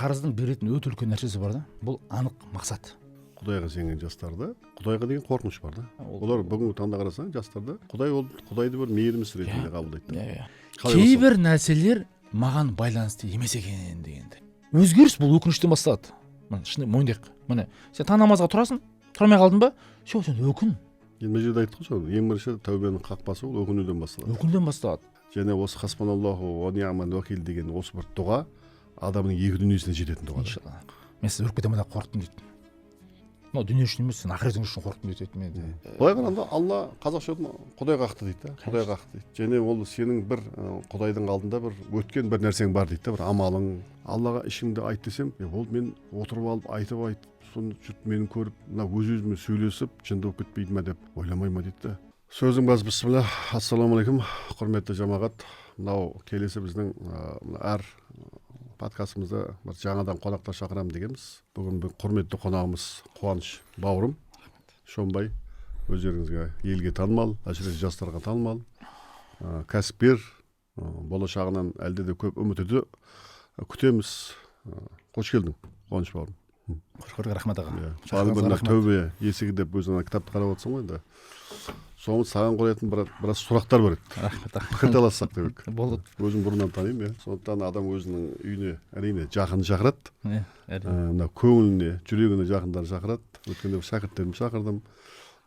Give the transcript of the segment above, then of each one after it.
Қарыздың беретін өте үлкен нәрсесі бар да, бұл анық мақсат. Құдайға сенген жастарда құдайға деген қорқыныш бар да. Олар бүгінгі таңда қарасаң, жастарда құдай, ол құдайды бір мейірімсіз ретінде қабылдайды. Иә, иә. Қалай? Кейбір нәрселер маған байланысты емес екен дегенде, өзгеріс бұл өкініштен басталады. Міне, шын мойындайық, міне, сен таң намазға тұрасың, тұра алмай қалдың ба, все, сен өкін. Енді мына жерде айттық қой сол, ең бірінші тәубенің қақпасы ол өкінуден басталады. Өкінуден басталады. Және осы «Хасбуналлаху уа ни'мал уакил» деген осы бір дұға адамның екі дүниесіне жететін дұға да. Иншалла. «Мен сізді өліп кетемін деп қорықтым», – дейді. Мынау дүние үшін емес, сен ақыретің үшін қорықтым дейді мен де. Былай қарағанда, Алла, қазақша құдай қақты дейді да, құдай қақты дейді. Және ол сенің бір құдайдың алдында бір өткен бір нәрсең бар дейді да, бір амалың. Аллаға ішіңді айт десем, ол мен отырып алып айтып айтып, соны жұрт мені көріп, мына өз өзіме сөйлесіп, жынды болып кетпейді ма деп ойламай ма дейді да. Сөздің басы бісміллә. Ассалаумағалейкум, құрметті жамағат! Мынау келесі біздің мына әр подкастымызда бір жаңадан қонақтар шақырамын дегенбіз. Бүгін бір құрметті қонағымыз Қуаныш бауырым Шонбай, өздеріңізге, елге танымал, әсіресе жастарға танымал кәсіпкер, болашағынан әлде де көп үміт күтеміз. Қош келдің, Қуаныш бауырым! Қош көрдік, рахмет, аға. Иә. Шақырғаныңызға Бағана рахмет. «Тәубе есігі» деп өзің ана кітапты қарап отырсың ғой. Енді соны саған қоятын біраз сұрақтар бар еді. Рахмет, аға. Пікір талассақ деп едік. Болады. Өзің бұрыннан танимын, иә. Сондықтан адам өзінің үйіне, әрине, жақынын шақырады. Иә, әрине. Мына көңіліне, жүрегіне жақындарын шақырады. Өткенде бір шәкірттерімді шақырдым,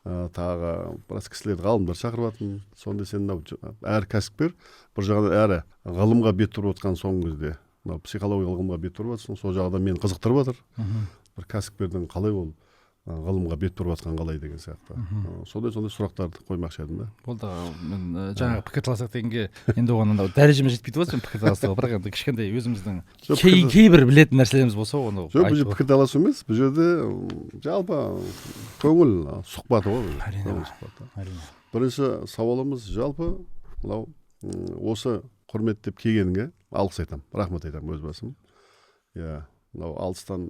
тағы біраз кісілерді, ғалымдар шақырып жатырмын. Сонда сен мынау әр кәсіпкер бір жағынан әрі ғылымға бет бұрып жатқан соңғы кезде, мынау психологиялық ғылымға бет бұрып жатрсың. Сол жағы да мені қызықтырып жатыр. Бір кәсіпкердің қалай ол ғылымға бет бұрып жатқан қалай деген сияқты. Сондай сұрақтарды қоймақшы едім да. Болды, аға. Мен жаңағы пікір таласақ дегенге енді оған ана дәрежеме жетпейді ғой сен пікір таласуға, бірақ енді кішкентай өзіміздің Жоқ, кейбір білетін нәрселеріміз болса, оны Жоқ, бұл жерде айтып. пікір таласу емес, бұл жерде жалпы көңіл сұхбаты ғой бұл. Әрине. Көңіл сұхбаты. Әрине. Бірінші сауалымыз жалпы мынау осы құрметтеп келгеніңе алғыс айтамын, рахмет айтамын өз басым, иә. Мынау алыстан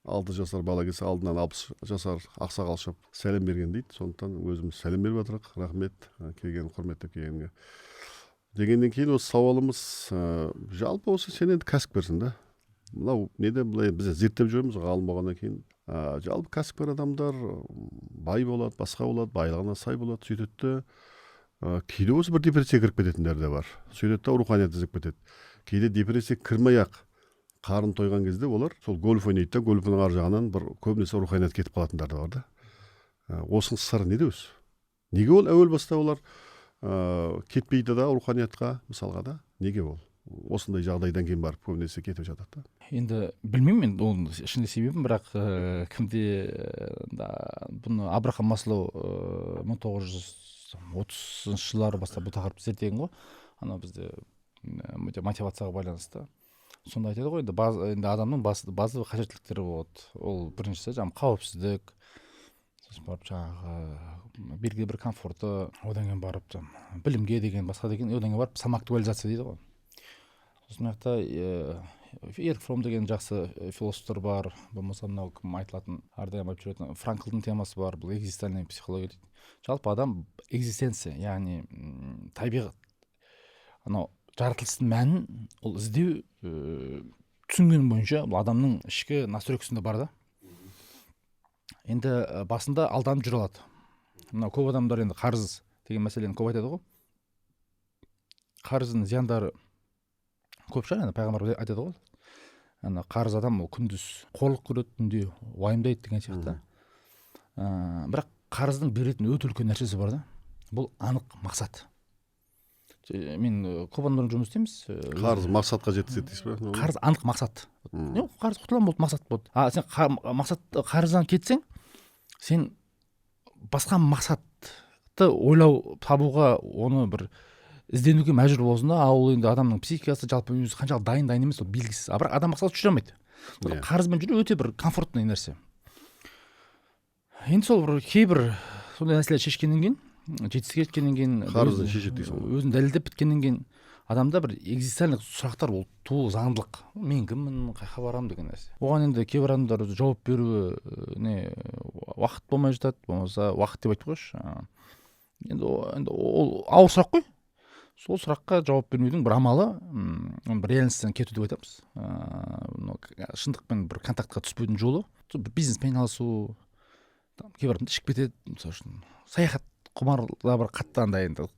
6 жасар бала келсе, алдынан 60 жасар ақсақал шығып сәлем берген дейді. Сондықтан өзіміз сәлем беріп жатырық. Рахмет келген, құрметтеп келгеніңе дегеннен кейін, осы сауалымыз жалпы осы сен енді кәсіпкерсің да. Мынау неде, былай біз зерттеп жүрміз ғалым болғаннан кейін, жалпы кәсіпкер адамдар бай болады, басқа болады, байлығына сай болады. Сөйтеді де, кейде осы бір депрессияға кіріп кететіндер де бар. Сөйтеді да, руханият іздеп кетеді. Кейде депрессия кірмей ақ қарын тойған кезде олар сол гольф ойнайды да, гольфтің ар жағынан бір көбінесе руханият кетіп қалатындар да бар да. Осының сыры неде өзі? Неге ол әуел баста олар кетпейді да руханиятқа, мысалға да? Неге ол осындай жағдайдан кейін барып көбінесе кетіп жатады да? Енді білмеймін енді оның ішінде себебін, бірақ кімде да, бұны Абрахам Маслоу 1930-жылдары бастап бұл тақырыпты зерттеген ғой, анау бізде мотивацияға байланысты. Сонда айтады ғой, енді, енді адамның базовый қажеттіліктері болады. Ол біріншісі жаңағы қауіпсіздік, сосын барып жаңағы белгілі бір комфорты, одан кейін барып жаңағы білімге деген, басқа деген, одан кейін барып самоактуализация дейді ғой. Сосын мына жақта Эрих Фромм деген жақсы философтар бар, болмаса мынау кім айтылатын, әрдайым айтып жүретін Франклдың темасы бар, бұл экзистенциальный психология дейді. Жалпы адам экзистенция, яғни табиғат, анау жаратылыстың мәнін ол іздеу, түсінгенім бойынша, бұл адамның ішкі настройкасында бар да. Енді басында алданып жүре алады. Мынау көп адамдар енді қарыз деген мәселені көп айтады ғой. Қарыздың зияндары көп шығар. Енді пайғамбар айтады ғой, ана қарыз адам ол күндіз қорлық көреді, түнде уайымдайды деген сияқты. Бірақ қарыздың беретін өте үлкен нәрсесі бар да, бұл анық мақсат. Мен көп адамдармен жұмыс істейміз. Қарыз мақсатқа жеткізеді дейсіз ба? Қарыз анық мақсат. Не, қарыз құтыламын, болды, мақсат болды. А сен мақсат қарыздан кетсең, сен басқа мақсатты ойлау, табуға, оны бір ізденуге мәжбүр боласың да. Ал ол енді адамның психикасы жалпы өзі қаншалық дайын, дайын емес, ол белгісіз. А бірақ адам мақсат жүре алмайды. Қарызбен жүру өте бір комфортный нәрсе. Енді сол бір кейбір сондай нәрселерді шешкеннен кейін, жетістікке жеткеннен кейін, Қарызды шешеді дейсің ғой. Өзін дәлелдеп біткеннен кейін адамда бір экзистенциальный сұрақтар ол туу заңдылық: мен кіммін, қай жаққа барамын деген нәрсе. Оған енді кейбір адамдар өзі жауап беруі не уақыт болмай жатады, болмаса уақыт деп айтпай қойшы, енді ол ауыр сұрақ қой. Сол сұраққа жауап бермеудің бір амалы оны бір реальность тен кету деп айтамыз. Шындықпен бір контактқа түспеудің жолы сол бір бизнеспен айналысу. Там кейбір адамдар ішіп кетеді, мысалы үшін, саяхат құмар да бір қатты андай енді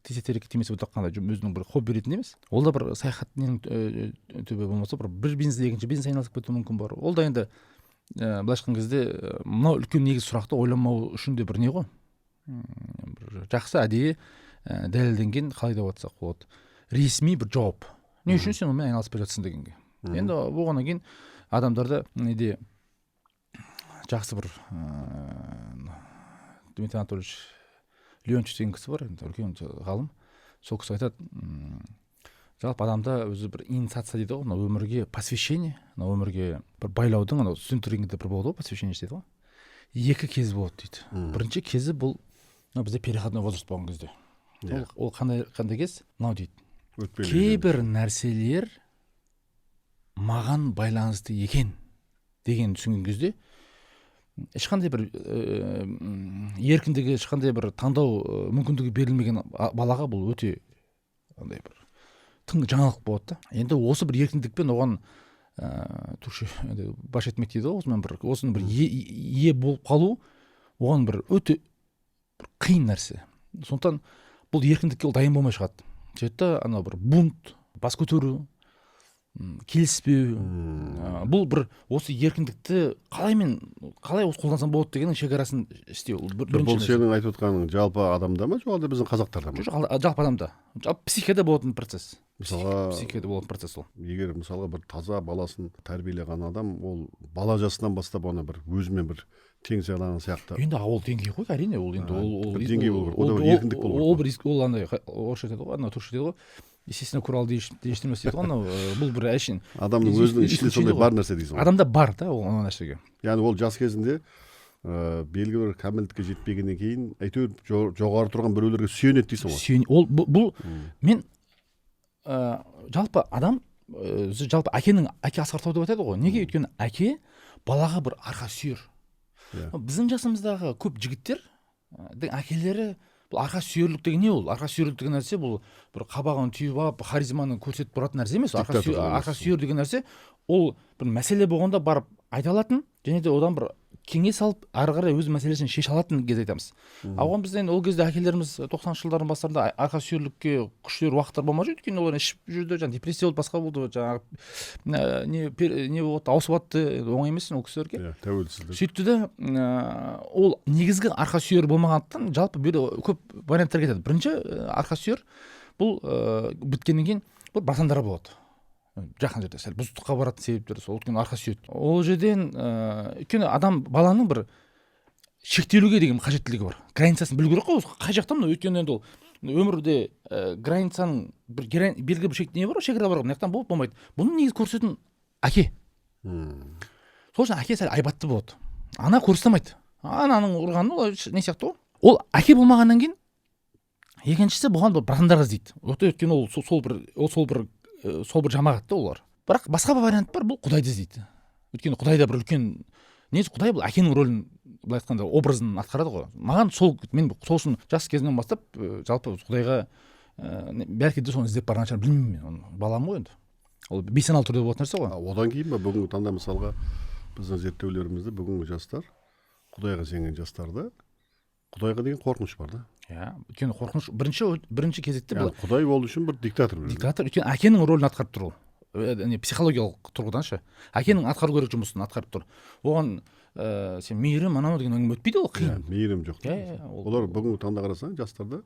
тисе терекке, тимесе бұтаққа, андай өзінің бір хобби ретінде емес. Ол да бір саяхат ненің түбі болмаса, бір бизнес, екінші бизнес айналысып кетуі мүмкін бар. Ол да енді былайша айтқан кезде мынау үлкен негізгі сұрақты ойламау үшін де бір не ғой, бір жақсы, әдейі дәлелденген, қалай деп айтсақ болады, ресми бір жауап: не үшін сен онымен айналыспай жатсың дегенге. Енді болғаннан кейін адамдарда неде жақсы бір Дмитрий Анатольевич Леонтьев деген кісі бар енді, үлкен ғалым. Сол кісі айтады: жалпы адамда өзі бір инициация дейді ғой, мынау өмірге посвящение, мынау өмірге бір байлаудың, анау студенттер кезінде бір болады ғой, посвящение дейді ғой, екі кез болады дейді. Бірінші кезі бұл мынау бізде переходной возраст болған кезде. Ол қандай кез мынау дейді? Өтпелі. Кейбір нәрселер маған байланысты екен деген түсінген кезде, ешқандай бір еркіндігі, ешқандай бір таңдау мүмкіндігі берілмеген балаға бұл өте андай бір тың жаңалық болады да. Енді осы бір еркіндікпен оған түркше енді баш етмек дейді ғой, осымен бір осының бір ие болып қалу оған бір өте бір қиын нәрсе. Сондықтан бұл еркіндікке ол дайын болмай шығады. Сөйтеді да, анау бір бунт, бас көтеру, келіспеу, бұл бір осы еркіндікті қалай мен қалай осы қолдансам болады дегеннің шекарасын істеу. Ол Бұл бірінші нәрсе. Сенің айтып отқаның жалпы адамда ма, жоқ әлде біздің қазақтарда ма? Жоқ, жалпы адамда, жалпы психикада болатын процесс. Мысалға, Психикада болатын процесс ол. егер, мысалға, бір таза баласын тәрбиелеген адам, ол бала жасынан бастап оны бір өзімен бір тең сыйлаған сияқты. Енді ол деңгей ғой, әрине, ол енді ол бір деңгей болу керек. Ол да бір еркіндік болу ол керек. бір ол андай орысша айтады ғой, анау түркше дейді ғой, естественно курал değiştirmez дейді ғой анау, бұл бір әшейін Адамның өзінің ішінде сондай исключение бар нәрсе дейсің ғой. Адамда бар да ол ана нәрсеге. Яғни ол жас кезінде белгілі бір кәмелеттікке жетпегеннен кейін әйтеуір жоғары тұрған біреулерге сүйенеді дейсің ғой. Ол бұл мен жалпы адам өзі, жалпы әкенің, әке асқар тау деп айтады ғой. Неге? Өйткені әке балаға бір арқа сүйер. Біздің жасымыздағы көп жігіттер әкелері бұл арқа сүйерлік деген не ол? Арқа сүйерлік деген нәрсе бұл бір қабағын түйіп алып, харизманы көрсетіп тұратын нәрсе емес. Арқа, Диктатор емес. Арқа сүйер деген нәрсе ол бір мәселе болғанда барып айта алатын және де одан бір кеңес алып, ары қарай өз мәселесін шеше алатын кез айтамыз. А оған біз енді ол кезде әкелеріміз 90-шы жылдардың бастарында арқа сүйерлікке күштері, уақыттары болмай жүрді, өйткені олар ішіп жүрді, жаңағы депрессия болды, басқа болды, жаңағы не болды, ауысып жатты, оңай емес ол кісілерге. Иә, тәуелсіздік. Сөйтті де ол негізгі арқа сүйер болмағандықтан, жалпы бұл жерде көп варианттар кетеді. Бірінші арқа сүйер бұл біткеннен кейін бұл братандар болады, жақын жерде сәл бұзықтыққа баратын себептер сол, өйткені арқа сүйеді ол жерден. Өйткені адам баланың бір шектелуге деген қажеттілігі бар, границасын білу керек қой осы қай жақта мынау. Өйткені енді ол өмірде границаның бір белгілі бір шек не бар ғой, шекара бар ғой, мына жақтан болады, болмайды. Бұны негізі көрсететін әке. Сол үшін әке сәл айбатты болады, ана көрсете алмайды. Ананың ұрғаны ол не сияқты ғой. Ол әке болмағаннан кейін екіншісі бұған бұл братандар іздейді. Өйткені ол сол бір, ол сол бір жамағат та олар. Бірақ басқа бір вариант бар, бұл құдайды іздейді. Өйткені құдай да бір үлкен, негізі құдай бұл әкенің рөлін, былай айтқанда, образын атқарады ғой. Маған сол, мен сол үшін жас кезімнен бастап жалпы құдайға бәлки де соны іздеп барған шығар, білмеймін мен оны, баламын ғой енді, ол бейсаналы түрде болатын нәрсе ғой. Одан кейін ба, бүгінгі таңда, мысалға, біздің зерттеулерімізде бүгінгі жастар, құдайға сенген жастарда құдайға деген қорқыныш бар да. Иә, өйткені қорқыныш бірінші кезекте бұл Яғни құдай ол үшін бір диктатор бір. Диктатор, өйткені әкенің рөлін атқарып тұр ол. Не, психологиялық тұрғыдан ше, әкенің атқару керек жұмысын атқарып тұр. Оған сен мейірім, анау деген әңгіме өтпейді, ол қиын. Иә, мейірім жоқ та. Иә, иә, Олар бүгінгі таңда қарасаң, жастарда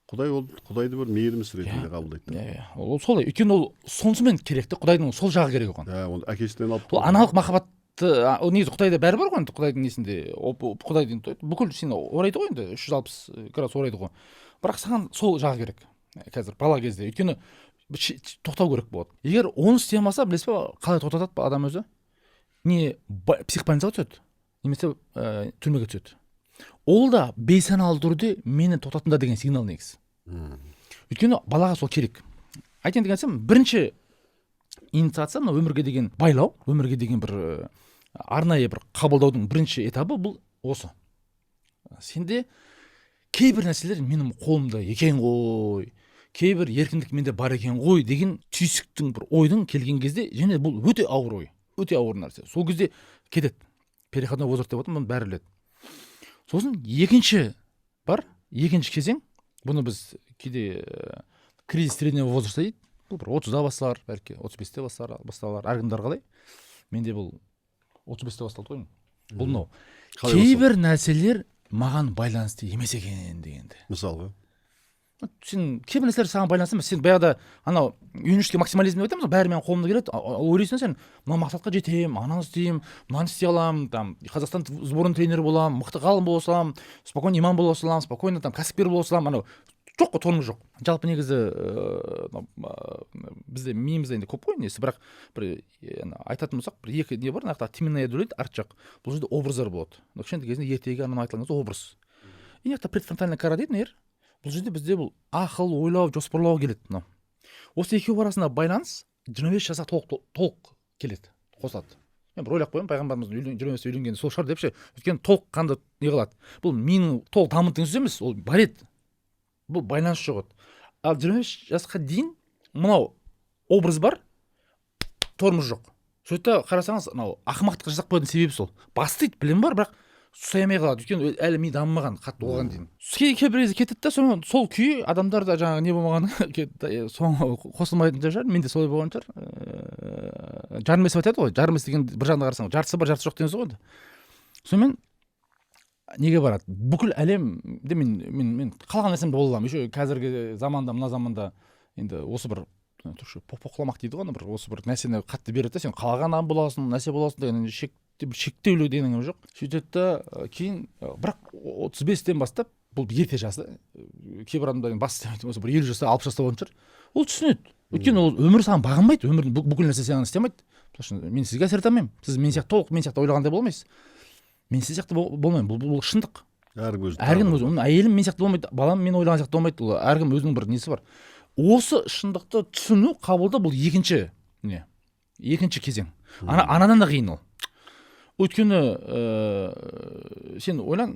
құдай, ол құдайды бір мейірімсіз ретінде қабылдайды да. Иә, ол солай, өйткені ол сонысымен керек те, құдайдың сол жағы керек оған. Иә, оны әкесінен алып. Ол аналық махаббатты, ол негізі құдайда бәрі бар ғой енді, құдайдың несінде құдайдың бүкіл сені орайды ғой енді, 360 градус орайды ғой, бірақ саған сол жағы керек қазір бала кезде, өйткені тоқтау керек болады. Егер оны істей алмаса, білесіз ба, қалай тоқтатады адам өзі? Не психбольницаға түседі немесе түрмеге түседі. Ол да бейсаналы түрде мені тоқтатыңдар деген сигнал негізі. Өйткені балаға сол керек. Айтайын деген нәрсем, бірінші инициация, мына өмірге деген байлау, өмірге деген бір арнайы бір қабылдаудың бірінші этабы бұл осы: сенде Кейбір нәрселер менің қолымда екен ғой, кейбір еркіндік менде бар екен ғой деген түйсіктің, бір ойдың келген кезде, және бұл өте ауыр ой, өте ауыр нәрсе, сол кезде кетеді. Переходной возраст деп жатырмын, бұны бәрі біледі. Сосын екінші бар, екінші кезең, бұны біз кейде кризис среднего возраста дейді. Бұл бір 30-да басталар, бәлки 35-те басталар, әркімдер қалай. Менде бұл 35-те басталды ғой. Бұл мынау Қалай? Кейбір нәрселер маған байланысты емес екен дегенде. Мысалға? Сен кейбір нәрселер саған байланысты емес. Сен баяғыда анау юношеский максимализм деп айтамыз ғой, бәрі менің қолымда келеді. Ойлайсың, сен мына мақсатқа жетемін, ананы істеймін, мынаны істей аламын, там Қазақстан сборный тренері боламын, мықты ғалым бола саламын, спокойно имам бола саламын, спокойно там кәсіпкер бола саламын. Анау жоқ қой, тормоз жоқ. Жалпы негізі бізде миымызда енді көп қой несі, бірақ бір ана айтатын болсақ, бір екі не бар. Мына жақта теменная доля дейді, арт жақ, бұл жерде образдар болады. Мына кішкентай кезінде ертегі, анау айтылған кезде образ. И мына жақта префронтальная кора дейді, нер, бұл жерде бізде бұл ақыл, ойлау, жоспарлау келеді. Мынау осы екеуі арасында байланыс 25 жасқа толық келеді, қосылады. Мен бір ойлап қоямын, пайғамбарымыздың 25-те үйленгені сол шығар деп ше. Өйткені толыққанды не қылады, бұл менің толық дамыды деген сөз емес, ол бар еді, бұл байланыс жоқ еді. Ал 25 жасқа дейін мынау образ бар, тормоз жоқ. Сол жерде қарасаңыз, мынау ақымақтық жасап қоятын себебі сол: бастайды, білім бар, бірақ ұстай алмай қалады, өйткені әлі ми дамымаған қатты оған дейін. Кейбір кезде кетеді да, сонымен сол күйі адамдар да жаңағы не болмаған, соңы қосылмайтын шығар, менде солай болған шығар. Жарым деп айтады ғой, жарым деген бір жағынан қарасаң, жартысы бар, жартысы жоқ деген сөз ғой енді. Сонымен неге барады? Бүкіл әлемде мен қалаған нәрсемді бола аламын. Еще қазіргі заманда, мына заманда енді осы бір түркше pohpohlamak дейді ғой, ана бір осы бір нәрсені қатты береді да, сен қалаған адам боласың, нәрсе боласың деген шек, бір шектеулі деген жоқ. Сөйтеді да, кейін бірақ 35-тен бастап, бұл ерте жас да, кейбір адамдар енді бас істемейтін болса, бір 50 жаста, 60 жаста болатын шығар, ол түсінеді. Өйткені ол өмір саған бағынбайды, өмірдің бүкіл нәрсе саған істей алмайды. Мысалы үшін, мен сізге әсер ете алмаймын, сіз мен сияқты толық мен сияқты ойлағандай бола алмайсыз, мен сіз сияқты болмаймын. Бұл шындық. Әркім өз Әркім өзі, оның әйелім мен сияқты болмайды, балам мен ойлаған сияқты болмайды. Ол әркім өзінің бір несі бар. Осы шындықты түсіну, қабылдау, бұл екінші не, екінші кезең. Анадан да қиын ол, өйткені сен ойлан,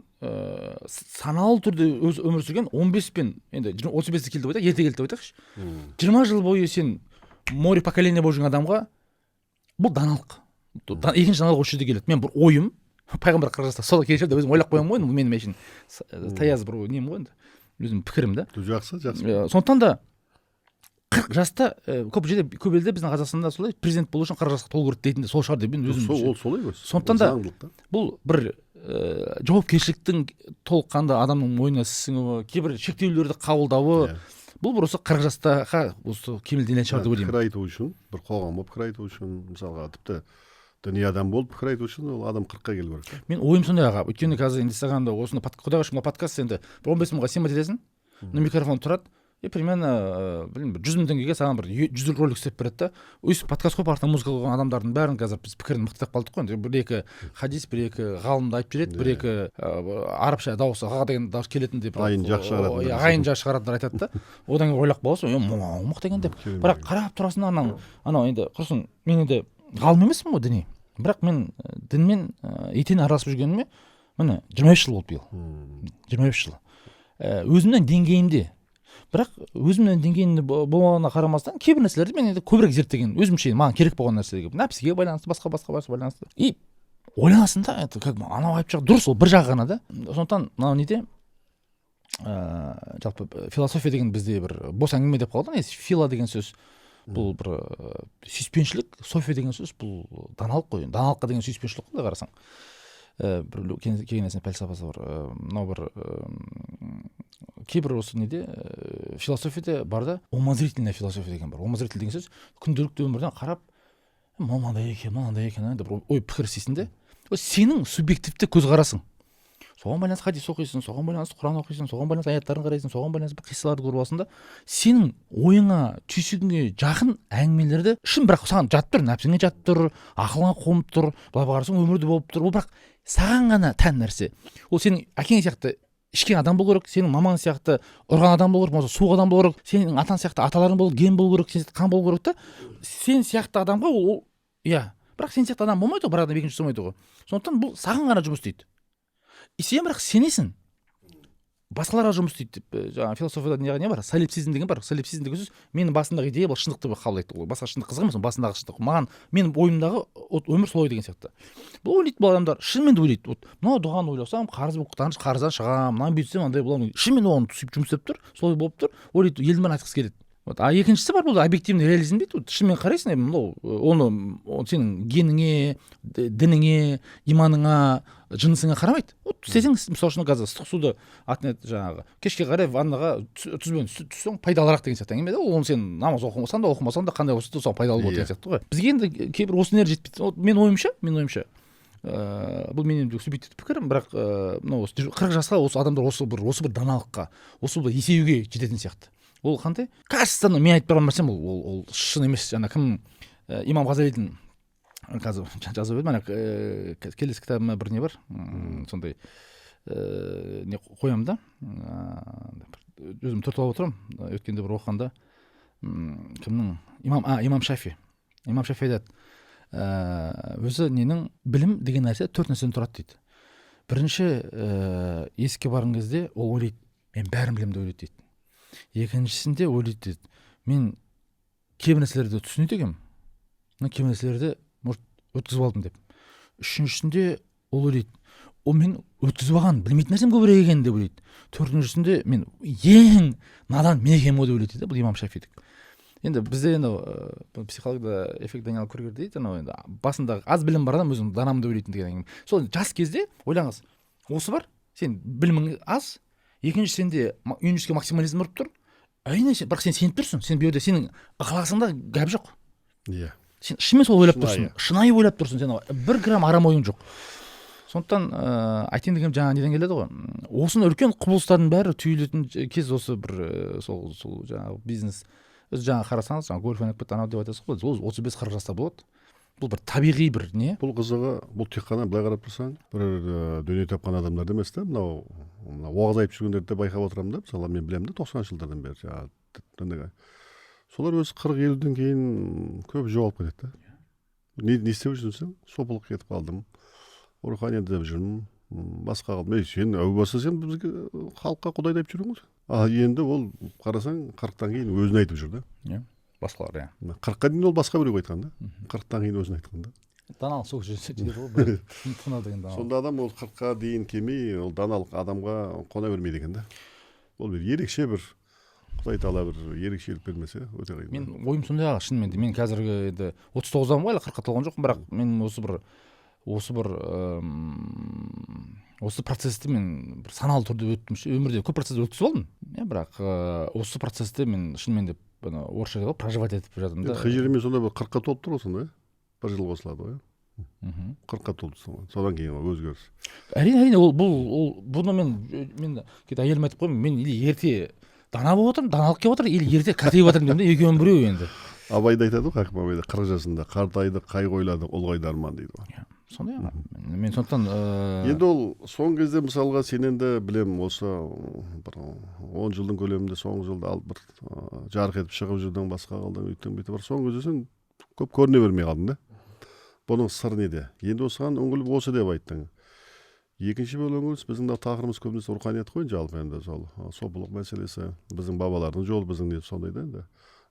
саналы түрде өз өмір сүрген 15 пен енді 35-те келді деп айтайық, ерте келді деп айтайықшы, 20 жыл бойы сен море поколение болып жүрген адамға бұл даналық. Екінші даналық осы жерде келеді. Мен бір ойым, пайғамбар 40 жаста солай келген шығар деп өзім ойлап қоямын ғой енді. Бұл менің әшейін таяз бір нем ғой енді, өзімнің пікірім да. Жақсы, жақсы. Сондықтан да 40 жаста көп жерде, көп елде, біздің Қазақстанда солай, президент болу үшін 40 жасқа толу керек дейтін де сол шығар деп мен өзім. Сол, ол солай ғой. Сондықтан да заңдылық та. Бұл бір жауапкершіліктің толыққанды адамның мойнына сіңуі, кейбір шектеулерді қабылдауы, бұл бір осы 40 жастаға осы кемелденетін шығар деп ойлаймын. Пікір айту үшін, бір қоғам болып пікір айту үшін, мысалға, тіпті діни адам болып пікір айту үшін ол адам 40-қа келу керек та. Мен ойым сондай, аға. Өйткені қазір инстаграмда осыны құдайға шүкір, мына подкаст енді бір 15 мыңға снимать етесің, мына микрофон тұрады, и примерно білмеймін, бір 100 000 теңгеге саған бір 100 ролик істеп береді да. Өйстіп подкаст қойып, артынан музыка қойған адамдардың бәрін қазір біз пікірін мықтап қалдық қой енді. Бір екі хадис, бір екі ғалымды айтып жібереді, бір екі арабша дауысы ға деген дауыс келетіндей бір Ағайын жақсы шығаратындар. Иә, ағайын жақсы шығаратындар айтады да. Одан кейін ойлап қаласың: е, мынау мықты екен деп. Керемет. Бірақ қарап тұрасың да, анау енді құрысын, мен енді ғалым емеспін ғой діни, бірақ мен дінмен етене араласып жүргеніме міне 25 жыл болды биыл. 25 жыл. Өзімнің деңгейімде, бірақ өзімнің деңгейімде болғанына қарамастан, кейбір нәрселерді мен енді көбірек зерттеген өзімше, маған керек болған нәрселерге, нәпсіге байланысты, басқа байланысты. И ойланасың да, это как бы анау айтып жатқан дұрыс, ол бір жағы ғана да. Сондықтан мынау неде жалпы философия деген бізде бір бос әңгіме деп қалды. Негізі фила деген сөз бұл бір сүйіспеншілік, софия деген сөз бұл даналық қой, даналыққа деген сүйіспеншілік қой былай қарасаң. Бір үлкен келген нәрсенің пәлсапасы бар. Мынау бір кейбір осы неде философияда бар да, умозрительная философия деген бар. Умозрительный деген сөз күнделікті өмірден қарап, мынау мынандай екен, мынандай екен деп бір ой пікір істейсің де, ол сенің субъективті көзқарасың. Соған байланысты хадис оқисың, соған байланысты құран оқисың, соған байланысты аяттарын қарайсың, соған байланысты бір қиссаларды көріп аласың да, сенің ойыңа, түйсігіңе жақын әңгімелерді шын, бірақ саған жатып тұр, нәпсіңе жатып тұр, ақылыңа қонып тұр, былай қарасаң, өмірде болып тұр ол, бірақ саған ғана тән нәрсе. Ол сенің әкең сияқты ішкен адам болу керек, сенің мамаң сияқты ұрған адам болу керек, болмаса суық адам болу керек, сенің атаң сияқты аталарың болу, ген болу керек, сен сияқты қан болу керек та. Сен сияқты адамға ол, иә, бірақ сен сияқты адам болмайды ғой, бір адам екіншісі болмайды ғой. Сондықтан бұл саған ғана жұмыс істейді. И сен бірақ сенесің. Басқаларға жұмыс істейді деп, жаңағы философияда не бар, солипсизм деген бар. Солипсизм деген сөз менің басымдағы идея, бұл шындық деп қабылдайды. Ол басқа шындық қызық емес, оның басындағы шындық маған, менің ойымдағы вот өмір солай деген сияқты. Бұл ойлайды, бұл адамдар шынымен де ойлайды: вот мынау дұғаны ойласам, қарыз болып, қарыздан шығамын, мынаны бүйтсем, андай боламын. Шынымен оған сөйтіп жұмыс істеп тұр, солай болып тұр, ойлайды, елдің бәрін айтқысы келеді. Вот, а екіншісі бар, бұл объективный реализм дейді. Вот шынымен қарайсың, мынау оны сенің геніңе, дініңе, иманыңа, жынысыңа қарамайды. Вот істесең, мысалы үшін, қазір ыстық суды, аты не, жаңағы кешке қарай ваннаға тұзбен түссең пайдалырақ деген сияқты әңгіме да. Ол оны сен намаз оқымасаң да, оқымасаң да, қандай болса да, соған пайдалы болады деген сияқты ғой. Бізге енді кейбір осы нелер жетпейді. Вот менің ойымша, бұл менің субъективті пікірім, бірақ мынау осы 40 жасқа осы адамдар осы бір даналыққа, осы бір есеюге жететін сияқты. Ол қандай? Кажется, мен айтып тұрған нәрсем ол шын емес. Ана кім, имам Ғазалидің, қазір жазып едім, ана келесі кітабыма бір не бар, сондай не қоямын да, өзім түртіп алып отырамын. Өткенде бір оқығанда, кімнің, имам Шафи, имам Шафи айтады, өзі ненің, білім деген нәрсе төрт нәрседен тұрады дейді. Бірінші, есікке барған кезде ол ойлайды, мен бәрін білемін деп ойлайды дейді. Екіншісінде ойлайды дейді, мен кейбір нәрселерді түсінеді екенмін, мына кейбір нәрселерді, может, өткізіп алдым деп. Үшіншісінде ол ойлайды, ол мен өткізіп алған, білмейтін нәрсем көбірек екен деп ойлайды. Төртіншісінде мен ең надан мен екенмін ғой деп ойлайды дейді. Бұл имам Шафидік. Енді бізде енді психологияда эффект Даниала Крюгер дейді, анау енді басында аз білім бар адам өзін данамын деп ойлайтын деген әңгіме. Сол жас кезде ойлаңыз, осы бар, сен білімің аз, екінші, сенде юношеский максимализм ұрып тұр, әрине. Сен, бірақ сен сеніп тұрсың, сен бұл жерде сенің ықыласыңда гәп жоқ. Сен шынымен солай ойлап тұрсың, шынайы ойлап тұрсың, сен бір грамм арам ойың жоқ. Сондықтан айтайын дегенім, жаңа неден келеді ғой, осыны үлкен құбылыстардың бәрі түйілетін кез осы бір сол жаңағы бизнес өзі, жаңа қарасаңыз, жаңа гольф ойнап кетті анау деп айтасыз ғой, ол 35-40 жаста болады. Бұл бір табиғи бір не. Бұл қызығы, бұл тек қана былай қарап тұрсаң, бір дүние тапқан адамдарда емес та. Мынау уағыз айтып жүргендерді де байқап отырамын да. Мысалы, мен білемін да, 90-жылдардан бері жаңағы солар өзі 40-50-ден кейін көп жоғалып кетеді да. Не істеп жүрсің десең, сопылық кетіп қалдым, руханият деп жүрмін, басқа қылдым. Ей, сен әу баста сен бізге, халыққа құдайды айтып жүрдің ғой. А енді ол қарасаң, 40-тан кейін өзін айтып жүр да. Иә, басқалар, иә. 40-қа дейін ол басқа біреуге айтқан да, 40-тан кейін өзін айтқан да. Даналық сол жерде ғой, бір тына деген даналық. Сонда адам ол 40-қа дейін келмей, ол даналық адамға қона бермейді екен да. Ол бір ерекше, бір құдай тағала бір ерекшелік бермесе, өте қиын. Мен ойым сондай аға, шынымен де. Мен қазіргі енді 39-дамын ғой, әлі 40-қа толған жоқпын, бірақ мен осы бір осы процессті мен бір саналы түрде өттім ше. Өмірде көп процесс өткізіп алдым, иә, бірақ осы процессті мен шынымен де, ана орысша айтады ғой, проживать етіп жатырмын да. Хижримен сонда бір 40-қа толып тұр ғой сонда, иә, бір жыл қосылады ғой, иә? Мхм. 40-қа толды, содан кейін өзгеріс. Әрине, ол бұл ол бұны мен кейде әйеліме айтып қоямын: мен или ерте дана болып отырмын, даналық келіп отыр, или ерте қартайып жатырмын деймін да. Екеуінің біреуі енді. Абай да айтады ғой, хакім Абай да: 40 жасында қартайды, қайғы ойлады, ұлғайды арман дейді ғой. Иә, сондай аға. Мен сондықтан Енді ол соңғы кезде, мысалға, сен енді білемін, осы бір 10 жылдың көлемінде, соңғы жылда алып бір жарқ етіп шығып жүрдің, басқа қылдың, өйттің, бүйтіп. Бір соңғы кезде сен көп көріне бермей қалдың да. Бұның сыры неде енді? Осыған үңіліп, осы деп айттың. Екінші бөлігіңіз, біздің мына тақырыбымыз көбінесе руханият қой жалпы. Енді сол сопылық мәселесі, біздің бабалардың жолы, біздің не сондай да, енді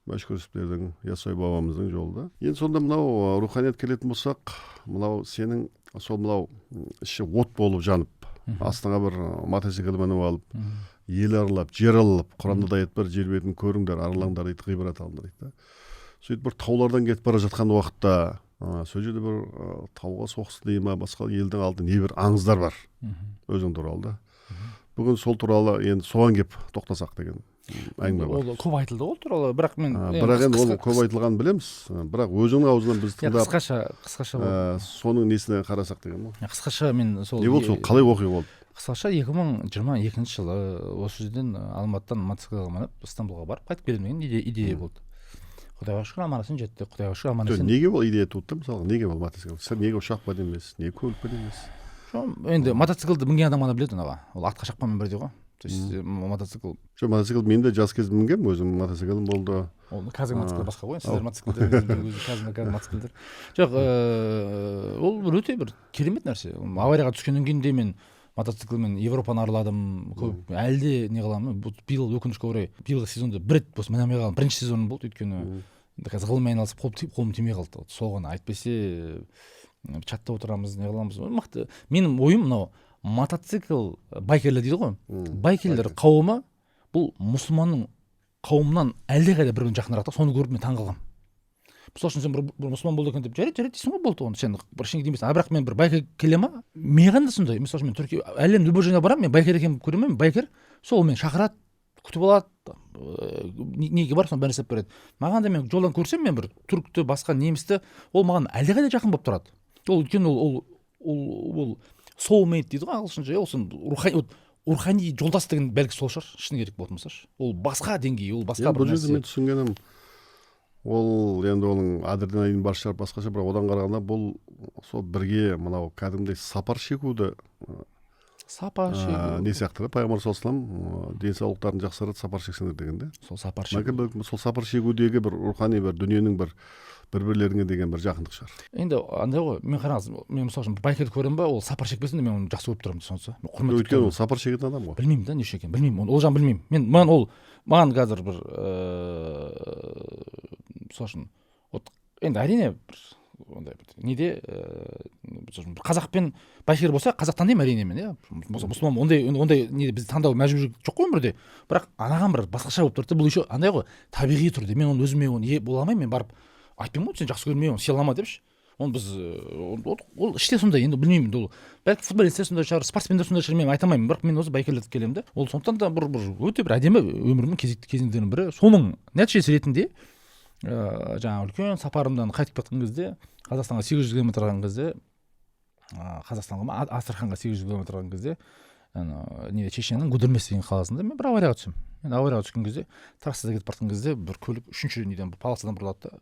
Мәшһүр Жүсіптердің, Яссауи бабамыздың жолы да. Енді сонда мынау руханият келетін болсақ, мынау сенің сол мынау іші от болып жанып, астыңа бір мотоцикл мініп алып, ел аралап, жер аралап, Құранда да аят бар, жер бетін көріңдер, аралаңдар дейді, ғибрат алыңдар дейді да. Сөйтіп бір таулардан кетіп бара жатқан уақытта сол жерде бір тауға соғысты дей ма, басқа елдің алдында небір аңыздар бар өзің туралы да. Бүгін сол туралы енді, соған келіп тоқтасақ деген әңгіме бар. Ол көп айтылды ол туралы, бірақ мен Бірақ енді ол көп айтылғанын білеміз, бірақ өзіңнің аузынан біз тыңдап, қысқаша соның несіне қарасақ деген ғой. Қысқаша мен сол Не болды сол, қалай оқиға болды? Қысқаша, 2022 жылы осы жерден, Алматыдан мотоциклға мініп, Стамбулға барып қайтып келемін деген идея болды. Құдайға шүкір, аман есен жеттік, Құдайға шүкір, аман есен. Неге ол идея туды да, мысалға, неге ол мотоцикл? Сен неге ұшақпен емес, неге көлікпен емес? Жоқ, енді мотоциклді мінген адам ғана біледі оны, аға. Ол атқа шапқанмен бірдей ғой, то есть мотоцикл. Жоқ, мотоцикл мен де жас кезімде мінгенмін, өзім мотоциклім болды. Ол қазіргі мотоцикл басқа ғой, сіздер мотоциклдер, өзі қазіргі мотоциклдер. Жоқ, ол бір өте бір керемет нәрсе. Аварияға түскеннен кейін де мен Мотоциклмен Европаны араладым көп, әлі де не қыламын. Биыл, өкінішке орай, биылғы сезонда бір рет болсын міне алмай қалдым. Бірінші сезоным болды, өйткені енді қазір ғылыммен айналысып, қолым тимей қалды. Сол ғана, әйтпесе чатта отырамыз, не қыламыз. Мықты. Менің ойым, мынау мотоцикл байкерлер дейді ғой, байкерлер қауымы бұл мұсылманның қауымынан әлдеқайда бір біріне жақынырақ та. Соны көріп мен таңқалғанмын. Мысалы үшін, сен бір мұсылман болды екен деп, жарайды, жарайды дейсің ғой, болды, оны сен бір ештеңе демейсің. А бірақ мен бір байкер келе ма, маған да сондай. Мысалы үшін, мен Түркия, әлемнің любой жеріне барамын, мен байкер екенін көремін. Байкер сол мені шақырады, күтіп алады, неге бар, соның бәрін істеп береді маған да. Мен жолдан көрсем, мен бір түрікті, басқа немісті, ол маған әлдеқайда жақын болып тұрады. Ол өйткені ол soulmate дейді ғой ағылшынша, иә. Ол сен рухани, вот, рухани жолдас деген бәлки сол шығар, шыны керек болатын болса ше. Ол басқа деңгей, ол басқа Енді бір бұл жерде нәрсе. мен түсінгенім, ол енді оның адреналин бар шығар, басқаша, бірақ одан қарағанда бұл сол бірге мынау кәдімгідей сапар шегуді Сапар шегу. Не сияқты да, пайғамбар саллаллаху алейхи вассалам денсаулықтарын жақсарады сапар шексеңдер деген да. Сол сапар шегу. Бәлкім, сол сапар шегудегі бір рухани бір дүниенің бір бір бірлеріңе деген бір жақындық шығар. Енді андай ғой, мен, қараңыз, мен мысалы үшін байкерді көремін ба, ол сапар шекпесін де, мен оны жақсы көріп тұрамын сонысы. Мен құрметтеп Өйткені тұрамын. ол сапар шегетін адам ғой. Білмеймін да, неше екенін білмеймін оны, ол жағын білмеймін. Мен маған ол, маған қазір бір мысалы үшін, вот енді әрине бір ондай бір неде, мысалы үшін, бір қазақ пен байкер болса, қазақ таңдаймын әрине мен, иә. Болса мұсылман, ондай не, бізді таңдау мәжбүрлік жоқ қой өмірде. Бірақ анаған бір басқаша болып тұрды да. Бұл еще андай ғой, табиғи түрде мен оны өзіме оны ие бола алмаймын. Мен барып айтпаймын ғой, сен жақсы көрмей, оны сыйлама депші. Оны біз ол іште сондай. Енді білмеймін, енді ол бәлки футболисттер сондай шығар, спортсмендер сондай шығар, мен айта алмаймын. Бірақ мен осы байкерлерді келемін да. Ол сондықтан да бір өте бір әдемі өмірімнің кезекті кезеңдерінің бірі. Соның нәтижесі ретінде жаңағы үлкен сапарымнан қайтып кеткен кезде, Қазақстанға 800 километр қалған кезде, Қазақстанға ма, Астраханьға 800 километр қалған кезде, ана неде, Чечняның Гудермес деген қаласында мен бір аварияға түсемін. Мен аварияға түскен кезде, трассада кетіп бара жатқан кезде, бір көлік үшінші неден, полосадан бұрылады да,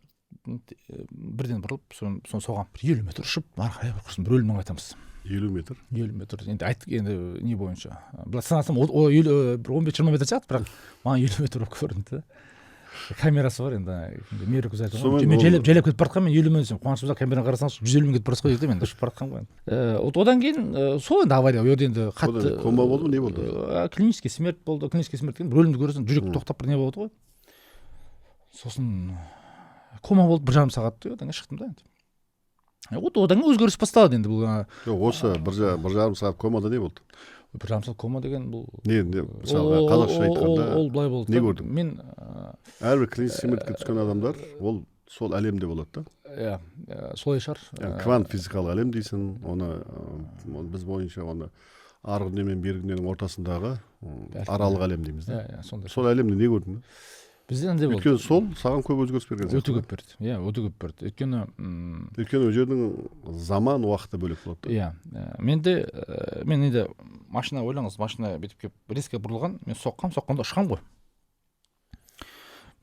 бірден бұрылып, соны соғамын. Бір 50 метр ұшып ары қарай, бір құрсын, бір өлімнен қайтамыз. 50 метр? 50 метр. Енді айт, енді не бойынша былай санасам, бір 15-20 метр сияқты, бірақ маған 50 метр болып көрінді да. Камерасы бар енді, Мерук айтады ғой. Сонымен Мен жайлап жайлап кетіп бара жатқанмын мен 50 метр десем, Қуаныш мырза, камераны қарасаңыз, 150 кетіп бара жатсыз ғой дейді. Мен ұшып бара жатқанмын ғой енді. Вот одан кейін сол енді авария, ол жерде енді қатты. Одан кома болды ма, не болды? Клинический смерть болды. Клинический смерть деген бір өлімді көресің, жүрек тоқтап, бір не болады ғой. Сосын кома болды 1,5 сағат. Одан кейін шықтым да енді. Вот одан кейін өзгеріс басталады енді бұл. Жоқ, осы 1,5 сағат комада не болды? 1,5 сағат кома деген бұл Не, мысалға, қазақша айтқанда, ол былай болды не да, көрдің? Мен Әрбір клинический смертьке түскен адамдар ол сол әлемде болады да. Иә, солай шығар. Яғни квант физикалық әлем дейсің оны, оны біз бойынша оны арғы дүние мен бергі дүниенің ортасындағы Бәлкім. аралық әлем дейміз да. Иә, сондай. Сол әлемде не көрдің? Бізде андай болды. Өйткені сол саған көп өзгеріс берген Өте сияқты. көп берді, иә, өте көп берді, өйткені Өйткені ол жердің заман уақыты бөлек болады да. Иә, менде мен енді машина, ойлаңыз, машина бүйтіп келіп резко бұрылған, мен соққам, соққанда ұшқанмын ғой.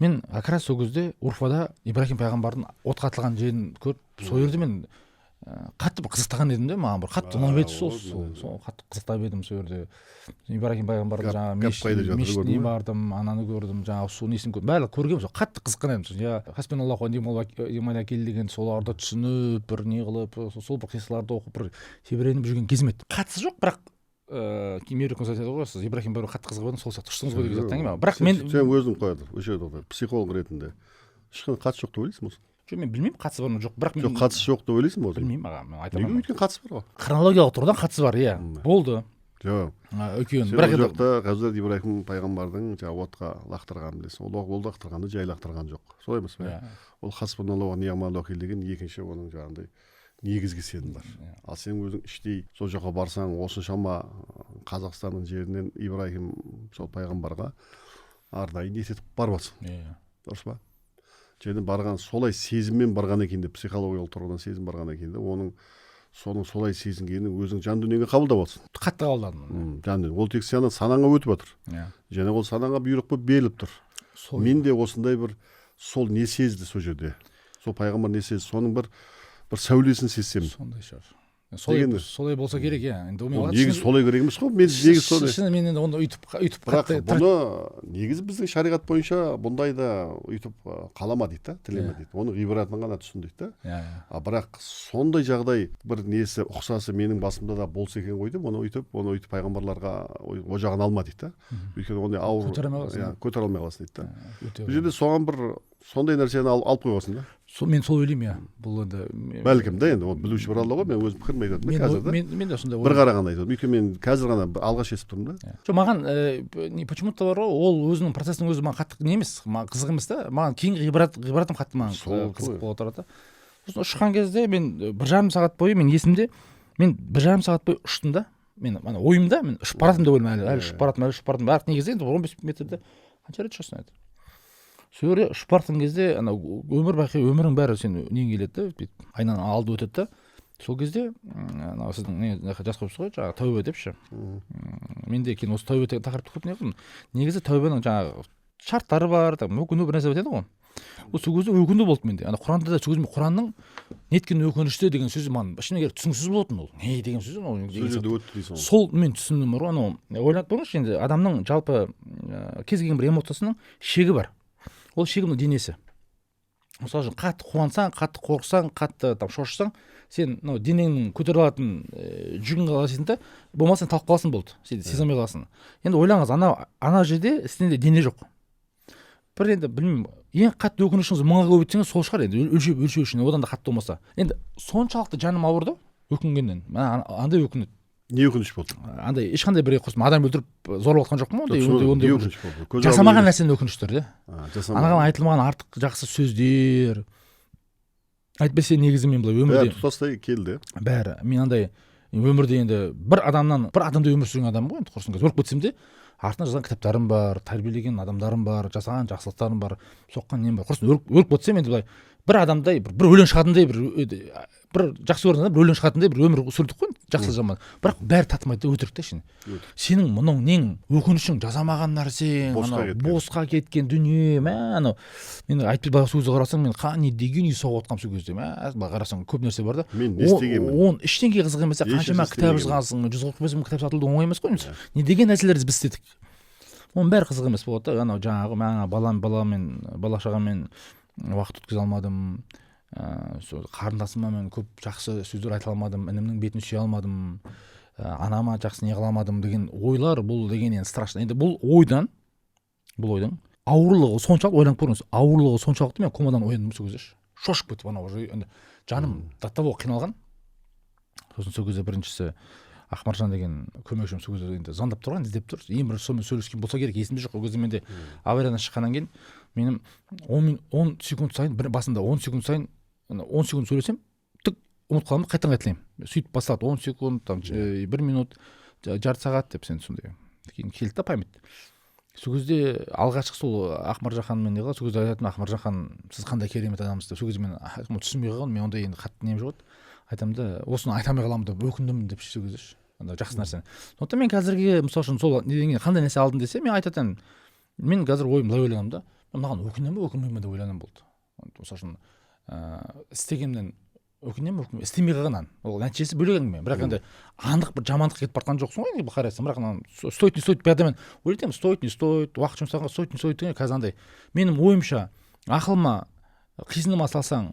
Мен как раз сол кезде Урфада Ибрахим пайғамбардың отқа атылған жерін көріп, сол жерде мен қатты бір қызықтаған едім де. Маған бір қатты ұнап еді сол. Вот Сол, міне. сол қатты қызықтап едім сол жерде Ибрахим пайғамбардың жаңағы Гәп қайда жатыр, мешітіне көрдің бе? бардым, ананы көрдім, жаңағы су несін көрдім, барлығы көргенмін. Сол қатты қызыққан едім. Сосын, иә, хасбиналлаху ни'мал уәкил деген соларды түсініп, бір не қылып, сол бір қиссаларды оқып, бір тебіреніп жүрген кезім еді. Қатысы жоқ, бірақ кейін Мерук мырза айтады ғой, сіз Ибрахим пайғамбар қатты қызығып едіңіз, сол сияқты ұштыңыз ғой деген сияқты әңгіме. Бірақ мен Сен өзің қоя тұр, осы жерде тоқта. Психолог ретінде ешқандай қатысы жоқ деп ойлайсың ба осыған? Жоқ, мен білмеймін, қатысы бар ма, жоқ, бірақ мен Жоқ, қатысы жоқ деп ойлайсың ба осыған? Білмеймін, аға, мен айта Неге? алмаймын. Өйткені қатысы бар ғой. Хронологиялық тұрғыдан қатысы бар, иә, болды. Жоқ. Үлкен Сен бірақ ол енді жақта қазірет Ибраһим пайғамбардың жаңағы отқа лақтырғанын білесің. Ол лақтырғанды жай лақтырған жоқ, солай емес пе? Иә. Ол хасбуналлаху ни'мал уәкил деген екінші оның жаңағындай негізгі сенім бар. Иә. Ал сен өзің іштей сол жаққа барсаң, осыншама Қазақстанның жерінен Ибраһим сол пайғамбарға арнайы ниет етіп барып жатрсың. Иә. Дұрыс па? Және барған солай сезіммен барған екен деп, психологиялық тұрғыдан сезім барған екен де, оның соның солай сезінгенін өзің жан дүниеңе қабылдап отырсың. Қатты қабылдадым оны. Жан дүние, ол тек сенің санаңа өтіп жатыр Иә. және ол санаңа бұйрық болып беріліп тұр. Сол. Мен де осындай бір сол не сезді сол жерде, сол пайғамбар не сезді, соның бір сәулесін сезсем. Сондай шығар. Солай, Дегенде- солай болса керек, иә. Енді Ол негізі солай керек емес қой, мен негізі солай. Шын, мен енді оны өйтіп Бірақ қатты бұны негізі біздің шариғат бойынша бұндайды өйтіп қалама дейді да, тілеме дейді, оның ғибратын ғана түсін дейді да. иә иә А бірақ сондай жағдай, бір несі ұқсасы менің басымда да болса екен ғой деп, оны өйтіп пайғамбарларға о жағын алма дейді да, өйткені ондай ауыр Көтере алмай қаласың. Иә, көтере алмай қаласың дейді да. Өте Бұл жерде соған бір сондай нәрсені алып қойғансың да. Сол, мен сол ойлаймын, иә, бұл енді Бәлкім да, енді оны білуші бір Алла ғой, мен өзім пікірімді айтып мен жатырмын да қазір да. Мен де сондай Бір ойлаймын. қарағанда айтып отырмын, өйткені мен қазір ғана бір алғаш естіп тұрмын да. Иә. Жоқ, маған не, почему-то бар ғой, ол өзінің процесінің өзі маған қатты не емес, маған қызық емес та, маған кейінгі ғибратым қатты маған Сол қызық ғой. болып отырады да. Сосын ұшқан кезде мен 1,5 сағат бойы, мен есімде, мен 1,5 сағат бойы ұштым да. Мен ана ойымда мен ұшып баратырмын деп ойлаймын, әлі ұшып баратырмын, әлі ұшып баратырмын. Бірақ негізі енді 15 метрде қанша рет ұшасың енді. Сол жерде ұшып бара жатқан кезде ана өмір бақи, өмірің бәрі сен нең келеді да, бүйтіп айнаның алды өтеді да. Сол кезде анау сіздің не мына жаққа жазып қойыпсыз ғой жаңағы, тәубе депші. Мен де кейін осы тәубе деген тақырыпты көп не қылдым. Негізі тәубенің жаңағы шарттары бар, там өкіну, бір нәрсе бітеді ғой. Ол сол кезде өкіну болды менде. Ана Құранда да сол кезде Құранның «неткен өкінішті» деген сөзі маған шыны керек түсініксіз болатын. Ол не деген сөз ол Сол деген жерде сияқты. Өтті дейсің ғой. Сол мен түсіндім бар ғой, анау ойланып көріңізші енді, адамның жалпы кез келген бір эмоциясының шегі бар. Ол шегі мына денесі. Мысалы үшін, қатты қуансаң, қатты қорықсаң, қатты там шошысаң, сен мынау денеңнің көтере алатын жүгін қаласың да, болмаса сен талып қаласың, болды, сен сезе алмай қаласың. Енді ойлаңыз, ана жерде сенде дене жоқ. Бір енді білмеймін, ең қатты өкінішіңіз мыңға көбейтсеңіз, сол шығар енді, өлшеу үшін, одан да қатты болмаса. Енді соншалықты жаным ауырды өкінгеннен. Мә, андай өкініш. Не өкініш болды? Андай ешқандай бір құрсын адам өлтіріп, зорлап жатқан жоқпын, ондай ондай ондай Не өкініш. өкініш болды? Көз Жасамаған алдыңа нәрсенің өкініштері де. А, жасамаған. Анаған айтылмаған артық жақсы сөздер. Әйтпесе негізі мен былай Бәрі өмірде тұтастай келді. Бәрі. Мен андай өмірде енді бір адамнан, бір адамдай өмір сүрген адаммын ғой енді. Құрсын, қазір өліп кетсем де, артынан жазған кітаптарым бар, тәрбиелеген адамдарым бар, жасаған жақсылықтарым бар, соққан нем бар. Құрсын, өліп кетсем, енді былай бір адамдай бір өлең шығатындай, бір жақсы көретін адам, бір өлең шығатындай бір өмір сүрдік қой енді, жақсы, жаман, бірақ бәрі татымайды да, өтірік та ішін. Өтірік. Сенің мұның нең, өкінішің, жасамаған нәрсең Босқа анау кеткен. Босқа кеткен дүние. Мә, анау мен айтып, былай сол кезде қарасаң, мен не деген үй соғып жатқанмын сол кезде. Мә, былай қарасаң, көп нәрсе бар да. Мен не істегенмін? Он ештеңе қызық емес. Еш Қаншама нәрсе кітап істемегенмін. жазғансың, 145 мың кітап сатылды, оңай емес қой. Не деген нәрселерді біз істедік, оның бәрі қызық емес болады да. Анау жаңағы мә, балам, баламен, бала шағамен уақыт өткізе алмадым, сол қарындасыма мен көп жақсы сөздер айта алмадым, інімнің бетін сүйе алмадым, анама жақсы не қыла алмадым деген ойлар, бұл деген енді страшно. Енді бұл ойдан, бұл ойдың ауырлығы соншалық, ойланып көріңіз, ауырлығы соншалықты, мен комадан ояндым сол кезде ше. Шошып кетіп, анау уже енді жаным до того қиналған. Сосын сол кезде біріншісі Ақмаржан деген көмекшім сол кезде енді звондап тұр ғой, іздеп тұр. Ең бірінші сонымен сөйлескен болса керек, есімде жоқ. Ол кезде менде авариядан шыққаннан кейін менің 10 секунд сайын, бір басында 10 секунд сайын, ана 10 секунд сөйлесем, түк ұмытып қаламын да, қайтадан қайталаймын. Сөйтіп басталады: 10 секунд, там 1 минут, жарты сағат деп. Сен сондай кейін келді да память. Сол кезде алғашқы сол Ақмаржан ханыммен не қылады, сол кезде айтатын: «Ақмаржан ханым, сіз қандай керемет адамсыз», – деп. Сол кезде мен түсінбей қалғанмын, мен ондай енді қатты нем жоқ еді. Айтамын да, осыны айта алмай қаламын деп өкіндім деп ше. Сол кезде ше, андай жақсы нәрсені. Сондықтан мен қазіргі, мысалы үшін, сол неден кейін қандай нәрсе алдым десе, мен айтатын, мен қазір ойым былай ойланамын да: мен мынаған өкінемін ба, өкінбеймін ба деп ойланамын, болды. Мысалы үшін, істегенімнен өкінемін ба, өкінбеймін, істемей қалғаннан ол нәтижесі бөлек әңгіме, бірақ енді анық бір жамандық кетіп бара жатқан жоқсың ғой енді қарайсың. Бірақ ана стоит, не стоит, бәрі мен ойлайтынмын, стоит, не стоит, уақыт жұмсағанға стоит, не стоит деген. Қазір андай менің ойымша, ақылыма, қисыныма салсаң,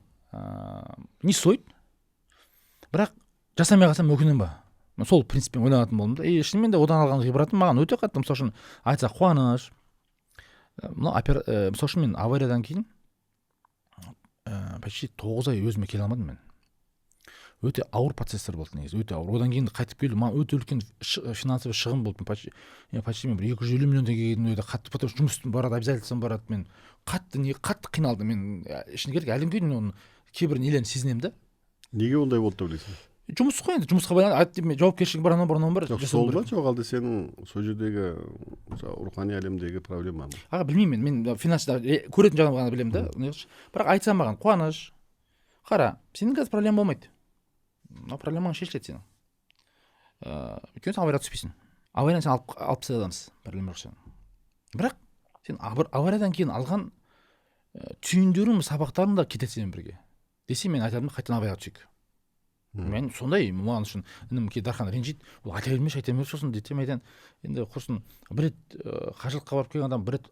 не стоит, бірақ жасамай қалсам, өкінемін ба? Мен сол принциппен ойланатын болдым да. И шынымен де одан алған ғибратым маған өте қатты. Мысалы үшін, айтсақ, қуаныш, мынау мысалы үшін, мен авариядан кейін почти 9 ай өзіме келе алмадым. Мен өте ауыр процесстер болды негізі, өте ауыр. Одан кейін қайтып келу маған өте үлкен финансовый шығын болды. Мен почти мен бір 250 миллион теңгеге өте қатты, потому что жұмыс барады, обязательством барады. Мен қатты не, қатты қиналдым мен. Шыны керек, әлі күнге дейін оның кейбір нелерін сезінемін да. Неге ондай болды деп ойлайсың? Жұмыс қой енді, жұмысқа байланысты, жауапкершілік бар, анау бар, анау бар. Жоқ, жасау сол ба, керек. жоқ әлде сенің сол жердегі, мысалы, рухани әлемдегі проблема ма? Аға, білмеймін, мен финанста көретін жағын ғана білемін да. Неғылшы. Бірақ айтсам, маған Қуаныш: «Қара, сенің қазір проблема болмайды, мынау проблемаң шешіледі сенің, өйткені сен аварияға түспейсің, аварияны сен алып тастай аламыз, проблема жоқ сенің. Бірақ сен авариядан кейін алған түйіндерің, сабақтарың да кетеді сенімен бірге», – десе, мен айтатыным: «Қайтадан аварияға түсейік». Мен сондай, маған үшін інім кейде Дархан ренжиді, ол айта бермеші, айта бермеші сосын дейді. Мен айтамын, енді құрсын, бір рет қажылыққа барып келген адам, бір рет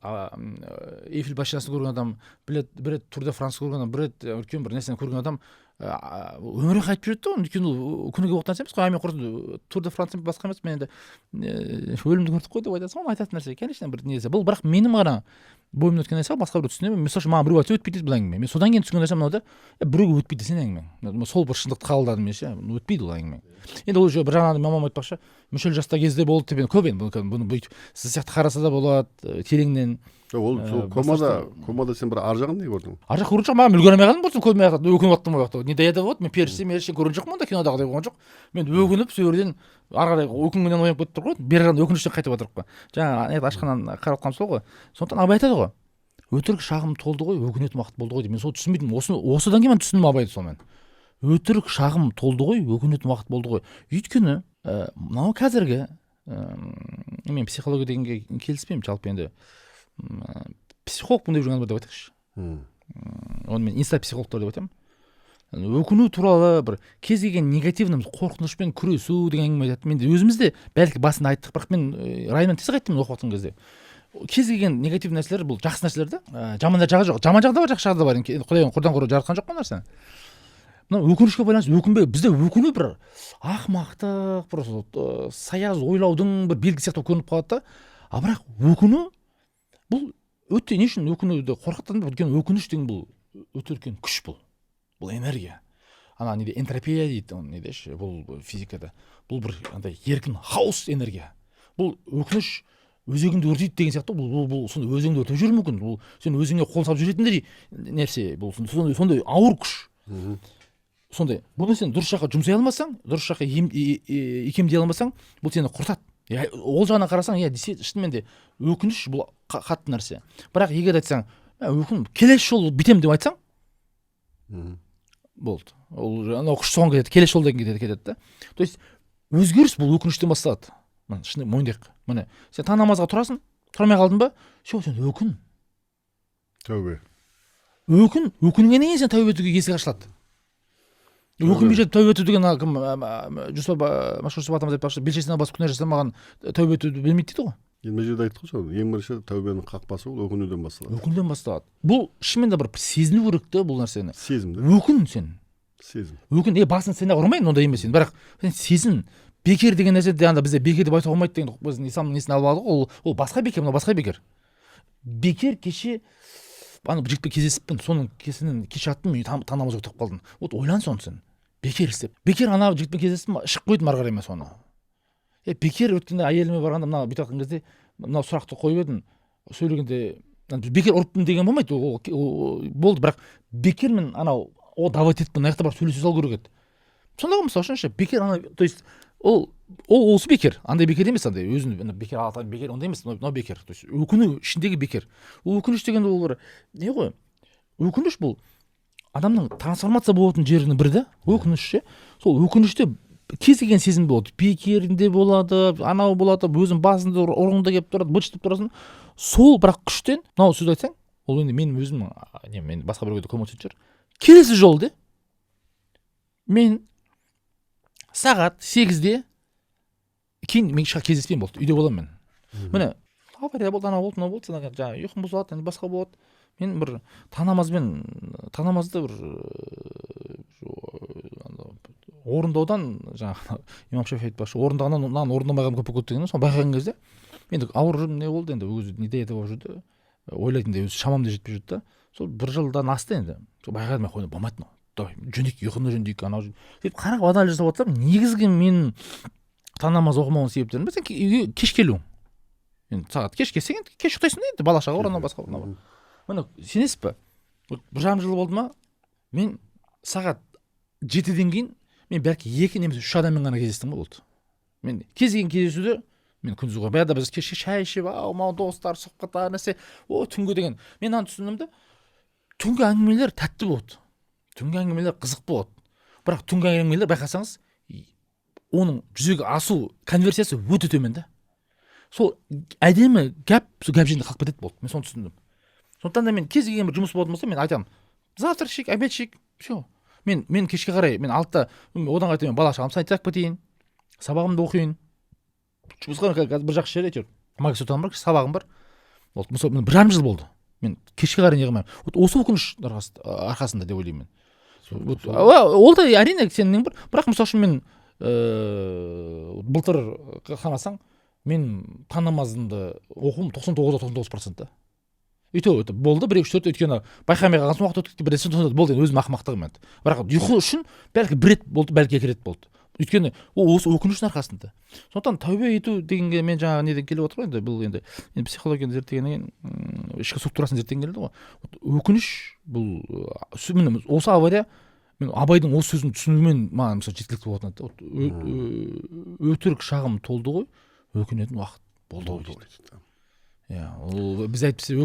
Эйфель башнясын көрген адам, бір рет Тур де Франс көрген адам, бір рет үлкен бір нәрсені көрген адам өмірі айтып жүреді да оны. Өйткені ол күніге болатын нәрсе емес қой. А мен құрсын Тур де Франс басқа емес, мен енді өлімді көрдік қой деп айтасың ғой. Айтатын нәрсе, конечно, бір несі бұл, бірақ менің ғана бойымнан өткен нәрсе ғой, басқа біреу түсіне ме? Мысалы үшін, маған біреу айтса, өтпейді дейді бұл әңгіме. Мен содан кейін түсінген нәрсем мынау да: біреуге өтпейді сен әңгімең. Сол бір шындықты қабылдадым мен ше, өтпейді ол әңгіме. Енді ол уже бір жағынан мамам айтпақшы, мүшел жаста кезде болды деп, енді көп енді бұны бүйтіп сіз сияқты қараса да болады тереңнен. Ол сол комада сен бір ар жағын не көрдің? Ар жақ көрген жоқ, маған үлгере алмай қалдым. Болсын, көрмей қалдым, өкініп жаттым. Ол жақта не до этого болды, мен періште меріште көрген жоқпын, онда кинодағыдай болған жоқ. Мен өкініп, сол жерден ары қарай өкінгеннен оянып кетіп тұр ғой, бері жағынан өкініштен қайтып жатырмық қой. Жаңа ашқаннан қарап жатқаным сол ғой. Сондықтан Абай айтады ғой: өтірік шағым толды ғой, өкінетін уақыт болды ғой деп. Мен соны түсінбейтінмін, осыдан кейін мен түсіндім Абайды сонымен: өтірік шағым толды ғой, өкінетін уақыт болды ғой. Өйткені мынау қазіргі мен психология дегенге келіспеймін жалпы. Енді психологпын деп жүрген адамдар деп айтайықшы, оны мен инста психологтар деп айтамын. Өкіну туралы бір кез келген негативный қорқынышпен күресу деген әңгіме айтады. Мен де өзіміз де бәлки басында айттық, бірақ мен райынан тез қайттым мен оқып жатқан кезде. Кез келген негативный нәрселер бұл жақсы нәрселер да, жаман жағы жоқ, жаман жағы да бар, жақсы жағы да бар. Енді Құдай құрдан құр жаратқан жоқ қой нәрсені. Мынау өкінішке байланысты өкінбе, бізде өкіну бір ақымақтық, просто саяз ойлаудың бір белгісі сияқты болып көрініп қалады да. А бірақ өкіну бұл өте, не үшін өкінуді қорқытады? Өйткені өкініш деген бұл өте үлкен күш, бұл энергия. Ана неде, энтропия дейді оны, неде ше, бұл физикада, бұл бір андай еркін хаос энергия. Бұл өкініш өзегіңді өртейді деген сияқты. Бұл сондай өзегіңді өртеп жіберуі мүмкін, бұл сен өзіңе қол салып жіберетіндей нәрсе. Бұл сондай ауыр күш. Сондай бұны сен дұрыс жаққа жұмсай алмасаң, дұрыс жаққа икемдей алмасаң, бұл сені құртады. Иә, ол жағынан қарасаң, иә, шынымен де өкініш бұл қатты нәрсе. Бірақ егер айтсаң: «Мә, өкін, келесі жолы бүйтемін», — деп айтсаң, болды, ол уже анау күш соған кетеді, келесі жолдан кетеді да. То есть өзгеріс бұл өкініштен басталады. Міне, шын мойындайық. Міне, сен таң намазға тұрасың, тұра алмай қалдың ба, все, сен өкін. Тәубе. Өкін. Өкінгеннен кейін сен тәубе етуге есік ашылады. Өкінбей жатып тәубе ету деген, ана кім, Жүсіп, Мәшһүр Жүсіп атамыз айтпақшы, белшесіне басып күнә жасамаған тәубе етуді білмейді дейді ғой. Енді мына жерде айттық қой соны: ең бірінші тәубенің қақпасы ол өкінуден басталады. Өкінуден басталады. Бұл шынымен де бір сезіну керек та бұл нәрсені. Сезім да. Өкін сен. Сезім. Өкін. Е, басын сен ұрмайын, ондай емес енді, бірақ сен сезін. Бекер деген нәрсе де, анда бізде бекер деп айтуға болмайды деген, біздің исламның несін алып алдық. Ол басқа бекер, мынау басқа бекер. Бекер кеше ана бір жігітпен кездесіппін, соның кесірінен кеш жаттым мен, таң намазға отырып қалдым. Вот ойлан соны, сен бекер істеп, бекер ана жігітпен кездестім, ішіп қойдым ары қарай мен соны. Е, бекер өткенде әйеліме барғанда мына бүйтіп жатқан кезде мынау сұрақты қойып едім сөйлегенде, бекер ұрыппын деген болмайды, ол болды, бірақ бекер мен анау о давать етіппін, мына жақта барып сөйлесе салу керек еді. Сонда ғой, мысалы үшін ше, бекер ана, то есть ол осы бекер андай бекер емес, андай өзін ана бекер ата бекер ондай емес, мынау бекер, то есть өкіну ішіндегі бекер. Ол өкініш деген ол бір не ғой, өкініш бұл адамның трансформация болатын жерінің бірі да өкініш ше. Сол өкініште кез келген сезім болады, бекерінде болады, анау болады, өзің басыңды ұрғың да келіп тұрады, быт шыт тұрасың сол. Бірақ күштен мынау сөзді айтсаң, ол енді менің өзім не, мен басқа біреуге де көмектесетін шығар. Келесі жолы де мен сағат 8-де кейін мен ешқашан кездеспеймін, болды, үйде боламын мен. Міне, авария болды, анау болды, мынау болды, содан кейін жаңағы ұйқым бұзылады, енді басқа болады. Мен бір таң намазбен, таң намазды бір орындаудан, жаңағы имам Шафи айтпақшы, орындағаннан мынаны орындамай қалғаным көп болып кетті деген. Соны байқаған кезде енді ауырып жүрдім, не болды енді, өзі не болып жүрді, ойлайтын өзі шамам да жетпей жүрді да. Сол бір жылдан асты енді, сол байқадым мен, қой, болмайды мынау, давай жөндейік, ұйқыны жөндейік, анау. Сөйтіп қарап, анализ жасап отырсам, негізгі менің таң намаз оқымауымның себептерінің бірі — сен үйге кеш келуің. Енді сағат кеш келсең, енді кеш ұйықтайсың да, енді бала шаға бар, анау басқа, мынау бар. Міне, сенесіз ба, вот 1,5 жыл болды ма, мен сағат 7-ден кейін мен бәлки екі немесе үш адаммен ғана кездестім ғой, болды. Мен кез келген кездесуде мен күндіз ғой, баяғыда біз кешке шай ішіп, ау мынау достар, сұхбаттар, нәрсе, о түнгі деген. Мен мынаны түсіндім да: түнгі әңгімелер тәтті болады, түнгі әңгімелер қызық болады, бірақ түнгі әңгімелер, байқасаңыз, оның жүзеге асу конверсиясы өте төмен да. Сол әдемі гәп сол гәп жерінде қалып кетеді, болды. Мен соны түсіндім. Сондықтан да мен кез келген бір жұмыс болатын болса, мен айтамын: завтрак ішейік, обед ішейік, все. Мен кешке қарай, мен 6-да, одан қайта мен бала шағамды сайтап кетейін, сабағымды оқиын. Жұмысқа қазір бір жақсы жер әйтеуір. Магистратурам бар, сабағым бар. Вот, мысалы, 1,5 жыл болды. Мен кешке қарай не қылмаймын. Вот осы өкініш арқасында деп ойлаймын мен. Вот, ол да әрине сенің бір, бірақ мысалы үшін мен былтыр санасаң, мен таң намазымды оқуым 99,99% та. И то это болды бір, екі, үш, төрт, өйткені байқамай қалған соң уақыт өтіп кетті, бір рет болды, енді өзімнің ақымақтығым енді. Бірақ ұйқы үшін бәлки бір рет болды, бәлки екі рет болды. Өйткені ол осы өкініштің арқасында. Сондықтан тәубе ету дегенге мен жаңағы неден келіп отыр ғой енді, бұл енді психологияны зерттегеннен кейін, ішкі структурасын зерттегім келді ғой. Өкініш бұл, міне, осы авария, мен Абайдың осы сөзін түсінумен маған, мысалы, жеткілікті болатын еді. Өтірік шағым толды ғой, өкінетін уақыт болды ғой дейді. Иә, ол біз әйтпесе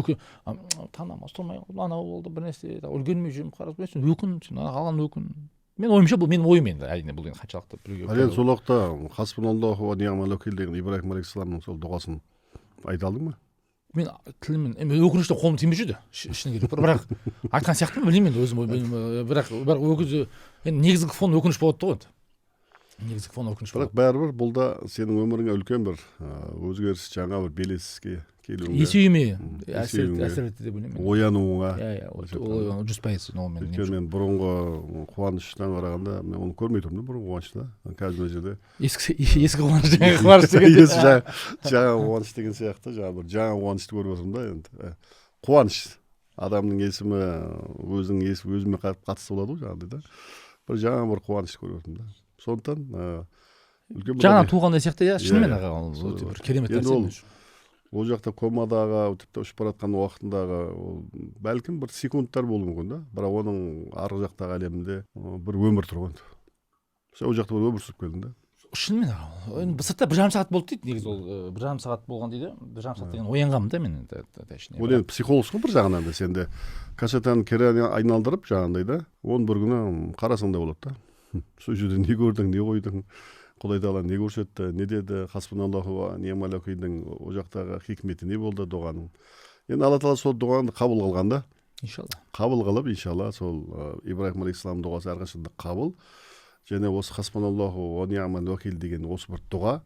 таң намаз тұрмай қалдым, анау болды, бір нәрсе, үлгермей жүрмін, қарап, сен өкін, сен алған өкін. Мен ойымша, бұл менің ойым енді, әрине, бұл енді қаншалықты біреуге. Ал енді сол уақытта «Хасбуналлаху уа ни'мал уәкил» деген Ибраһим алейхисаламның сол дұғасын айта алдың ба? Мен тіліммен, мен өкініштен қолым тимей жүрді, шыны керек, бірақ айтқан сияқтымын, білмеймін енді өзім, бірақ енді негізгі фон өкініш болады ғой енді, негізгі фон өкініш. Бірақ бәрібір бұл да сенің өміріңе үлкен бір өзгеріс, жаңа бір белеске келуіңе, есеюіме әсер етті деп ойлаймын. Оянуыңа. Иә, ол 100% ол мен. Өйткені мен бұрынғы Қуаныштан қарағанда мен оны көрмей тұрмын да, бұрынғы Қуанышты да қазір мына жерде. Ескі Қуаныш, жаңа Қуаныш деген. Жаңа Қуаныш деген сияқты, жаңа бір жаңа Қуанышты көріп отырмын да. Енді Қуаныш адамның есімі өзінің есімі өзіме қатысты болады ғой жаңағыдай да, бір жаңа бір Қуанышты көріп отырмын да. Сондықтан үлкен жаңа туғандай сияқты, иә, шынымен, аға, ол өте бір керемет нәрсе. Ол ол жақта комадағы, тіпті ұшып бара жатқан уақытындағы, ол бәлкім бір секундтар болуы мүмкін да, бірақ оның арғы жақтағы әлемінде бір өмір тұр ғой енді. Сен ол жақта бір өмір сүріп келдің да. Шынымен, аға, енді сыртта 1,5 сағат болды дейді негізі, ол 1,5 сағат болған дейді. 1,5 сағат деген оянғанмын да мен енді, точнее. Ол енді психологсың ғой бір жағынан да, сен де кассетаны кері айналдырып жаңағындай да, оны бір күні қарасаң да болады да, сол жерде не көрдің, не қойдың, Құдай тағала не көрсетті, не деді, «Хасбуналлаху уа ни'мал уәкилдің» ол жақтағы хикметі не болды дұғаның. Енді Алла тағала сол дұғаны қабыл қылған да. Иншалла. Қабыл қылып, иншалла, сол Ибраһим алейхисалам дұғасы әрқашан да қабыл. Және осы «Хасбуналлаху уа ни'мал уәкил» деген осы бір дұға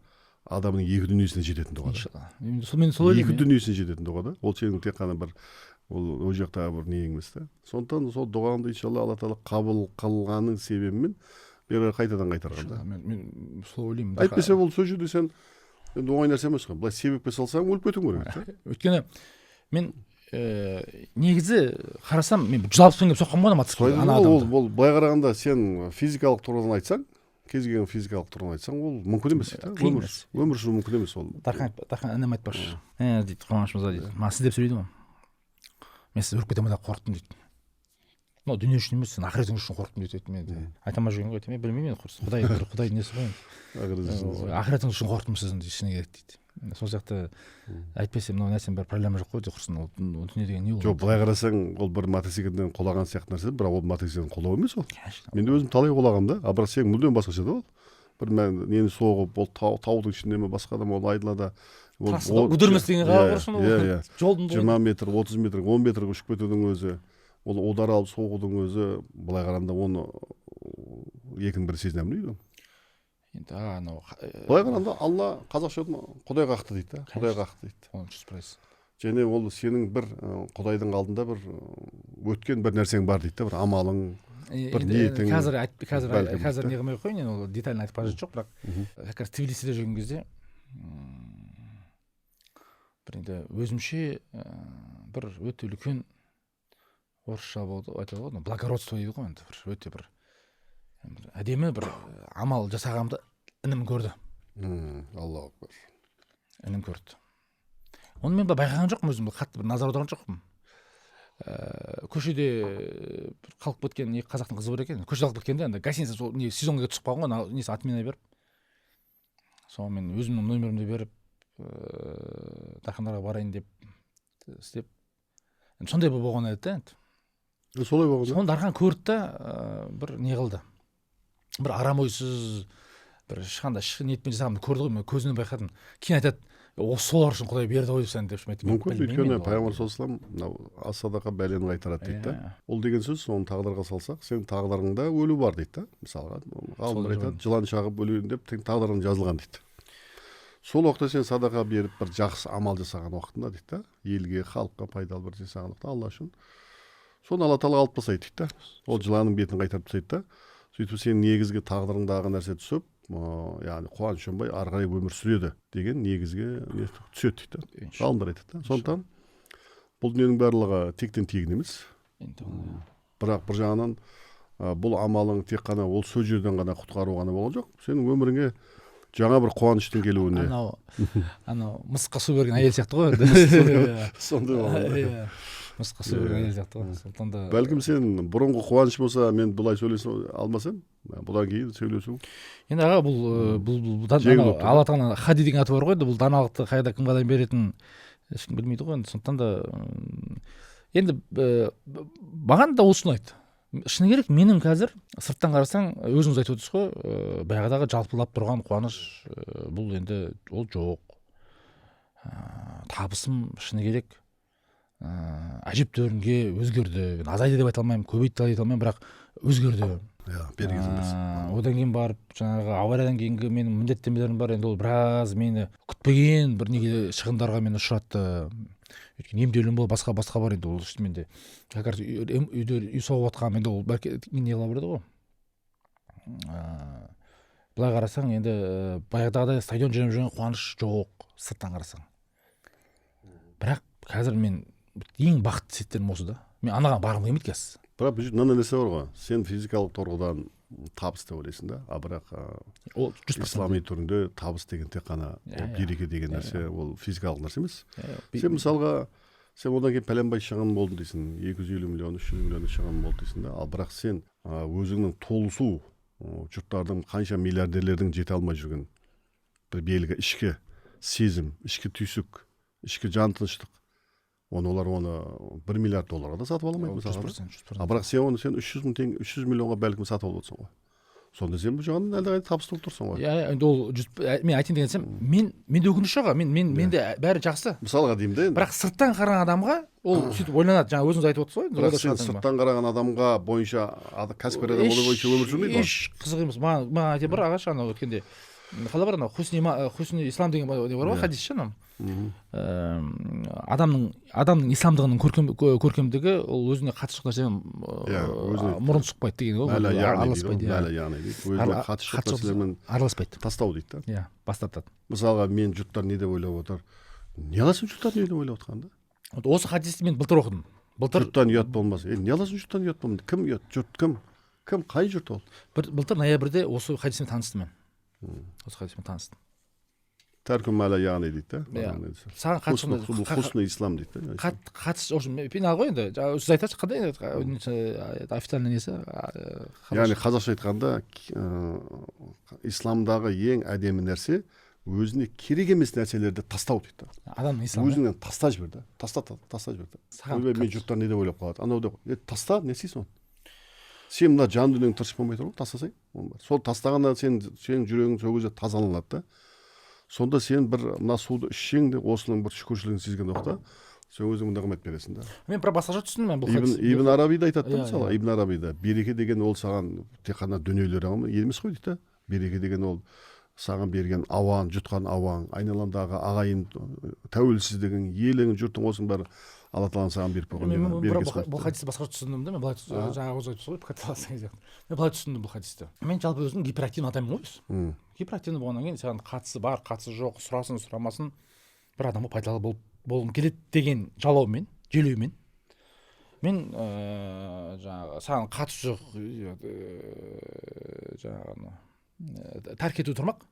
адамның екі дүниесіне жететін дұға да. Иншалла, енді сол, мен солай Екі ойлаймын, иә. дүниесіне жететін дұға да ол, сенің тек қана бір ол жақтағы бір нең емес та. Сондықтан сол дұғаңды, иншалла, Алла тағала қабыл қылғанның себебімен бері қайтадан қайтарған да. Иншалла, мен солай ойлаймын. Әйтпесе ол сол жерде сен енді оңай нәрсе емес қой, былай себепке салсаң, өліп кетуің керек еді да. Өйткені мен негізі қарасам, мен 160 мың келіп соққан ғой ана мотоцикл Солай ана ол адамды. Ол былай қарағанда, сен физикалық тұрғыдан айтсаң, кез келген физикалық тұрғыдан айтсаң, ол мүмкін емес та. Қиын Өмір нәрсе. Өмір сүру мүмкін емес ол. Дархан інім айтпақшы, дейді, «Қуаныш мырза, — дейді, — маған сіз деп сөйлейді ғой, мен сізді өліп кетемін деп қорықтым», — дейді. «Мынау дүние үшін емес, сен ақыретің үшін қорықтым», — дейді. Мен айта алмай жүрген ғой, айтамын, білмеймін енді, құрсын, құдай бір құдайдың несі ғой енді. «Ақыретіңіз үшін қорықтым сіздің», — дейді, шыны керек, дейді. Сол сияқты, әйтпесе мынау нәрсенің бәрі проблема жоқ қой, құрсын, ол дүние деген не ол? Жоқ, былай қарасаң, ол бір мотоциклден құлаған сияқты нәрсе, бірақ ол мотоциклден құлау емес ол. Конечно. Мен де өзім талай құлағанмын да, а бірақ сен мүлдем басқаша да. Ол бір нені соғып, ол таудың ішінде ме, басқа да ма, ол айдалада ол Трассада Гудермес деген қала құрсын, ол иә иә жолдың бойында. 20 метр, 30 метр, 10 метрге ұшып кетудің өзі, ол удар алып соғудың өзі, былай қарағанда, оны екінің бірі сезіне алмайды. Енді анау Былай қарағанда, Алла, қазақша құдай қақты дейді да, құдай қақты дейді. Оны 100%. Және ол сенің бір құдайдың алдында бір өткен бір нәрсең бар дейді да, бір амалың, бір ниетің Қазір айт, қазір бәлкім қазір да. Не қылмай ақ қояйын енді, ол детально айтып қажеті жоқ, бірақ как раз Тбилисиде жүрген кезде бір енді өзімше бір өте үлкен, орысша болды айтады ғой, благородство дейді ғой енді, бір өте бір әдемі бір амал жасағанымды інім көрді. Аллаху акбар. Інім көрді оны, мен былай байқаған жоқпын өзім, қатты бір назар аударған жоқпын. Көшеде бір қалып кеткен екі қазақтың қызы бар екен. Көшеде қалып кеткенде, анда гостиница сол не сезонға түсіп қалған ғой, ана несі отмена беріп, соны мен өзімнің номерімді беріп, Дархандарға барайын деп істеп, енді сондай бір болған еді да енді. Солай болған да. Соны Дархан көрді да, бір не қылды, бір арам ойсыз Бір ешқандай шын ниетпен жасағанымды көрді ғой, мен көзінен байқадым. Кейін айтады, осы солар үшін Құдай берді ғой сен деп. Мен Мүмкін, өйткені пайғамбар саллаллаху алейхи мынау аз садақа бәлені қайтарады дейді да. Иә. Ол деген сөз, соны тағдырға салсақ, сенің тағдырыңда өлу бар дейді да. Мысалға, ғалымдар айтады, жылан шағып өлейін деп тағдырың жазылған дейді. Сол уақытта сен садақа беріп, бір жақсы амал жасаған уақытында дейді да, елге, халыққа пайдалы бір жасаған уақытта, Алла үшін, соны Алла Тағала алып тастайды дейді да. Ол жыланның бетін қайтарып тастайды да. Сөйтіп сенің негізгі тағдырыңдағы нәрсе түсіп, яғни Қуаныш Шонбай ары қарай өмір сүреді деген негізгі не түседі дейді да. Ғалымдар айтады да. Сондықтан бұл дүниенің барлығы тектен тегін емес. Бірақ бір жағынан бұл амалың тек қана ол сол жерден ғана құтқару ғана болған жоқ, сенің өміріңе жаңа бір қуаныштың келуіне. Анау мысыққа су берген әйел сияқты ғой енді. Сондай болған. Иә, мысыққа су берген әйел сияқты ғой, сондықтан да. Бәлкім, сен бұрынғы Қуаныш болса, мен бұлай сөйлесе алмас едім, бұдан кейін сөйлесу Енді, аға, бұл жеңіл болып тұр. Алла Тағала Хади деген аты бар ғой. Енді бұл даналықты қайда, кім, қайдан беретінін ешкім білмейді ғой енді. Сондықтан да енді маған да осы ұнайды, шыны керек. Менің қазір сырттан қарасаң, өзіңіз айтып отырсыз ғой, баяғыдағы жалпылап тұрған Қуаныш, бұл енді ол жоқ. Табысым, шыны керек, әжептәуірге өзгерді. Енді азайды деп айта алмаймын, көбейді деп айта алмаймын, бірақ өзгерді. Иә, берекесін берсін. Одан кейін барып жаңағы авариядан кейінгі менің міндеттемелерім бар. Енді ол біраз мені күтпеген бір неге, шығындарға мені ұшыратты, өйткені емделуім болды, басқа басқа бар. Енді ол шынымен де как раз үйде үй соғып жатқанмын. Енді ол бәлки не қыла береді ғой. Былай қарасаң, енді баяғыдағыдай стадион жинап жүрген Қуаныш жоқ сырттан қарасаң. Бірақ қазір мен ең бақытты сәттерім осы да, мен анаған барғым келмейді қазір. Бірақ бұл жерде мынандай нәрсе бар ғой: сен физикалық тұрғыдан табыс деп ойлайсың да, а бірақ Ол 100%. ислами түрінде табыс деген тек қана ол береке деген нәрсе, ол физикалық нәрсе емес. Сен, мысалға, сен одан кейін пәленбай шығын болды дейсің, 250 миллион, 300 миллион шығын болды дейсің да. Ал бірақ сен өзіңнің толысу, жұрттардың, қанша миллиардерлердің жете алмай жүрген бір белгі, ішкі сезім, ішкі түйсік, ішкі жан тыныштық, оны олар оны 1 миллиард долларға да сатып ала алмайды, Жүз мысалға да. процент, 100%. А бірақ сен оны, сен 300 мың теңге, 300 миллионға бәлкім сатып алып отырсың ғой. Сонда сен бұл жағынан әлдеқайда табысты болып тұрсың ғой. Иә, енді ол жүз, мен айтайын деген, мен менде өкініш жоқ, мен менде бәрі жақсы. Мысалға деймін да енді. Бірақ сырттан қараған адамға ол сөйтіп ойланады, жаңа өзіңіз айтып отырсыз ғой енді. Бірақ Ойда сен шығатын әңгіме. сырттан қараған адамға бойынша, кәсіпкер адам олай бойынша өмір сүрмейді ғой. Еш қызық емес маған. Айтайын, бір ағаш анау өткенде қалай бар, анау хусни ислам деген не бар ғой, хадис ше анау. Адамның исламдығының көркемдігі ол өзіне қатысы жоқ нәрседен Иә, өзіне- мұрын сұқпайды деген ғой. Мәлә яғни дейді ғой. Араласпайды, иә. Мәлә яғни дейді, өзіне қатысы жоқ қатысы жоқ нәрселермен араласпайды. Тастау дейді да. Иә, бас тартады. Мысалға, мен жұрттар не деп ойлап отыр, не аласың жұрттар не деп ойлап отқанын да. Вот осы хадисті мен былтыр оқыдым, былтыр. Жұрттан ұят болмас, е, не аласың жұрттан ұят болмас? Кім ұят? Жұрт кім? Кім, қай жұрт ол? Былтыр ноябрьде осы хадиспен таныстым мен, осы хадиспен таныстым. Тәрку мәлә яғни дейді да. Иә. Яғни десе. Саған қатысы Бұл хусны ислам дейді да. Қатысы, в общем, пенал ғой енді. Жаңа сіз айтасыз, қандай енді, официальный несі? Яғни қазақша айтқанда, исламдағы ең әдемі нәрсе өзіне керек емес нәрселерді тастау дейді да. Адамның исламы. Өзіңнен таста жібер да, таста, таста жібер да. Саған Ойбай, мен жұрттар не деп ойлап қалады, анау деп, е, таста, не істейсің оны? Сен мына жан дүниең тырыш болмай тұр ғой, тастасаң оның бәрі. Сол тастағанда сен, сенің жүрегің сол кезде тазаланады да. Сонда сен бір мына суды ішсең де, осының бір шүкіршілігін сезген уақытта сен өзің нығмет бересің да. Мен бірақ басқаша түсіндім мен бұл Ибн, хадисті. Ибн Араби да айтады да. Мысалы, иә. Ибн Араби да: береке деген ол саған тек қана дүниелер емес қой дейді да. Береке деген ол саған берген ауаң, жұтқан ауаң, айналаңдағы ағайын, тәуелсіздігің, елің, жұртың, осының бәрі Алла Тағаланың саған беріп қойған Мен бірақ берекесі бұл ғой. бұл хадисті басқаша түсіндім да мен былай. Жаңа өзі айтып тұрсыз ғой, пікірталас деген сияқты. Мен былай түсіндім бұл хадисті. Мен жалпы өзім гиперактивный адаммын ғой өзі. Гиперактивный болғаннан кейін, саған қатысы бар, қатысы жоқ, сұрасын, сұрамасын, бір адамға пайдалы болып болғым келеді деген жалаумен, желеумен мен жаңағы саған қатысы жоқ, жаңағы анау, тәрк ету тұрмақ,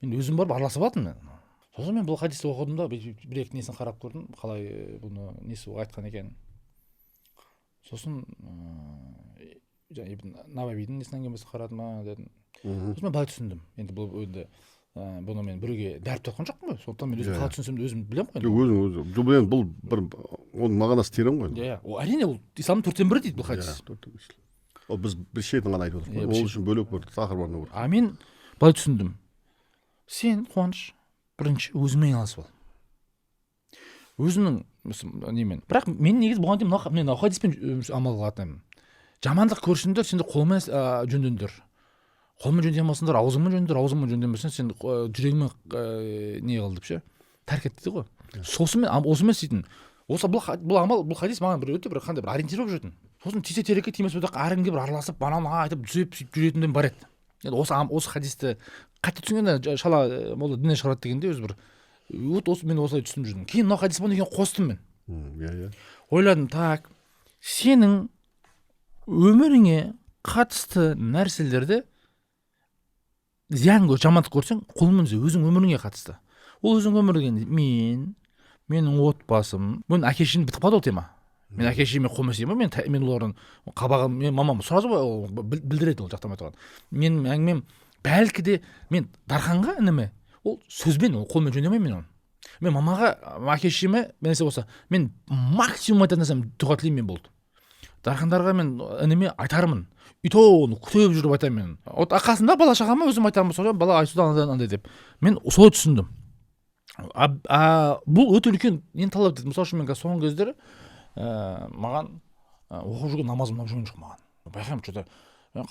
мен өзім барып араласып алатынмын мен. Сосын мен бұл хадисті оқыдым да, бүйтіп бір екі несін қарап көрдім, қалай бұны несі айтқан екен. Сосын жаңа Ибн Навабидің несін, әңгімесін қарадым а дедім. Сосын мен былай түсіндім енді. Бұл енді бұны мен біреуге дәріптеп жатқан жоқпын ғой, сондықтан мен өзім қалай түсінсем де, өзім білемін ғой Жоқ, енді. өзің өзің, жоқ, енді бұл бір оның мағынасы терең ғой енді. Иә, ол әрине, ол исламның төрттен бірі дейді бұл хадис. Иә, төрттен бірі. Ол біз бір шетін ғана айтып отырмыз Иә, ғой. бір Ол үшін бөлек бір тақырып арнау керек. А мен Былай түсіндім. Сен, Қуаныш, бірінші өзіңмен айналысып ал, өзіңнің немен. Бірақ мен негізі бұған дейін мен мынау хадиспен амал қылатын едім. Жамандық көрсеңдер, сендер қолмен жөндеңдер, қолмен жөндей алмасаңдар, аузыңмен жөндеңдер, аузыңмен жөндемесең, сен жүрегіңмен не қыл деп ше, тәрк ет дейді ғой. Сосын мен осымен істейтінмін. Осы бұл амал, бұл хадис маған бір өте бір қандай бір ориентир болып жүретін. Сосын тисе терекке, тимесе бұтаққа, әркімге бір араласып, анау мынау айтып, түзеп, сөйтіп жүретіндім бар еді. Енді осы хадисті қате түсінгенде, шала молда діннен шығарады дегенде, өзі бір вот осы мен осылай түсініп жүрдім. Кейін мынау хадис болғаннан кейін қостым мен. Иә иә Ойладым: так, сенің өміріңе қатысты нәрселерді зиян көр, жамандық көрсең, қолыңмен түзе. Өзің өміріңе қатысты. Ол өзің өмір деген мен, менің отбасым, мен әке шешем, бітіп қалды ол тема. Мен әке шешеме қолмен істеймін ба? Мен олардың қабағын, мен мамам сразу ол білдіреді, ол жақтамай тұрған. Менің әңгімем бәлкі де мен Дарханға, ініме, ол сөзбен, ол қолмен жөндей алмаймын мен оны. Мен мамаға, әке шешеме бір нәрсе болса, мен максимум айтатын нәрсем дұға тілеймін мен, болды. Дархандарға, мен ініме айтармын, и то оны күтіп жүріп айтамын мен. Вот, қасында бала шағама өзім айтамын, сол бала Айсұлтан андай андай деп. Мен солай түсіндім. А бұл өте үлкен нені талап етеді. Мысалы үшін, мен қазір соңғы кездері маған оқып жүрген намазым ұнап жүрген жоқ. Маған байқаймын, че то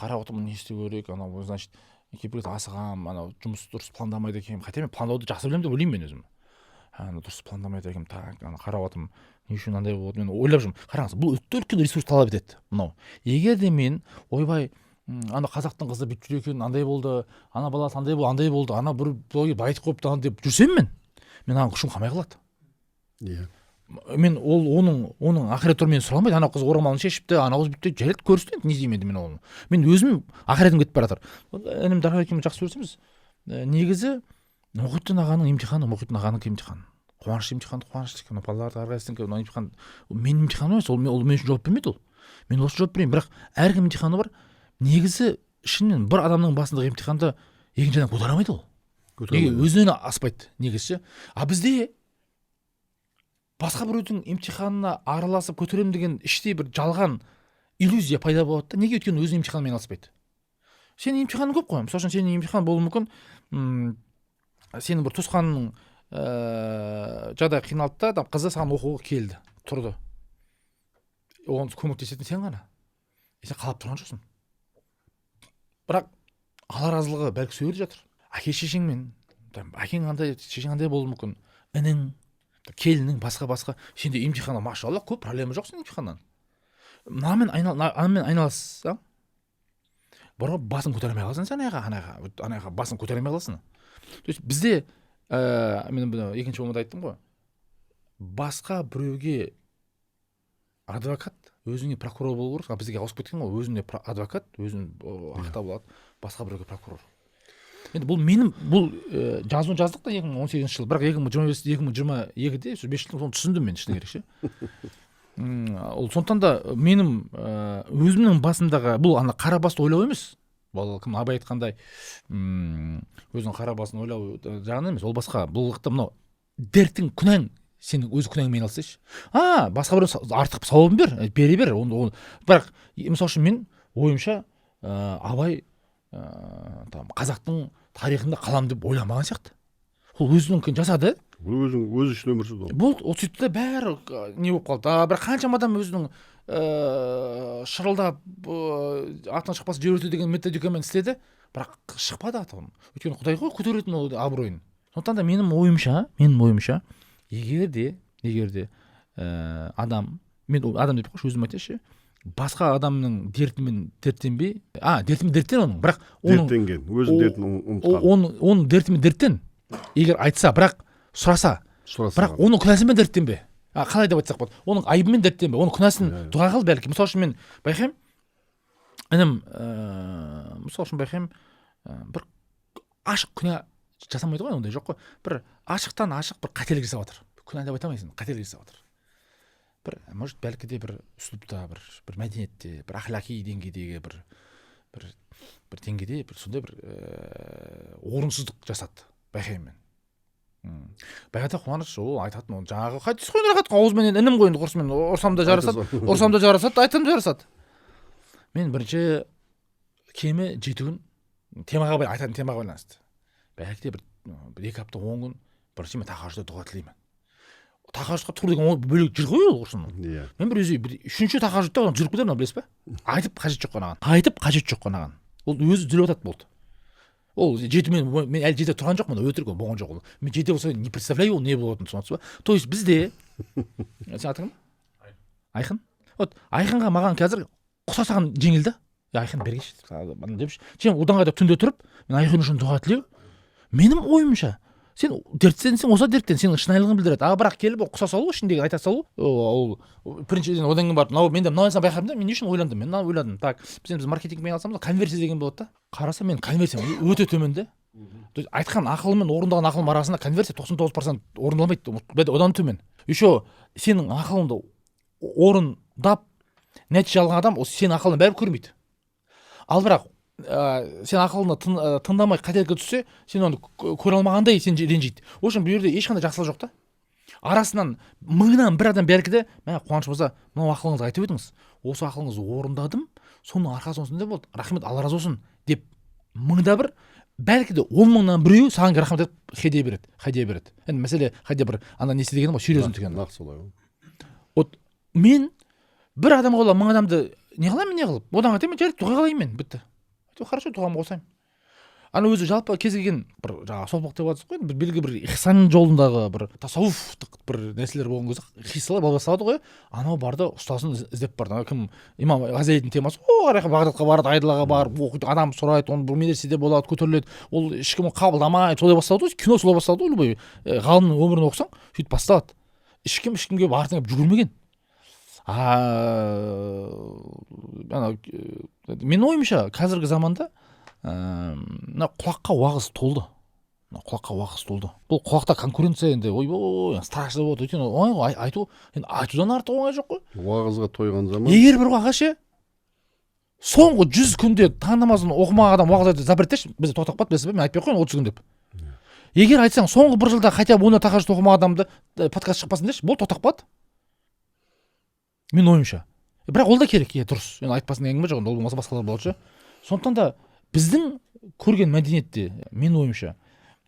қарап отырмын, не істеу керек анау, значит, кейбір кезде асығамын, анау жұмыс дұрыс пландамайды екенмін. Хотя мен пландауды жақсы білемін деп ойлаймын мен өзім. Ана дұрыс пландамайды екенмін. Так, ана қарап отырмын, не үшін андай болды, мен ойлап жүрмін. Қараңыз, бұл өте үлкен ресурс талап етеді мынау. Егер де мен ойбай, ана қазақтың қызы бүйтіп жүр екен, андай болды, ана баласы андай болды, андай болды, ана бір блогер байытып қойыпты ана деп жүрсем, мен ана күшім қалмай қалады. Мен ол оның ақырет туралы мен сұра алмайды. Анау қыз орамалын шешіпті, анау қыз бүйтті, жарайды, көрсін енді, не деймін енді мен оны. Мен өзім ақыретім кетіп бара жатыр. Інім Дархан екеуміз жақсы сөйлесеміз. Негізі Мұхитдин ағаның емтиханы, Мұхитдин ағанікі емтихан, Қуаныш емтиханы, Қуаныштікі, мына балаларды әрқайсысынікі. Мына емтихан ол менің емтиханым емес, ол мен үшін жауап бермейді, ол мен осы жауап бермеймін. Бірақ әркім емтиханы бар. Негізі, шынымен бір адамның басындағы емтиханды екінші адам көтере алмайды ол. Көтере Неге? алмайды. Өзінен аспайды негізі ше. А бізде басқа біреудің емтиханына араласып көтеремін деген іштей бір жалған иллюзия пайда болады да. Неге? Өйткені өзінің емтиханымен айналыспайды. Сенің емтиханың көп қой. Мысалы үшін, сенің емтихан болуы мүмкін, сенің бір туысқаныңның жағдайы қиналды да, там қызы саған оқуға келді, тұрды, оған көмектесетін сен ғана, и сен қалап тұрған жоқсың, бірақ Алла разылығы бәлкі сол жерде жатыр. Әке шешеңмен, там, әкең андай, шешең андай болуы мүмкін, інің, келінің, басқа басқа. Сенде емтиханнан, машалла, көп проблема жоқ. Сен емтиханнан мынамен айнал, анамен айналыссаң бар ғой, басын көтере алмай қаласың сен ана жаққа басын көтере алмай қаласың. То есть бізде мен бұны екінші болмада айттым ғой, басқа біреуге адвокат, өзіңе прокурор болу керек. А бізге ауысып кеткен ғой: өзіне адвокат, өзін ақтап алады, басқа біреуге прокурор. Енді бұл менің бұл жазуын жаздық та 2018 жылы, бірақ 2025, 2022-де, сол 5 жылдан соң түсіндім мен, шыны керек ше. Ол сондықтан да менің өзімнің басымдағы бұл ана қара басты ойлау емес. Бұл кім, Абай айтқандай, өзінің қара басын ойлау жағынан емес, ол басқа. Бұл жақта мынау дертің, күнәң, сенің өз күнәңмен айналыссайшы, а басқа біреу артық сауабын бер, бере бер оны, бірақ мысалы үшін, мен ойымша, Абай там қазақтың тарихында қалам деп ойламаған сияқты. Ол өзінікін жасады. Ол өзің өзі үшін өмір сүрді ол. Болды, ол сөйтті да, бәрі не болып қалды. А бірақ қаншама адам өзінің шырылдап, атынан шықпас жер өрте деген методикамен істеді, бірақ шықпады аты оның. Өйткені Құдай ғой көтеретін ол абыройын. Сондықтан да менің ойымша, егер де адам, мен ол адам деп қойшы, өзім айтайыншы, басқа адамның дертімен дерттенбей, а дертімен дерттен оның, бірақ оның Дерттенген, өзінің дертін ұмытқан. Оның дертімен дерттен егер айтса, бірақ сұраса, сұраса бірақ ғана. Оның күнәсімен дерттенбе, а қалай деп айтсақ болады, оның айыбымен дерттенбе, оның күнәсін Иә, иә. дұға қыл бәлки. Мысалы үшін, мен байқаймын, інім, мысалы үшін, байқаймын, бір ашық күнә жасамайды ғой, ондай жоқ қой, бір ашықтан ашық бір қателік жасап жатыр. Күнә деп айта алмайсың, қателік жасап жатыр бір, может, бәлки де бір ұслупта, бір мәдениетте, бір ахлақи деңгейдегі бір деңгейде бір сондай бір орынсыздық жасады, байқаймын мен. Баяғыда Қуаныш ол айтатын, ол жаңағы хадис қой, рахат ауызбен. Енді інім ғой енді, құрсын, мен ұрсам да жарасады, ұрсам да жарасады, айтсам да жарасады. Мен бірінші кемі 7 күн Темаға, айтатын темаға байланысты. Бәлки де бір 2 апта 10 күн бірінші мен тахажжудта дұға тілеймін. Тахажжудқа тұр деген ол бөлек жыр ғой ол құрсын. Иә. Мен бір өзі бір үшінші тахажжудта одан жүріп кетемін, білесіз ба? Айтып қажет жоқ қанаған. Айтып қажет жоқ қанаған. Ол өзі жүріп жатады, болды. Ол жеті, мен әлі жеті тұрған жоқпын, өтірік, ол болған жоқ ол. Мен жеті болса, не представляю, ол не болатынын, түсініп ба? То есть бізде, сен атың кім? Айқын. Вот Айқынға, маған қазір құса салған жеңіл да. Айқын, бергеші депші. Сен одан қайта түнде тұрып, мен Айқын үшін дұға тілеу, менің ойымша, сен дерттенсең, осы дерттен сенің шынайылығын білдіреді. А бірақ келіп ол құса салу, ішіндегі айта салу, ол біріншіден, одан кейін барып мынау мен де мынау нәрсені байқадым да, мен не үшін ойландым, мен мынаны ойладым. Так, біз енді, біз маркетингпен айналысамыз ғой, конверсия деген болады да. Қарасам, менің конверсиям өте төмен да. То есть айтқан ақылым мен орындаған ақылым арасында конверсия 99% орындалмайды, одан төмен. Еще сенің ақылыңды орындап нәтиже алған адам ол сенің ақылыңды бәрібір көрмейді. Ал бірақ сен ақылыңды тыңдамай қателікке түссе, сен оны көре алмағандай сен ренжиді. В общем, бұл жерде ешқандай жақсылық жоқ та. Арасынан мыңнан бір адам бәлки де: «Мә, Қуаныш мырза, мынау ақылыңызды айтып едіңіз, осы ақылыңызды орындадым, соның арқасы осындай болды, рахмет, Алла разы болсын», — деп мыңда бір, бәлки де 10 мыңнан біреуі саған рахмет айтып хедие береді, хадия береді. Енді мәселе хадия бір ана несі деген ғой, серьезный деген. Нақ солай ғой. Вот мен бір адамға бола 1000 адамды не қыламын, не қылып одан қайтемін? Жарайды, дұға қылайын мен, бітті. Хорошо, дұғамды қосайын. Ана өзі жалпы кез келген бір жаңағы сопылық деп жатырсыз ғой енді, бір белгілі бір ихсан жолындағы бір тасауфтық бір нәрселер болған кезде хиссалар бола басталады ғой. Анау барды, ұстазын іздеп барды. Ана кім, имам Ғазалидің темасы ғой, ар жаққа Бағдатқа барады, айдалаға барып оқиды, адам сұрайды, оны бір медреседе болады, көтеріледі, ол ешкім қабылдамайды. Солай басталады ғой кино, солай басталады ғой. Любой ғалымның өмірін оқысаң, сөйтіп басталады. Ешкім ешкімге артынан келіп жүгірмеген. А ана менің ойымша, қазіргі заманда мына құлаққа уағыз толды, мына құлаққа уағыз толды. Бұл құлақта конкуренция енді, ойбой, страшно болады, өйткені оңай ғой айту, енді айтудан артық оңай жоқ қой. Уағызға тойған заман. Егер бір аға ше, соңғы 100 күнде таң намазын оқымаған адам уағыз айту запрет теші, бізде тоқтап қалды, білесіз бе? Мен айтпай ақ қояйын 30 күн деп. Егер айтсаң, соңғы бір жылда хотя бы оны тахажжуд оқымаған адамды подкаст шықпасын деші, болды, тоқтап қалады менің ойымша. Бірақ ол да керек, иә, дұрыс, енді айтпасын деген әңгіме жоқ, ол болмаса басқалар болады ше. Сондықтан да біздің көрген мәдениетте, менің ойымша,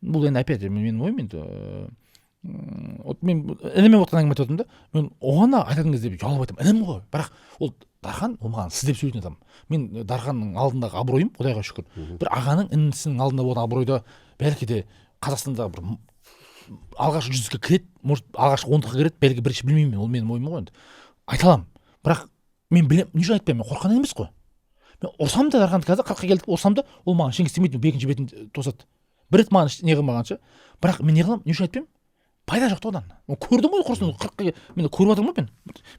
бұл енді опять же менің ойым енді, вот мен ініме отқан әңгіме айтып отырмын да. Мен оған да айтатын кезде ұялып айтамын, інім ғой, бірақ ол Дархан, ол маған сіз деп сөйлейтін адам. Мен Дарханның алдындағы абыройым, құдайға шүкір, бір ағаның інісінің алдында болған абыройда бәлки де Қазақстанда бір алғашқы 100-ге кіреді, может, алғашқы 10-дыққа кіреді, бәлки бірінші, білмеймін мен, ол менің ойым ғой енді, айта аламын. Бірақ мен білемін, не үшін айтпаймын? Мен қорыққаннан емес қой. Мен ұрсам да Дарханды, қазір 40-қа келдік, ұрсам да, ол маған ештеңе істемейді, екінші бетін тосады. Бір рет маған не қылмағанша. Бірақ мен не қыламын, не үшін айтпаймын? Пайда жоқ та одан. Мен көрдім ғой, құрысын, 40-қа мен көріп жатырмын ғой.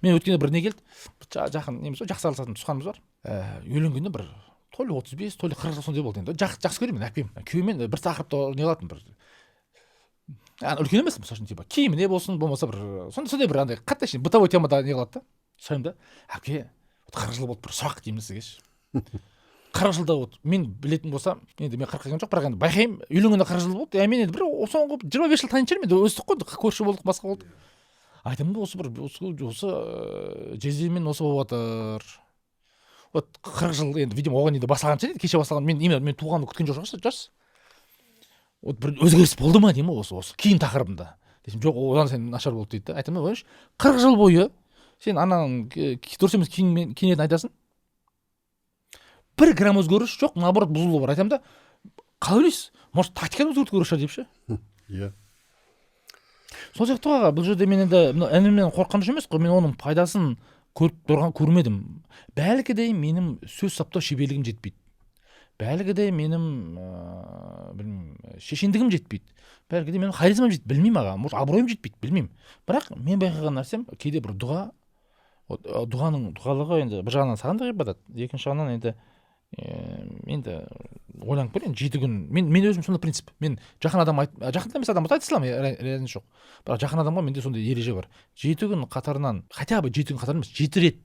Мен өткенде бір не келді, жақын неміз ғой, жақсы араласатын туысқанымыз бар, үйленгенде бір то ли 35, то ли 40 жыл сондай болды енді. Жақсы көремін мен әпкем, күйеуіммен бір тақырыпта не қылатын, бір ана үлкен емес, мысалы үшін, типа киіміне болсын, болмаса бір сондай бір андай қатты әшейін бытовой темада не қылады да. Сұраймын да: «Әпке, вот 40 жыл болды, бір сұрақ», — деймін да сізге ше. 40 жылда вот мен білетін болсам, енді мен 40-қа келген жоқ, бірақ енді байқаймын, үйленгенде 40 жыл болды, иә. Мен енді бір соңғы 25 жыл танитын шығармын енді, өстік қой енді, көрші болдық, басқа болды. Айтамын да: «Осы бір осы жездемен осы болып жатыр, вот 40 жыл енді, видимо, оған дейін де басталған шығар енді, кеше басталған, мен именно мен туғанды күткен жоқ шығарсыз. Вот бір өзгеріс болды ма, — деймін ғой, осы киім тақырыбында», — десем, «Жоқ, одан сайын нашар болды», — дейді да. Айтамын да: «Қойшы, 40 жыл бойы сен ананың дұрыс емес киінетінін айтасың, бір грамм өзгеріс жоқ, наоборот, бұзылу бар». Айтамын да: «Қалай ойлайсыз, может, тактиканы өзгерту керек шығар», — деп ше. Иә. Сол сияқты ғой, аға. Бұл жерде мен енді мына інімнен қорыққан үшін емес қой, мен оның пайдасын көріп тұрған көрмедім. Бәлки де менің сөз саптау шеберлігім жетпейді, бәлки де менің білмеймін, шешендігім жетпейді, бәлки де менің харизмам жетпейді, білмеймін, аға, может, абыройым жетпейді, білмеймін. Бірақ мен байқаған нәрсем, кейде бір дұға, вот дұғаның дұғалығы енді бір жағынан саған да ғибадат, екінші жағынан енді енді ойланып көр енді, 7 күн. Мен өзім сондай принцип, мен жақын адам айт, жақын емес адам болса, айта саламын, разница жоқ. Бірақ жақын адамға менде сондай ереже бар: 7 күн қатарынан, хотя бы 7 күн қатарынан емес, 7 рет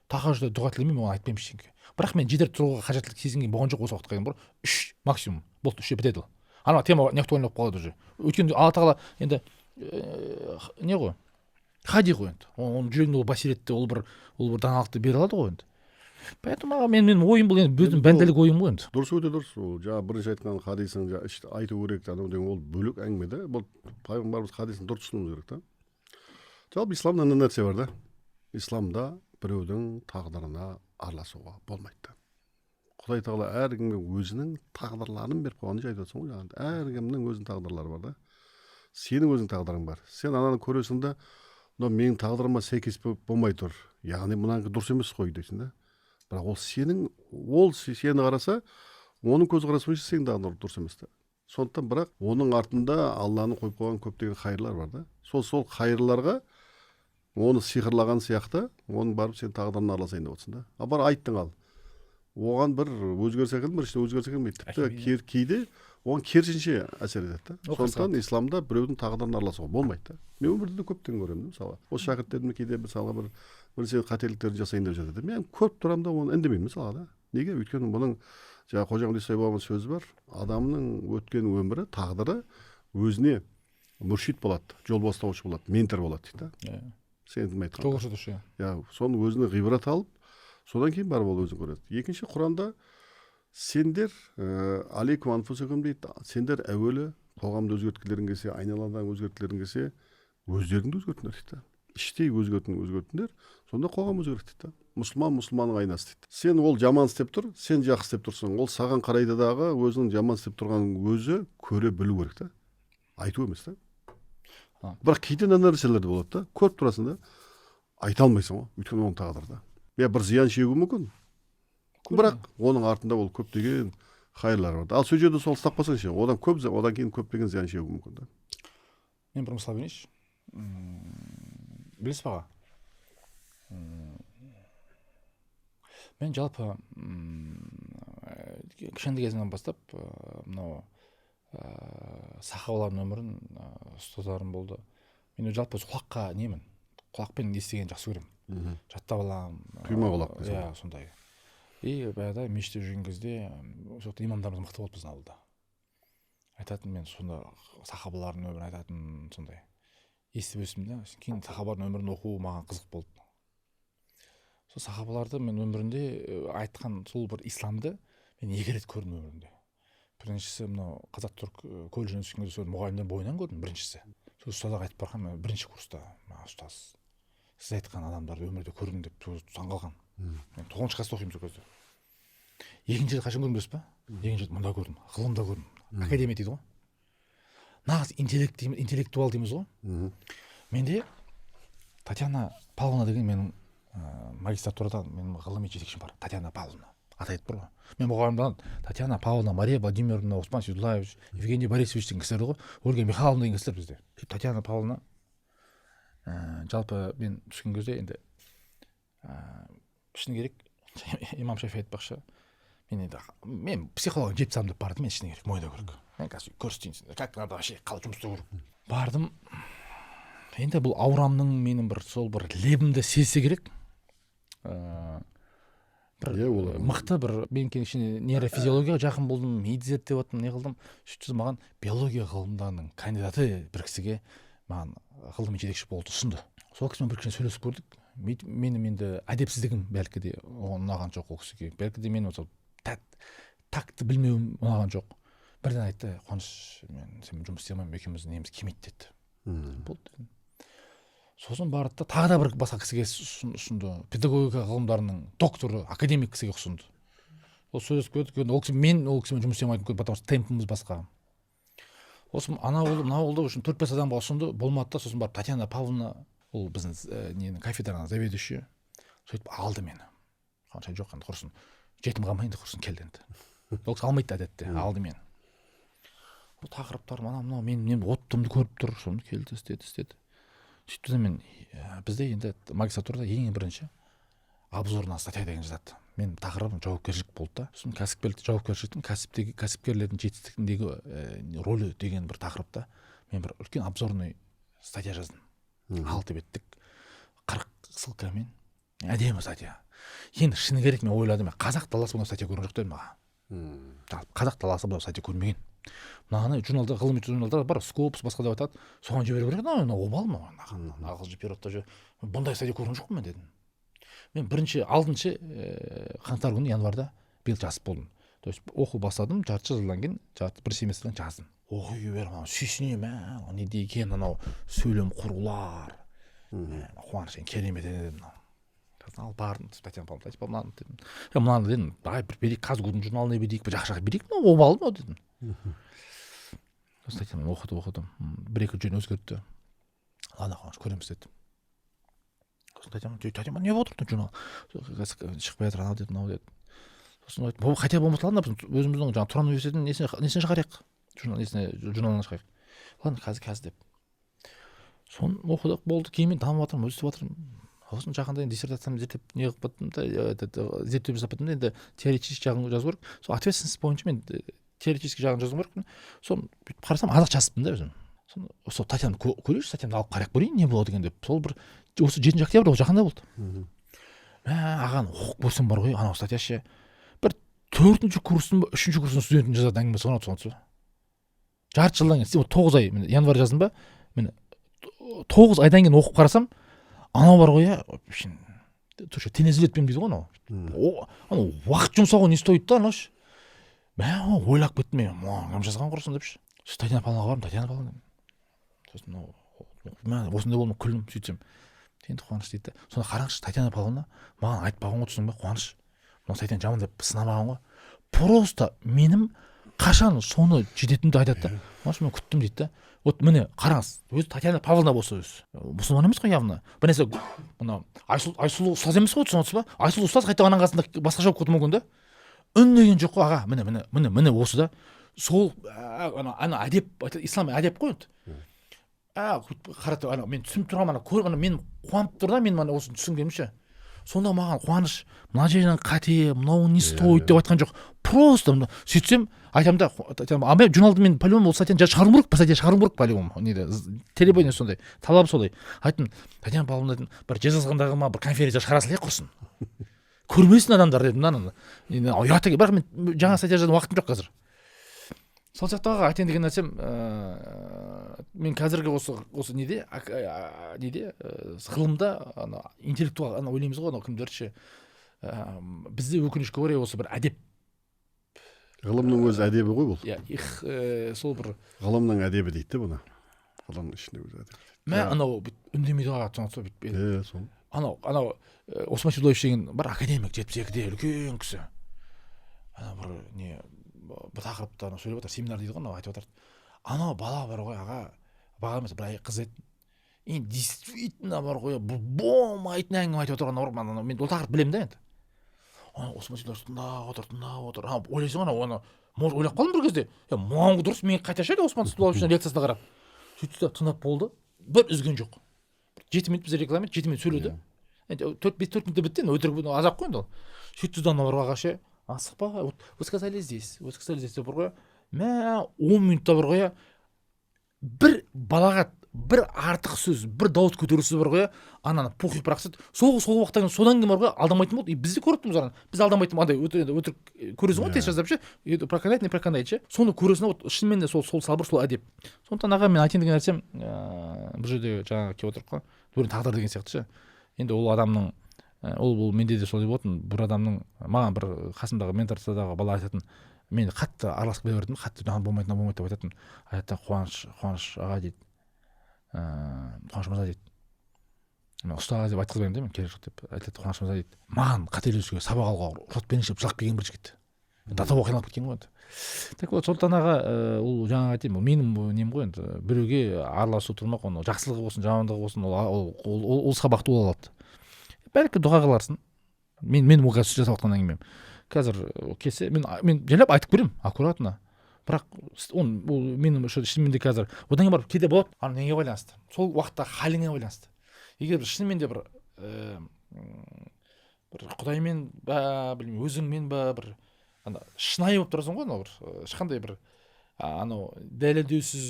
тахажжудта дұға тілемеймін, оған айтпаймын ештеңе. Бірақ мен 7 рет тұруға қажеттілік сезінген болған жоқ осы уақытқа дейін. Бір үш максимум болды, үште бітеді ол, ана тема не актуальный болып қалады уже. Өйткені Алла тағала енді не ғой, хади ғой енді, оның жүрегінде ол басиретті, ол бір даналықты бере алады ғой енді. Поэтому аға, мен ойым бұл енді, өзім бәнделік ойым ғой енді. Дұрыс, өте дұрыс. Ол жаңағы бірінші айтқан хадисің, айту керек анау деген, ол бөлек әңгіме да. Бұл пайғамбарымыз хадисін дұрыс түсінуіміз керек та. Жалпы исламда мынандай нәрсе бар да: исламда біреудің тағдырына араласуға болмайды да. Құдай тағала әркімге өзінің тағдырларын беріп қойған. Айтып жатрсың ғой жаңағы, әркімнің өзінің тағдырлары бар да. Сенің өзің тағдырың бар. Сен ананы көресің да, мынау менің тағдырыма сәйкес болмай тұр, яғни мынанікі дұрыс емес қой дейсің да. Бірақ ол сенің, ол сені қараса, оның көзқарасы бойынша сенің тағдырың дұрыс емес та. Сондықтан, бірақ оның артында Алланың қойып қойған көптеген хайырлар бар да. Сол хайырларға оны сиқырлаған сияқты, оның барып сен тағдырына араласайын деп отырсың да. А бар айттың, ал оған бір өзгеріс әкелді, біріншіден, өзгеріс әкелмейді, тіпті кейде оған керісінше әсер етеді да. Сондықтан исламда біреудің тағдырына араласуға болмайды да. Мен өмірде де көптен көремін да. Мысалы, осы шәкірттерім кейде, мысалға, бір бірнәрсе қателіктерін жасайын деп жатады. Мен көріп тұрамын да, оны үндемеймін мысалға да. Неге? Өйткені бұның жаңағы Қожа Ахмет Яссауи бабаның сөзі бар: адамның өткен өмірі, тағдыры өзіне мүршид болады, жол бастаушы болады, ментор болады дейді да. Иә. Сен кім айтқан? Жол көрсетуші, иә. Иә, соның өзіне ғибрат алып, содан кейін барып ол өзін көреді. Екінші, Құранда сендер алейкум анфусакум дейді, сендер әуелі қоғамды өзгерткілерің келсе, айналадан өзгерткілерің келсе, өздеріңді өзгертіңдер дейді да. Іштей өзгертіңдер, сонда қоғам өзгереді дейді да. Мұсылман мұсылманның айнасы дейді. Сен, ол жаман істеп тұр, сен жақсы істеп тұрсың, ол саған қарайды дағы, өзінің жаман істеп тұрғанын өзі көре білу керек та, айту емес та. Бірақ кейде мына нәрселер де болады да, көріп тұрасың да, айта алмайсың ғой, өйткені оның тағдыры да. Иә, бір зиян шегуі мүмкін, бірақ оның артында ол көптеген хайырлар бар. Ал сол жерде сол ұстап қалсаң ше, одан көп, одан кейін көптеген зиян шегуі мүмкін да. Мен бір мысал берейінші. Білесіз бе, аға, мен жалпы кішкентай кезімнен бастап мынау сахабалардың өмірін, ұстаздарым болды. Мен жалпы құлаққа немін, құлақпен естігенді жақсы көремін, жаттап аламын. Құйма құлақ. Иә, сондай. И баяғыда мешітте жүрген кезде, сол жақта имамдарымыз мықты болды біздің ауылда, айтатын. Мен сонда сахабалардың өмірін айтатын, сондай естіп өстім да. Кейін сахабалардың өмірін оқу маған қызық болды. Сол сахабаларды мен өмірінде айтқан сол бір исламды мен екі рет көрдім өмірімде. Біріншісі, мынау қазақ түрік колледжіне түскен кезде сол мұғалімдер бойынан көрдім. Біріншісі, сол ұстаздарға айтып барғанмын мен бірінші курста: «Маған, ұстаз, сіз айтқан адамдарды өмірде көрдім», — деп таңқалған. Мен тоғызыншы класста оқимын сол кезде. Екінші рет қашан көрдім, білесіз ба? Екінші рет мында көрдім, ғылымда көрдім, академия дейді ғой, нағыз интеллект дейміз, интеллектуал дейміз ғой. Менде Татьяна Павловна деген менің магистратурада менің ғылыми жетекшім бар, Татьяна Павловна аты айтып тұр ғой. Мен мұғалімден Татьяна Павловна, Мария Владимировна, Осман Сейдуллаевич, Евгений Борисович деген кісілер ғой, Ольга Михайловна деген кісілер бізде. Татьяна Павловна, жалпы мен түскен кезде енді, шыны керек, имам Шафи айтпақшы, мен енді, мен психология жеп тастадым деп бардым мен. Шыны керек, мойындау керек, мен қазір көрсетейін сендерге, как надо вообще, қалай жұмыс істеу керек. Бардым енді, бұл аурамның, менің бір сол бір лебімді сезсе керек, бір Иә, олар- мықты бір, мен кішкене нейрофизиологияға жақын болдым, миды зерттеп жаттым, не қылдым. Сөйтіп маған биология ғылымдарының кандидаты бір кісіге маған ғылыми жетекші болуды ұсынды. Сол кісімен бір кішкене сөйлесіп көрдік. Менің енді әдепсіздігім бәлкі де оған ұнаған жоқ ол кісіге, бәлкі де мен осы такты білмеуім ұнаған жоқ. Бірден айтты: «Қуаныш, мен сенімен жұмыс істей алмаймын, екеуміздің неміз келмейді», — деді. «Болды», — дедім. Сосын барды да, тағы да бір басқа кісіге ұсынды, педагогика ғылымдарының докторы, академик кісіге ұсынды. Ол сөйлесіп көрдік енді, ол кісі, мен ол кісімен жұмыс істей алмайтын, потому что темпіміз басқа. Сосын ана болды, мынау болды, в общем, төрт бес адамға ұсынды, болмады да. Сосын барып Татьяна Павловна, ол біздің ненің, кафедраның заведующийі, сөйтіп алды мені. Қанша жоқ енді, құрысын, жетім қалмай енді, құрысын, келді енді. Ол кісі алмайды әдетте, алды мені. Ол тақырыптар, анау мынау мен оттымды көріп тұр. Соны келді, істеді, істеді, сөйтті де. Мен бізде енді магистратурада ең бірінші обзорная статья деген жазады. Мен тақырыбым жауапкершілік болды да. Сосын кәсіпкерлік, жауапкершіліктің кәсіптегі, кәсіпкерлердің жетістігіндегі рөлі деген бір тақырыпта мен бір үлкен обзорный статья жаздым. 6 беттік, 40 ссылкамен әдемі статья. Енді шыны керек, мен ойладым, мен қазақ даласы бұндай статья көрген жоқ дедім маған. Жалпы қазақ даласы бұндай статья көрмеген. Мынаны журналда, ғылыми журналдар бар, Scopus, басқа деп айтады, соған жіберу керек. Мынау обал, мынау ағылшынша переводта, бұндай статья көрген жоқпын мен дедім. Мен бірінші 6 қаңтар күні, январьда биыл жазып болдым. То есть оқу бастадым, жарты жылдан кейін, жарты бір семестрден жаздым. Оқи беремін, анау сүйсінемін, мә, не деген анау сөйлем құрулар, мә, Қуаныш, енді керемет еді дедім мынау. Ал бардым Татьяна Павловна, Татьяна Павловна дедім, е, мынаны дедім, давай бір берейік, КазГУ-дың журналына берейік, бір жақсы жаққа берейік, мынау обалы мынау дедім. Сосын Татьяна оқыды, оқыды, бір екі жерін өзгертті. «Ладно, Қуаныш, көреміз», — деді. Сосын Татьяна, Татьяна, не болып отыр журнал, қазір шықпай жатыр анау деді, мынау деді. Сосын айттым: «Хотя болмаса, ладно, біз өзіміздің жаңағы Тұран университетінің несіне шығарайық, журнал несіне, журналына шығарайық». «Ладно, қазір, қазір», — деп. Соны оқыдық, болды. Кейін мен дамып жатырмын, өсіп жатырмын. Сосын жақында енді диссертациямды зерттеп не қылып кеттім да, этот, зерттеу жасап кеттім да. Енді теоретический жағын жазу керек. Сол ответственность бойынша мен теоретический жағын жазуым керекпін. Соны бүйтіп қарасам, аз ақ жазыппын да өзім. Соны сол Татьяна көрейікші, статьямды алып қарап көрейін, не болады екен деп. Сол бір осы 7 октябрь, ол жақында болды. Мә, ағаны оқып көрсем бар ғой, анау статья ше, бір төртінші курстың ба, үшінші курстың студентінің жазатын әңгімесі ғой анау, түсініп. Жарты жылдан кейін, 9 ай, міне, январь жаздым ба, міне, 9 айдан кейін оқып қарасам, анау бар ғой, иә, вообще тенезел етпеймін дейді ғой анау. Анау уақыт жұмсауға не стоит та анау ше. Мә, ойлап кеттім мен, мынаны кім жазған құрысын деп ше. Сосын Татьяна Павловнаға бардым. «Татьяна Павловна», — дедім. Сосын мынау, мә, осындай болды, күлдім. Сөйтсем, «Енді, Қуаныш», — дейді да. Сонда қараңызшы, Татьяна Павловна маған айтпаған ғой, түсіндің ба, «Қуаныш, мынау статьяны жаман» деп сынамаған ғой. Просто менің қашан соны жететінімді айтады да. «Қуаныш, мен күттім», — дейді да. Вот міне, қараңыз, өзі Татьяна Павловна болса, өзі мұсылман емес қой явно, бір нәрсе мынау Айсұлу ұстаз емес қой, түсініп отырсыз ба? Айсұлу ұстаз қайта ананың қасында басқаша болып кетуі мүмкін да. Үндеген жоқ қой, аға. Міне, міне, міне, міне, осы да сол ана әдеп, ислам әдеп қой енді. Қарата ана мен түсініп тұрғанмын, ана көріп, ана мен қуанып тұр да, мен ана осыны түсінгенім ше. Сонда маған «Қуаныш, мына жерің қате, мынау не стоит» деп айтқан жоқ. Просто сөйтсем айтамын да, а мен журналды, мен по любому ол статьяны шығаруым керек, бір статья шығаруым керек по любому, неде требование сондай, талап солай. Айттым: «Татьяна Павловна, — дедім, — бір Жезқазғандағы ма, бір конференция шығара салайық, құрсын, көрмесін адамдар», — дедім да. Ананы ұят екен, бірақ мен жаңа статья жазатын уақытым жоқ қазір. Сол сияқты, аға, айтайын деген нәрсем, мен қазіргі осы неде, ғылымда ана интеллектуал, ана ойлаймыз ғой, анау кімдер ше, бізде, өкінішке орай, осы бір әдеп. Ғылымның өзі әдебі ғой бұл. Иә, их, сол бір. Ғылымның әдебі дейді де бұны, ғылымның ішінде өзі әдебі. Мә, анау бүйтіп үндемейді ғой, аға, бүйтіп. Иә, сол. Анау Осман Сейдуллаевич деген бір академик, 72-де, үлкен кісі. Ана бір не, бір тақырыпта анау сөйлеп жатыр, семинар дейді ғой, анау айтып жатыр. Анау бала бар ғой, аға, бала емес, бір қыз еді енді, действительно бар ғой, бұл болмайтын әңгіме айтып отырған бар. Анау мен ол тақырыпты білемін да енді. Ана Осман Сейдуллаевич тыңдап отыр, тыңдап отыр. Ана ойлайсың ғой, анау ана может ойлап қалдым бір кезде: е, мынау дұрыс, мен қайта ше Осман Сейдуллаевичтің лекциясына қарап. Сөйтті да тыңдап болды, бір үзген жоқ. 7 минут бізде регламент, 7 минут сөйледі енді, төрт бес, 4 минутта бітті енді, өтірік азап қой енді ол. Сөйтті да анау аға ше, асықпа, вот вы сказали здесь, вы сказали здесь деп бар ғой, мә, 10 минутта бар ғой, бір балағат, бір артық сөз, бір дауыс көтерусіз бар ғой, ананы пух и прах. Сол уақыттан кейін, содан кейін бар ғой, алдамайтын болды. И біз де көріп тұрмыз ананы, біз алдамайтын андай енді өтірік көресің ғой, тест жасап ше, енді проканает, не проканает ше, соны көресің. Вот шынымен де сол сабыр, сол әдеп. Сондықтан, аға, мен айтайын деген нәрсем, бұл жерде жаңағы келіп отырмық қой, біреудің тағдыры деген сияқты ше. Енді ол адамның ол бұл менде де солай болатын. Бір адамның маған бір қасымдағы менторстводағы бала айтатын, мен қатты араласып кете бердім, қатты мынау болмайды, мынау болмайды деп айтатын. Айтады да: «Қуаныш, Қуаныш аға, — дейді, — Қуаныш мырза», — дейді. Мен ұстаз деп айтқызбаймын да, мен керек жоқ деп айтады. «Қуаныш мырза, — дейді, — маған қателесуге, сабақ алуға рұқсат беріңізші», — деп жылап келген бір жігіт, до того қиналып кеткен ғой енді. Так вот, сондықтан, аға, ол жаңағы айтайын, ол менің нем ғой енді, біреуге араласу тұрмақ, оны жақсылығы болсын, жамандығы болсын, ол сабақты ол алады. Бәлки, дұға қыларсың. Мен ол қазір жасап жатқан әңгімем қазір келсе, мен жайлап айтып көремін, аккуратно, бірақ оны ол менің шынымен де қазір одан кейін барып кейде болады. Ана неге байланысты, сол уақытта халіңе байланысты. Егер бір шынымен де бір құдаймен ба, білмеймін, өзіңмен ба, бір ана шынайы болып тұрасың ғой, анау бір ешқандай бір анау дәлелдеусіз,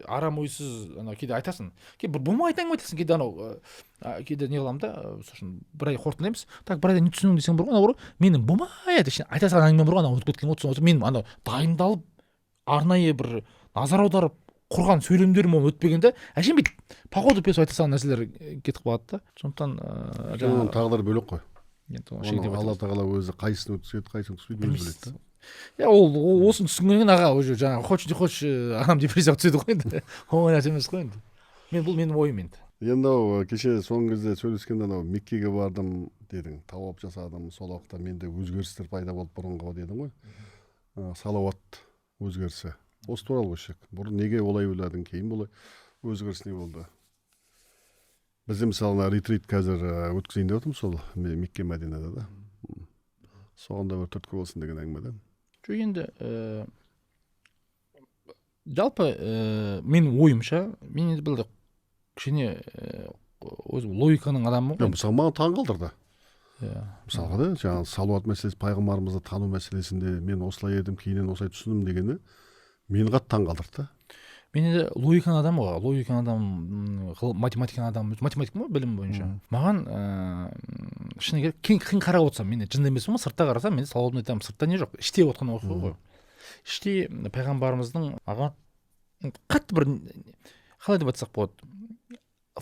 арам ойсыз, анау кейде айтасың, кейде бір болмайтын әңгіме айтасың. Кейде анау кейде не қыламын да, сосын бір ай қорытындылаймыз. Так, бір айда не түсіндің десең, бар ғой, анау бар ғой, менің болмай айта салған әңгімем бар ғой, анау өтіп кеткен ғой, түсініп. Мен анау дайындалып, арнайы бір назар аударып Құрған сөйлемдерім оны өтпеген да, әшейін бүйтіп по ходу пьеса айта салған нәрселер кетіп қалады да. Сондықтан Оның тағдыры бөлек қой. Енді оны Алла тағала өзі қайсысын өткізеді, қайсысын өткізбейді, өзі біледі да. Иә, ол осыны түсінгеннен кейін, аға, уже жаңағы хочешь не хочешь, адам депрессияға түседі ғой енді. Оңай нәрсе емес қой енді. Мен, бұл менің ойым енді. Енді ау, кеше соңғы кезде сөйлескенде анау Меккеге бардым дедің, тауап жасадым, сол уақытта менде өзгерістер пайда болды бұрынғы дедің ғой. Салауат өзгерісі, осы туралы қойсақ. Бұрын неге олай ойладың, кейін бұлай өзгеріс не болды? Бізде, мысалы, мына ретрит қазір өткізейін деп жатырмыз сол Мекке, Мәдинада да, соған да бір түрткі болсын деген әңгіме да. Жоқ, енді жалпы менің ойымша, мен енді бұл кішкене өзім логиканың адамымын ғой. Мысалы, маған таң қалдырды. Мысалға да, жаңағы салауат мәселесі, пайғамбарымызды тану мәселесінде мен осылай едім, кейіннен осылай түсіндім дегені мені қатты таң қалдырды да. Мен енді логиканың адамы ғой, логиканың адамы, математиканың адамы, математикпін ғой білім бойынша. Маған шыны керек, кейін қарап отырсам, мен жынды емеспін ғой, сыртта қарасам, мен салауатын айтамын, сыртта не жоқ, іште отқан оқиға ғой. Іште пайғамбарымыздың маған қатты бір, қалай деп айтсақ болады,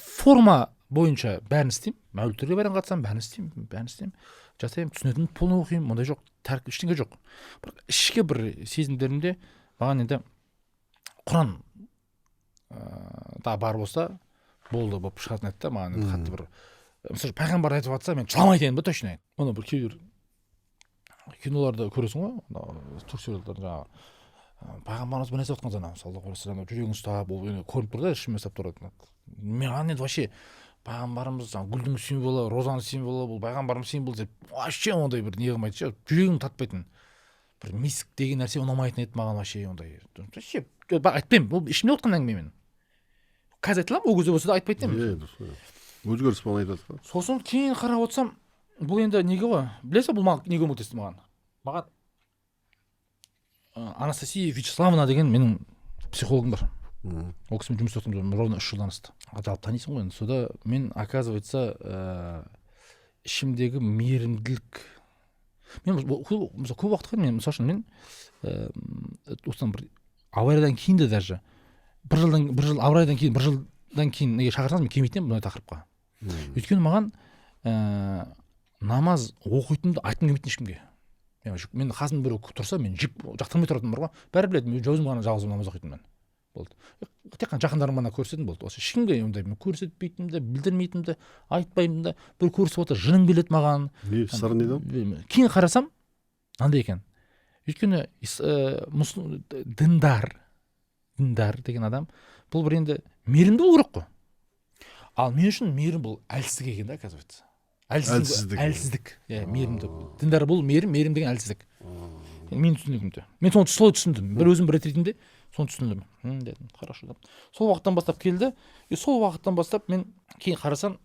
форма бойынша бәрін істеймін, мәуліттерге бәрін қатысамын, бәрін істеймін, бәрін істеймін, жасаймын, түсінетін, полный оқимын, ондай жоқ, тәрк ештеңе жоқ. Бірақ ішкі бір сезімдерімде маған енді Құран да бар болса болды болып шығатын еді да. Маған енді қатты бір, мысалы, пайғамбар айтып жатса, мен жыламайтын едім да, точно. Ана бір кейбір киноларда көресің ғой, анау түрік сериалдарда, жаңағы пайғамбарымыз бір нәрсе айтқан, жаңағы саллаллаху алейхи вассалам жүрегін ұстап, ол енді көрініп тұр да, ішіме ұстап тұрады. Маған енді вообще пайғамбарымыз жаңағы гүлдің символы, розаның символы, бұл пайғамбарымыз символы деп вообще ондай бір не қылмайды ше, жүрегім тартпайтын. Бір миск деген нәрсе ұнамайтын еді маған вообще ондай. Вообще айтпаймын, бұл ішімде отқан әңгіме. Мен қазір айта аламын, ол кезде болса да айтпайтын едім. Иә, дұрыс қой, өзгеріс болған айтып жатыр ғой. Сосын кейін қарап отырсам, бұл енді неге ғой, білесіз ба, бұл маған не көмектесті? Маған Анастасия Вячеславовна деген менің психологым бар. Ол кісімен жұмыс істеп жатырмыз ровно 3 жылдан асты. Жалпы танисың ғой енді. Сонда мен, оказывается, ішімдегі мейірімділік, мен мысалы көп уақыт, мен мысалы үшін, мен осыдан бір авариядан кейін де, даже бір жылдан, бір жыл авариядан кейін, бір жылдан кейін неге шақырсаңыз, мен келмейтін едім бұндай тақырыпқа. Өйткені маған намаз оқитынымды айтқым келмейтін ешкімге. Мен қасымда біреу тұрса, мен жек жақтырмай тұратыным бар ғой, бәрі біледі, мен өзім ғана жалғыз намаз оқитынмын, болды. Тек қана жақындарым ғана көрсететін болды. Осы ешкімге ондай мен көрсетпейтінмін де, білдірмейтінмін де, айтпаймын да. Бір көрсетіп отырса, жыным келеді маған. Не сыры неде? Кейін қарасам, мынандай екен: өйткені діндар деген адам бұл бір енді мейірімді болу керек қой. Ал мен үшін мейірім бұл әлсіздік екен да, оказывается. Әлсіздік. Әлсіздік, иә. Мейірімді діндар болу, мейірім деген әлсіздік менің түсінігімде. Мен соны солай түсіндім бір өзім бір ретінде соны түсіндім. Дедім, хорошо деп. Сол уақыттан бастап келді. И сол уақыттан бастап мен кейін қарасам,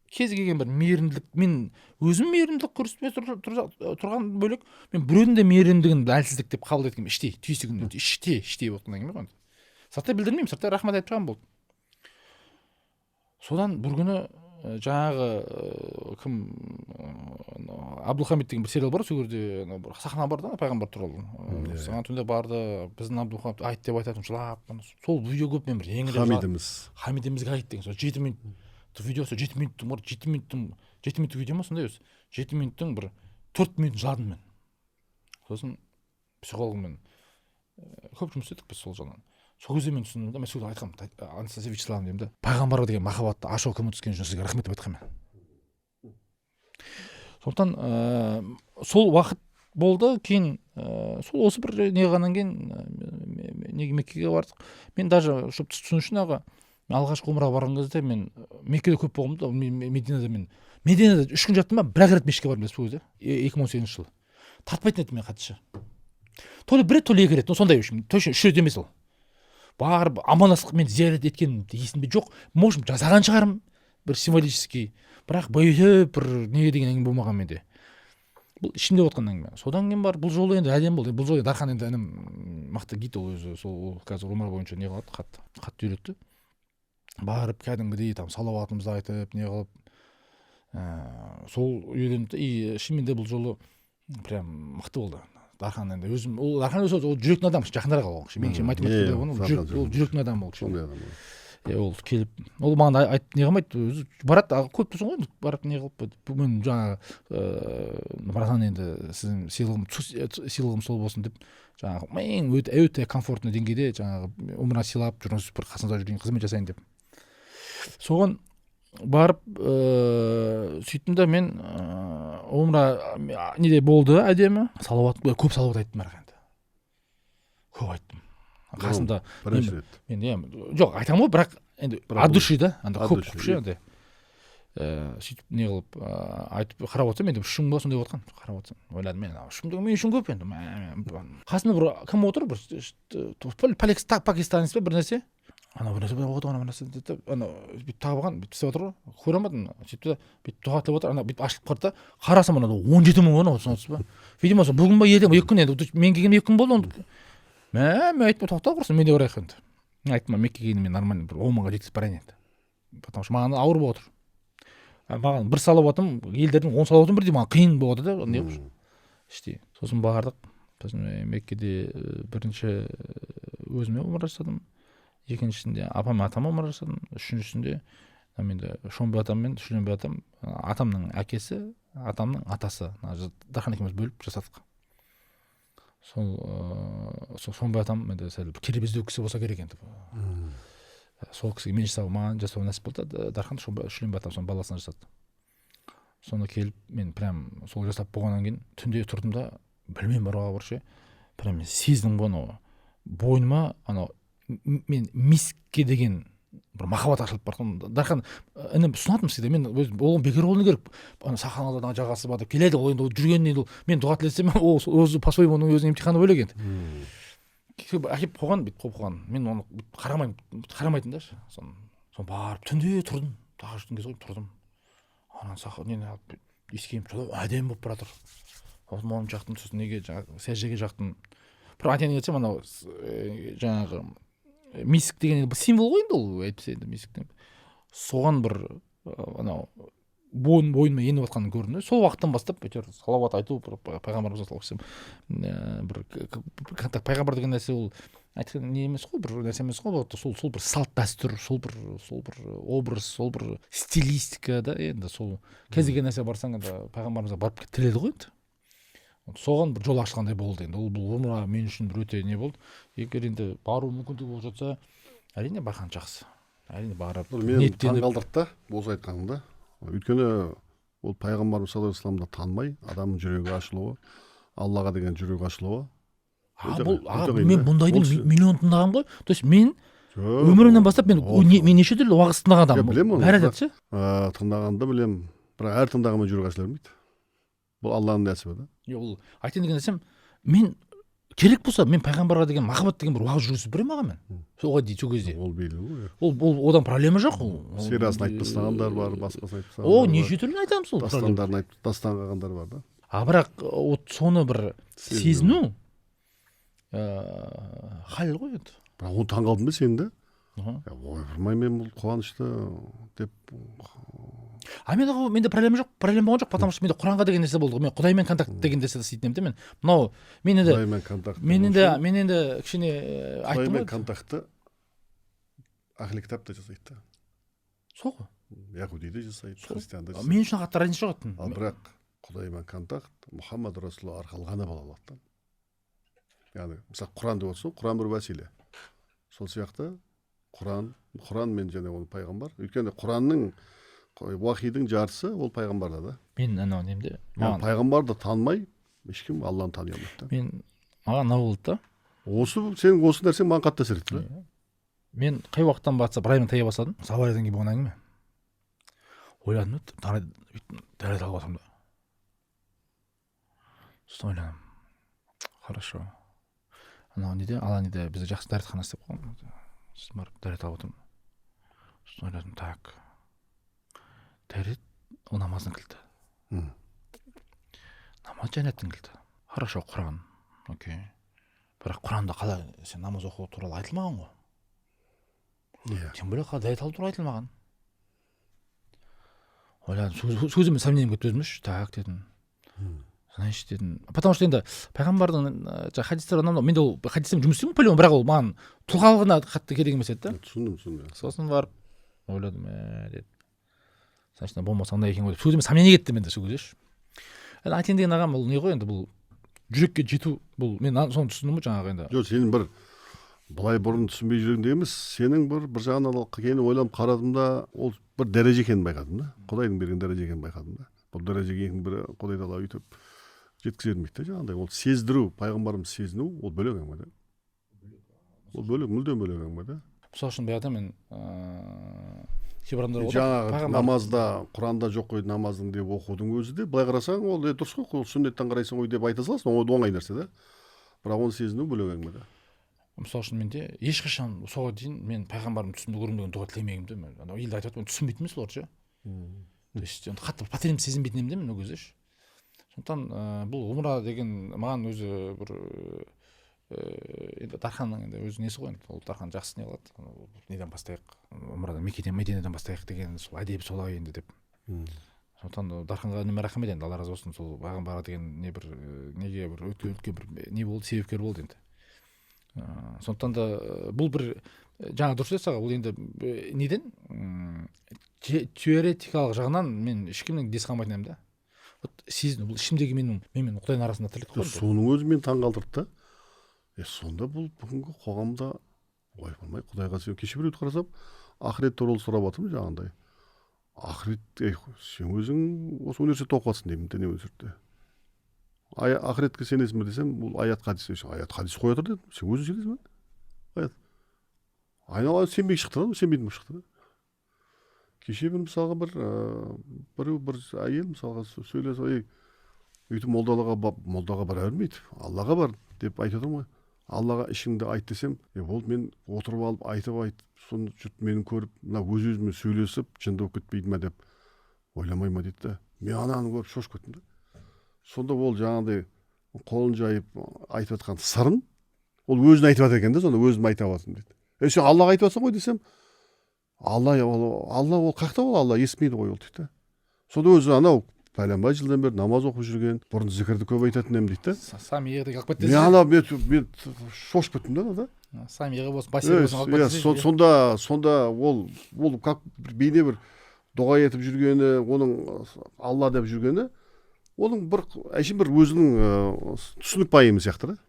кез келген бір мейірімділік, мен өзім мейірімділік көрсетпей тұрған бөлек, мен біреудің де мейірімдігін әлсіздік деп қабыл еткенмін іштей, түйсігімде, іштей болып әңгіме ғой енді. Сырттай білдірмеймін, сырттай рахмет айтып шығамын, болды. Содан бір күні жаңағы кім, Абдулхамид деген бір сериал бар, сол жерде анау бір сахна бар да, пайғамбар туралы. Соған түнде барды, біздің Абдулхамид айт деп айтатын, жылап. Сол видео көріп, мен бір еңіреп жыладым. Хамидіміз. Хамидімізге айт деген сол 7 минут видео, сол 7 минуттың бар, 7 минуттың, 7 минуттық видео ма, сондай өзі, 7 минуттың бір 4 минут жыладым мен. Сосын психологыммен көп жұмыс істедік біз сол жағынан. Сол кезде мен түсіндім да, мен сол айтқанмын: «Анастасия Вячеславовна, — деймін да, — пайғамбарға деген махаббатты ашуға көмектескен үшін сізге рахмет», — деп айтқанмын мен. Сондықтан сол уақыт болды. Кейін сол осы бір не қылғаннан кейін неге Меккеге бардық. Мен даже, чтобы түсіну үшін, аға, мен алғашқы умраға барған кезде мен Меккеде көп болғанмын да, Мединада. Мен Мединада 3 күн жаттым ба, бір ақ рет мешітке бардым, білесіз ба? Ол кезде 2018 жылы тартпайтын едім мен қатты ше, то ли бір рет, то ли екі рет, ну сондай, в общем, точно үш рет емес. Ол барып амандастық, мен зиярат еткен есімде жоқ. Может, жасаған шығармын бір символический, бірақ бүйтіп бір не деген әңгіме болмаған менде. Бұл ішімде отқан әңгіме. Содан кейін барып бұл жолы енді әдемі болды. Бұл жолы Дархан енді інім, мықты гид ол өзі. Сол ол қазір умра бойынша не қылады, қатты қатты үйретті. Барып кәдімгідей там салауатымызды айтып, не қылып, сол үйренді. И шынымен де бұл жолы прям мықты болды. Дархан енді өзім, ол Дархан өзі ол жүректің адамы, жақынырақ ол кіші. Мен кішкене математика болғаннан, ол жүрек, ол жүректің адамы ол кіші. Сондай адам. Ол келіп, ол маған айтып не қылмайды, өзі барады, көп тұрсың ғой енді, барып не қылып, мен жаңағы братан, енді сіздің сыйлығым, сыйлығым сол болсын деп, жаңағы мен өте өте комфортный деңгейде жаңағы умра сыйлап жүріңіз, бір қасыңызда жүрейін, қызмет жасайын деп. Соған барып, сөйттім да, мен умра неде болды, әдемі салауат, көп салауат айттым, бірақ енді көп айттым қасымда. Бірінші рет. Мен иә, жоқ, айтамын ғой, бірақ енді от души да, анда көп От души, ше, андай сөйтіп не қылып, айтып қарап отырсам, енді 3 мың ба, сондай болып жатқан. Қарап отырсам, ойладым мен, 3 мың деген мен үшін көп енді. Қасымда бір кім отыр, бір пакистанец па, бір нәрсе, анау бір нәрсе болып отыр, анау бір нәрсе деді, анау бүйтіп тағып алған, бүйтіп істеп отыр ғой, көре алмадым. Сөйтті да, бүйтіп дұға тілеп отыр, ана бүйтіп ашылып қалды да, қарасам, анада 17 000 ғой, анау түсініп ба, видимо, сол бүгін ба, ертең ба, 2 күн енді, мен келгенде 2 күн болды оны. Мә, мен айттым, тоқта құрсын, мен де барайық енді. Мен айттым, Меккеге дейін мен нормально бір 10 мыңға жеткізіп барайын енді, потому что маған ауыр болып отыр. Маған бір салауатым елдердің 10 салауатын бірдей маған қиын болып отыр да, не қылып іштей. Сосын бардық. Сосын Меккеде бірінші өзіме умра жасадым, екіншісінде апам мен атама умра жасадым, үшіншісінде енді Шомбай атам мен Шүленбай атам, атамның әкесі, атамның атасы, Дархан екеуміз бөліп жасадық. Сол сол Шомбай атам енді сәл кербездеу кісі болса керек енді, сол кісіге мен жасау, маған жасау нәсіп болды да. Дархан Шүленбай атам соның баласына жасады. Соны келіп, мен прям сол жасап болғаннан кейін түнде тұрдым да, білмеймін, бар ғой, бір ше, прям мен сездім ғой, анау бойыма анау мен мискке деген бір махаббат ашылып бара жатқан. Дархан інім ұсынатын всегда, мен өзім ол бекер болу керек, ана саханадан жағасы бар деп келеді. Ол енді, ол жүрген енді, ол мен дұға тілесем, ол өзі по своему, оның өзінің емтиханы бөлек енді. Әкеліп қойған, бүйтіп қойып қойған, мен оны бүйтіп қарамаймын, қарамайтын да. Соны барып түнде тұрдым, тахажжудтың кезі ғой, тұрдым, ана нені алып иіскеймін, әдемі болып бара жатыр. Сосын оны жақтым, сосын неге, жаңағы сәждеге жақтым. Бір айтайын десем, анау жаңағы миск деген енді бір символ ғой енді ол, әйтпесе енді мисктің соған бір анау бойыма еніп жатқанын көрдім да. Сол уақыттан бастап әйтеуір салауат айту, бір пайғамбарымыз саллаллаху алейхи, бір контакт, пайғамбар деген нәрсе, ол айтқан не емес қой, бір нәрсе емес қой, вот сол бір салт дәстүр, сол бір образ, сол бір стилистика да. Енді сол кез келген нәрсе барсаң, енді пайғамбарымызға барып тіледі ғой енді, соған бір жол ашылғандай болды енді. Ол бұл умра мен үшін бір өте не болды. Егер енді бару мүмкіндігі болып жатса, әрине, барған жақсы, әрине, барып Бұл мені ниеттеніп. Таңғалдырды да осы айтқаның да, өйткені ол пайғамбарымыз саллаллаху алейхи вассаламды танымай, адамның жүрегі ашылуы, Аллаға деген жүрегі ашылуы А өте бұл қиын, а, өте қиын мен да. бұндайды Ол миллион тыңдағанмын ғой, то есть мен Жоқ, өмірімнен бастап мен ол- мен неше түрлі уағыз тыңдаған Иә, адаммын. білемін оны, Бәрі айтады ше. Тыңдағанды білемін, бірақ әр тыңдағанмен жүрек ашыла бермейді, бұл Алланың нәсібі да. Ол айтайын деген нәрсем, мен керек болса, мен пайғамбарға деген махаббат деген бір уағыз жүргізіп беремін аға мен. Соға дейін, сол кезде. Ол белгілі ғой, иә. Ол одан проблема жоқ ол. Сирасын айтып тастағандар бар, басқасын айтып О, тастағандар бар. Неше түрлі айтамыз, ол проблема. Дастандарын айтып, дастан қалғандар бар да. А бірақ вот соны бір Сезіну. сезіну хал ғой енді. Бірақ оны таңқалдым да сен да. Аха. Ойпырмай, мен бұл қуанышты деп. А мен аға, менде проблема жоқ, проблема болған жоқ, потому что менде Құранға деген нәрсе болды ғой, мен Құдаймен контакт деген нәрсе істейтін едім де. Мен мынау мен енді Құдаймен контакт мен енді мен енді кішкене айттым Құдаймен ғой. Контактты ахли кітап та жасайды да. Сол ғой. Яхуди де жасайды, Сол. христиан да жасайды. Мен үшін қатты разница жоқ еді. Ал бірақ Құдаймен контакт Мұхаммад Расулалла арқылы ғана бола алады да. Яғни, мысалы, Құран деп отырсың, Құран бір уәсиле. Сол сияқты Құран мен және оның пайғамбар, өйткені Құранның, уахидің жартысы ол пайғамбарда да. Мен анау немде Яғни маған пайғамбарды танымай ешкім Алланы тани алмайды да. Мен маған мынау болды да. Осы сен, осы нәрсе маған қатты әсер етті да. Мен қай уақыттан бастап раймен тая бастадым? Авариядан кейін болған әңгіме. Ойладым да, бүйтіп дәрет алып жатырмын да, сосын ойладым: хорошо, анау неде, ала неде, бізде жақсы дәретхана істеп қойған. Сосын барып дәрет алып отырмын. Сосын ойладым: так, дәрет ол намаздың кілті. Намаз жәннаттың кілті. Хорошо, Құран, окей, бірақ Құранда қалай сен намаз оқу туралы айтылмаған ғой. Тем более қалай дәрет алу туралы айтылмаған. Ойладым, сол кезде мен сомнением кетті өзіме ше. Так, дедім. Значит, дедім, потому что енді пайғамбардың жаңағы хадистер, анау мынау, менде ол хадистермен жұмыс істеймін по бірақ ол маған тұлғалығына қатты керек емес еді да. Түсіндім, түсіндім. Сосын барып ойладым: «Мә, – дедім, – значит, болмаса андай екен ғой», – деп. Сол кезде сомнение кетті менде сол кезде ше. Енді айтайын деген, ағам, ол не ғой енді, бұл жүрекке жету, бұл мен соны түсіндім ғой жаңағы енді. Жоқ, сенің бір былай бұрын түсінбей жүргенде емес, сенің бір жағынан ал кейін ойланып қарадым да, ол бір дәреже екенін байқадым да, құдайдың берген дәреже екенін байқадым да. Бұл дәрежеге ең бір құдай тағала өйтіп жеткізе бермейді да. Жаңағыдай ол сездіру, пайғамбарымыз сезіну, ол бөлек әңгіме да, ол бөлек, мүлдем бөлек әңгіме да. Мысалы үшін, баяғыда мен кейбір адамдар болады, жаңағы намазда «Құранда жоқ қой намаздың» деп оқудың өзі де, былай қарасаң, ол дұрыс қой, ол сүннеттен қарайсың ғой деп айта саласың, ол оңай нәрсе да, бірақ оны сезіну бөлек әңгіме да. Мысалы үшін, менде ешқашан соған дейін мен пайғамбарымның түсімде көремін деген дұға тілемегенмін да. Мен анау елде айтып жатыр, мен түсінбейтінмін соларды ше. То есть енді қатты потребность сезінбейтін едім да мен ол кезде ше. Сондықтан бұл умра деген маған өзі бір енді Дарханның енді өзі несі ғой енді, ол Дархан жақсы не қылады: «Анау неден бастайық, умрадан, Меккеден, Мединеден бастайық» деген, сол әдебі солай енді деп. Сондықтан да Дарханға ініме рахмет енді, Алла разы болсын. Сол пайғамбарға деген не бір неге бір өте үлкен бір не болды, себепкер болды енді. Сондықтан да бұл бір жаңа дұрыс айтасыз, аға, ол енді неден теоретикалық жағынан мен ешкімнен дес қалмайтын едім да. Вот сезіну, бұл ішімдегі менің, мен мен құдайдың арасында тірлік қой енді. Соның өзі мені таңғалдырды да. Сонда бұл бүгінгі қоғамда, ойпырмай, құдайға сен, кеше біреуді қарасам, ақырет туралы сұрап жатырмын жаңағындай. Ақырет, ей, сен өзің осы университетте оқып жатрсың деймін, діни университетте. Ақыретке сенесің бе десем, бұл аят, хадис, аят, хадис қоя тұр дедім, сен өзің сенесің бе? Аят айнала сенбей шықты да, сенбейтін болып шықты да. Кеше бір, мысалға, бір біреу, бір әйел, мысалға, сөйлесіп: «Ей, өйтіп молдаларға, молдаға бара бермейді, Аллаға бар», – деп айтып отырмын ғой. «Аллаға ішіңді айт» десем, «Е, болды, мен отырып алып айтып айтып, соны жұрт мені көріп, мына өз өзімен сөйлесіп, жынды болып кетпейді ма деп ойламай ма?» – дейді да. Мен ананы көріп шошып кеттім да. Сонда ол жаңағыдай қолын жайып айтып жатқан сырын ол өзіне айтып жатыр екен да. Сонда «Өзім айтып жатырмын», – дейді. «Е, сен Аллаға айтып жатрсың ғой» десем, «Алла ол, Алла ол қаяқта, ол Алла естімейді ғой ол», – дейді да. Сонда өзі анау пәленбай жылдан бері намаз оқып жүрген, «Бұрын зікірді көп айтатын едім», – дейді да. Самиға алып кетті. Мен ана мен шошып кеттім да ана да. Самиға болсын, басира болсын, алып кетті. Сонда ол как бір бейне бір дұға етіп жүргені, оның Алла деп жүргені, оның бір әшейін бір өзінің түсінік пайымы сияқты да,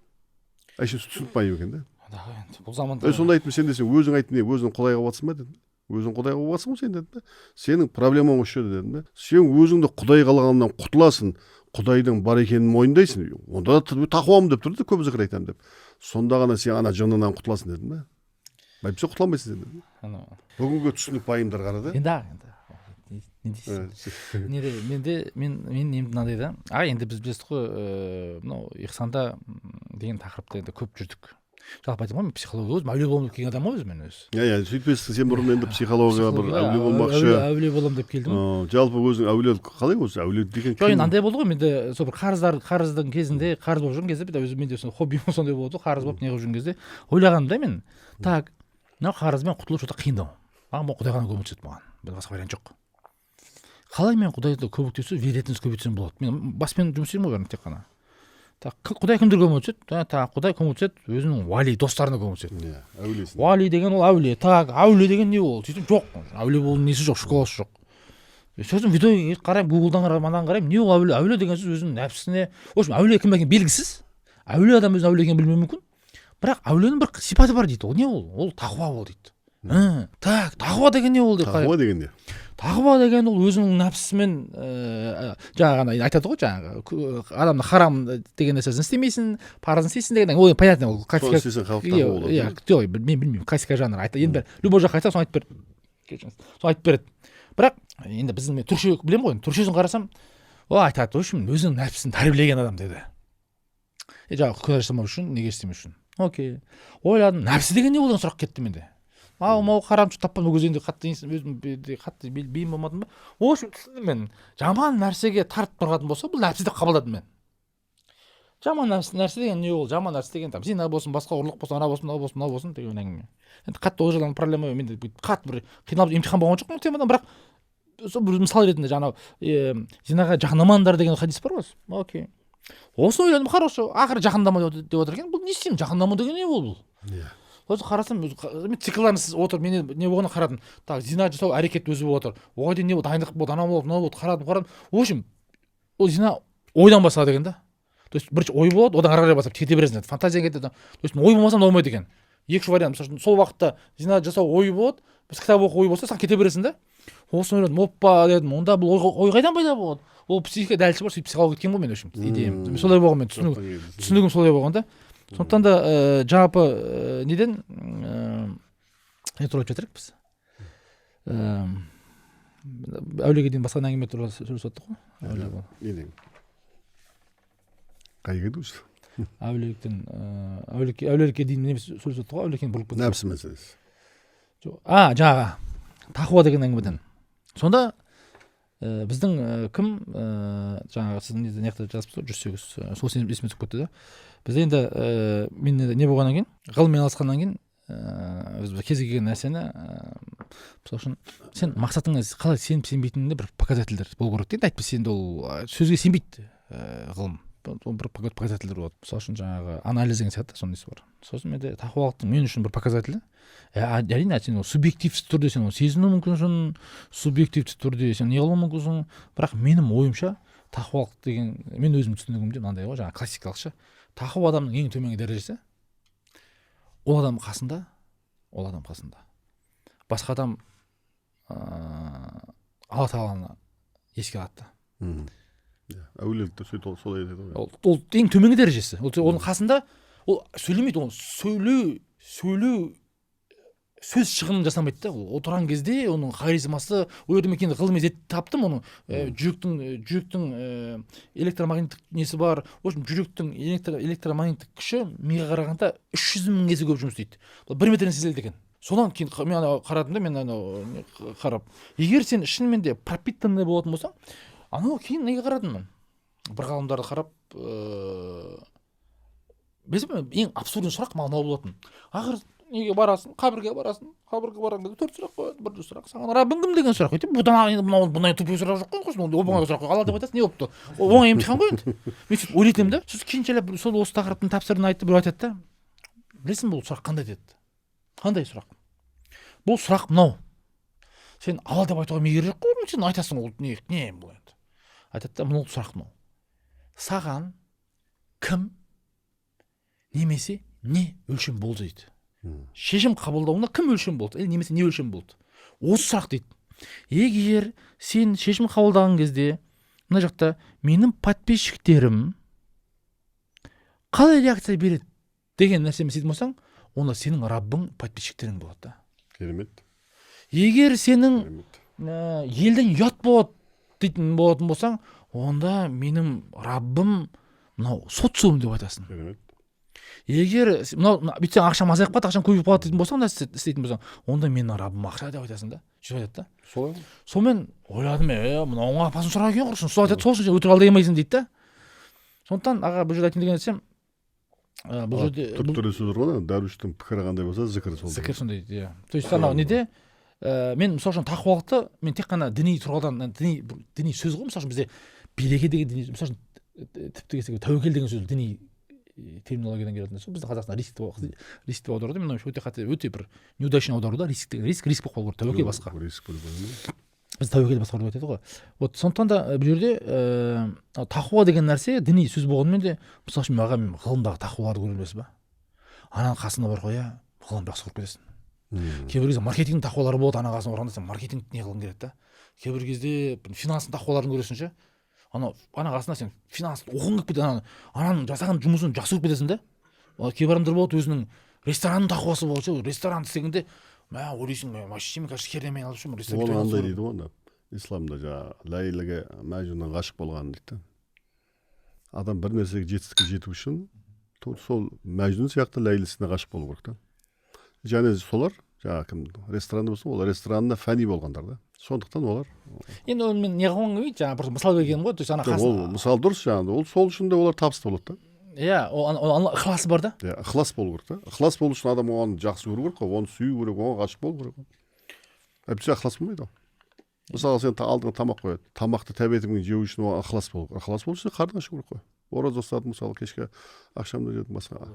әшейін түсінік пайым екен да. Да, енді бұл заманда. Е, сонда айттым: «Сен десең, өзің айт, не, өзің құдай қылып жатрсың ба?» – дедім. «Өзің құдай қылып жатрсың ғой сен», – дедім да. «Сенің проблемаң осы жерде», – дедім да. «Сен өзіңді құдай қалғаннан құтыласың, құдайдың бар екенін мойындайсың, онда да тақуамын деп тұр да, көп зікір айтамын деп, сонда ғана сен ана жынынан құтыласың», – дедім да. «Әйтпесе құтыла алмайсың сен», – дедім. Анау Бүгінгі түсінік пайымдар қара да. Енді, аға, енді не дейсің, неде менде мен менің немді мынандай да, аға. Енді біз білесіз ғой, мынау ихсанда деген тақырыпта енді көп жүрдік. Жалпы айтамын ғой, мен психология, өзім әулие боламын деп келген адаммын ғой өзім, мен өзі. Иә, сөйтпесің, сен бұрын енді психология, бір әулие болмақшы. Әулие боламын деп келдім. Жалпы өзің әулие қалай, осы әулие деген Жоқ, кім? Енді андай болды ғой, менде сол бір қарыздар, қарыздың кезінде, қарыз болып жүрген кезде, бір өзім менде сол хоббим сондай болды ғой. Қарыз болып не қылып жүрген кезде ойлағаным да мен: так, мынау қарызбен құтылу что то қиындау маған, бұл құдай ғана көмектеседі маған, басқа вариант жоқ. Қалай мен құдайды көмектесу, вероятность көбейтсем болады? Мен баспен жұмыс істеймін ғой бәрін тек қана. Так, құдай кімдерге көмектеседі? Так, құдай көмектеседі, өзінің уәли достарына көмектеседі. Иә, әулиесіне. Уәли деген ол әулие. Так, әулие деген не ол сөйтсем, жоқ, әулие болудың несі жоқ, школасы жоқ. Сосын видео қараймын, Гуглдан қараймын, анадан қараймын, не ол әулие. Әулие деген сөз өзінің нәпсісіне, в общем, әулие кім екені белгісіз. Әулие адам өзінің әулие екенін білмеуі мүмкін, бірақ әулиенің бір сипаты бар дейді. Ол не? Ол тақуа ол дейді. Так, тақуа деген не ол деп қараймын. Тақуа деген не? Тақуа деген ол өзінің нәпсісімен, жаңағы ана айтады ғой, жаңағы адамның харам деген нәрсесін істемейсің, парызын істейсің деген. Ол понятно, ол Соны классика. істесең, халық Иә. тақуа болады. Иә, жоқ, мен білмеймін, классика жанры енді любой жаққа айтсаң, соны айтып береді, кешіріңіз, соны айтып береді. Бірақ енді біздің, мен түркше білемін ғой енді, түркшесін қарасам, ол айтады: в общем, өзінің нәпсісін тәрбиелеген адам деді. Жаңағы күнә жасамау үшін, неге істемеу үшін. Окей, ойладым, нәпсі деген не ол деген сұрақ кетті менде. Ау, мынау харам таппадым. Ол кезде енді қатты өзім қатты бейім болмадым ба. В общем, түсіндім мен, жаман нәрсеге тартып тұратын болса, бұл нәпсі деп қабылдадым мен. Жаман нәрсе деген не ол? Жаман нәрсе деген там зина болсын, басқа ұрлық болсын, ана болсын, мынау болсын, мынау болсын деген әңгіме. Енді қатты ол жағынан проблема, менде бүйтіп қатты бір қиналып емтихан болған жоқ бұл темадан, бірақ сол бір мысал ретінде жаңағы зинаға жақындамаңдар деген хадис бар ғой. Окей. Осыны ойладым, хорошо, ақыры жақындама деп отыр екен. Бұл не істеймін, жақындамау деген не ол бұл? Иә. Сосын қарасам, мен циклдарын сіз отыр, мен не болғанын қарадым. Так, зина жасау әрекет өзі болып отыр, оған дейін не болды, дайындық болды, анау болды, мынау болды, қарадым, қарадым. В общем, ол зина ойдан басталады екен да. То есть бірінші ой болады, одан ары қарай бастап кете бересің, фантазияң кетеді. То есть ой болмаса, мынау болмайды екен. Екі вариант. Мысалы үшін, сол уақытта зина жасау ой болады, біз кітап оқу ой болса, сен кете бересің да. Осыны ойладым, оппа дедім, онда бұл ой қайдан пайда болады? Ол психика дәлші бар, сөйтіп психолог кеткен ғой мен, в общем, идеям солай болған, мен түсінігім солай болған да. Сондықтан да жалпы неден не туралы айтып жатыр едік біз? Әулиеге дейін басқа әңгіме туралы сөйлесіп жаттық қой. Әулие бол. Неден, қай келді уже? Әулиеліктен, әулиелікке дейін не сөйлесіп жаттық қой, әулиеліктен бұрылып кеттік. Нәпсі мәселесі. Жоқ, а жаңағы тақуа деген әңгімеден. Сонда біздің кім, жаңағы сіздің неде, мына жақта жазыпсыз ғой, 108, сол есіме түсіп кетті да. Бізде енді мен енді не болғаннан кейін, ғылыммен айналысқаннан кейін, біз кез келген нәрсені, мысалы үшін, сен мақсатыңа қалай сеніп сенбейтініңде бір показательдер болу керек та енді. Әйтпесе енді ол сөзге сенбейді ғылым. Ол бір показательдер болады, мысалы үшін, жаңағы анализ деген сияқты, соның несі бар. Сосын менде тақуалықтың мен үшін бір показателі, әрине, сен ол субъективті түрде сен оны сезіну мүмкінсің, субъективті түрде сен не қылуы мүмкінсің, бірақ менің ойымша, тақуалық деген мен өзімнің түсінігімде мынандай ғой, жаңағы классикалық ше. Тақуа адамның ең төменгі дәрежесі, ол адам қасында басқа адам Алла Тағаланы еске алады да. Иә, әулиеліктер сөйтіп солай айтады ғой. Ол ең төменгі дәрежесі. Ол оның қасында ол сөйлемейді, ол сөйлеу сөз шығынын жасамайды да. Ол отырған кезде оның харизмасы, ол жерде мен кейін ғылыми зерттеп таптым оның жүректің электромагниттік несі бар. В общем, жүректің электромагниттік күші миға қарағанда 300 000 есе көп жұмыс істейді. Бұл бір метрден сезіледі екен. Содан кейін мен анау қарадым да, мен анау қарап, егер сен шынымен де пропитанный болатын болсаң, анау кейін неге қарадым мен, бір ғалымдарды қарап, білесің бе, ең абсурдный сұрақ маған мынау болатын: ақыры неге барасың, қабірге барасың, қабірге барған кезде төрт сұрақ қояды. Бірінші сұрақ: «Саған Раббың кім?» деген сұрақ. Өйтіп бұдан енді мынау бұндай тупой сұрақ жоқ қой, құрсын, оп оңай сұрақ қой. Алла деп айтасың, не болыпты, ол оңай емтихан ғой енді. Мен сөйтіп ойлайтын едім да. Сосын кейін бір сол осы тақырыптың тәпсірін айтты, біреу айтады да: «Білесің бе, бұл сұрақ қандай?» – деді. «Қандай сұрақ?» «Бұл сұрақ мынау: сен Алла деп айтуға ми керек жоқ қой, сен айтасың, ол не, не бұл енді?» Айтады да: «Мынау сұрақ мынау: саған кім немесе не өлшем болды?» – дейді. «Шешім қабылдауыңда кім өлшем болды или немесе не өлшем болды?» Осы сұрақ дейді. «Егер сен шешім қабылдаған кезде мына жақта менің подписчиктерім қалай реакция береді деген нәрсемен істейтін болсаң, онда сенің Раббың подписчиктерің болады да. Керемет. Егер сенің Керемет. Елден ұят болады дейтін болатын болсаң, онда менің Раббым мынау социум деп айтасың. Керемет. Егер мынау бүйтсең, ақшам азайып қалады, ақшам көбейіп қалады дейтін болсаң, мына істейтін болсаң, онда менің Раббым ақша деп айтасың да». Сөйтіп айтады да. Солай ғой. Сонымен ойладым: е, мынауың апасын сұрақ екен құрсын. Сол айтады: «Сол үшін сен өтірік алдай алмайсың», – дейді да. Сондықтан, аға, бұл жерде айтайын деген нәрсем, бұл жерде Түріктерде сөз бар ғой, дәруіштің пікірі қандай болса, зікірі сол. Зікір сондай дейді, иә. То есть анау неде, мен мысалы үшін тақуалықты мен тек қана діни тұрғыдан, діни бір діни сөз ғой. Мысалы үшін, бізде береке деген діни, мысалы үшін, тіпті келсек, тәуекел деген сөз діни терминологиядан келетін нәрсе. Біздің Қазақстанда риск деп аударады. Менің ойымша, өте қате, өте бір неудачный аудару да. Риск деген риск, риск болып қалу керек, тәуекел басқа. Риск бір. Біз тәуекел басқа деп айтады ғой. Вот сондықтан да бұл жерде тақуа деген нәрсе діни сөз болғанымен де, мысалы үшін, аға, мен ғылымдағы тақуаларды көре білесіз ба? Ананың қасында бар ғой, иә, ғылым жақсы көріп кетесің. Кейбір кезде маркетингтің тақуалары болады, ана қасына барғанда сен маркетинг не қылғың келеді да. Кейбір кезде бір финанстың тақуаларын көресің ше, анау ана қасында сен финанс оқығың келіп кетеді, ананың жасаған жұмысын жақсы көріп кетесің да. Ал кейбір адамдар болады, өзінің ресторанның тақуасы болады ше. Ресторан істегенде, мә, ойлайсың: мә, вообще мен қазір хернямен айналысып жүрмін, ресторан. Оны андай дейді ғой, анда исламда жаңағы Ләйліге Мәжнүннің ғашық болғанын дейді да. Адам бір нәрсеге, жетістікке жету үшін сол Мәжнүн сияқты Ләйлісіне ғашық болу керек та. Және солар жаңағы кім ресторанда болса, ол ресторанында фәни болғандар да, сондықтан олар Енді оны мен не қылғым келмейді, жаңағы просто мысал бергенім ғой. То есть ана Жоқ, ол мысал дұрыс жаңағы, ол сол үшін де олар табысты болады да. Иә, ол ана ықыласы бар да. Иә, ықылас болу керек та. Ықылас болу үшін адам оған жақсы көру керек қой, оны сүю керек, оған ғашық болу керек қой. Әйтпесе ықылас болмайды ғой. Мысалы, сен алдыңа тамақ қояды, тамақты тәбетіңмен жеу үшін оған ықылас болу керек. Ықылас болу үшін қарның ашу керек қой. Ораза ұстадым, мысалы, кешке ақшамды жедім, басқа.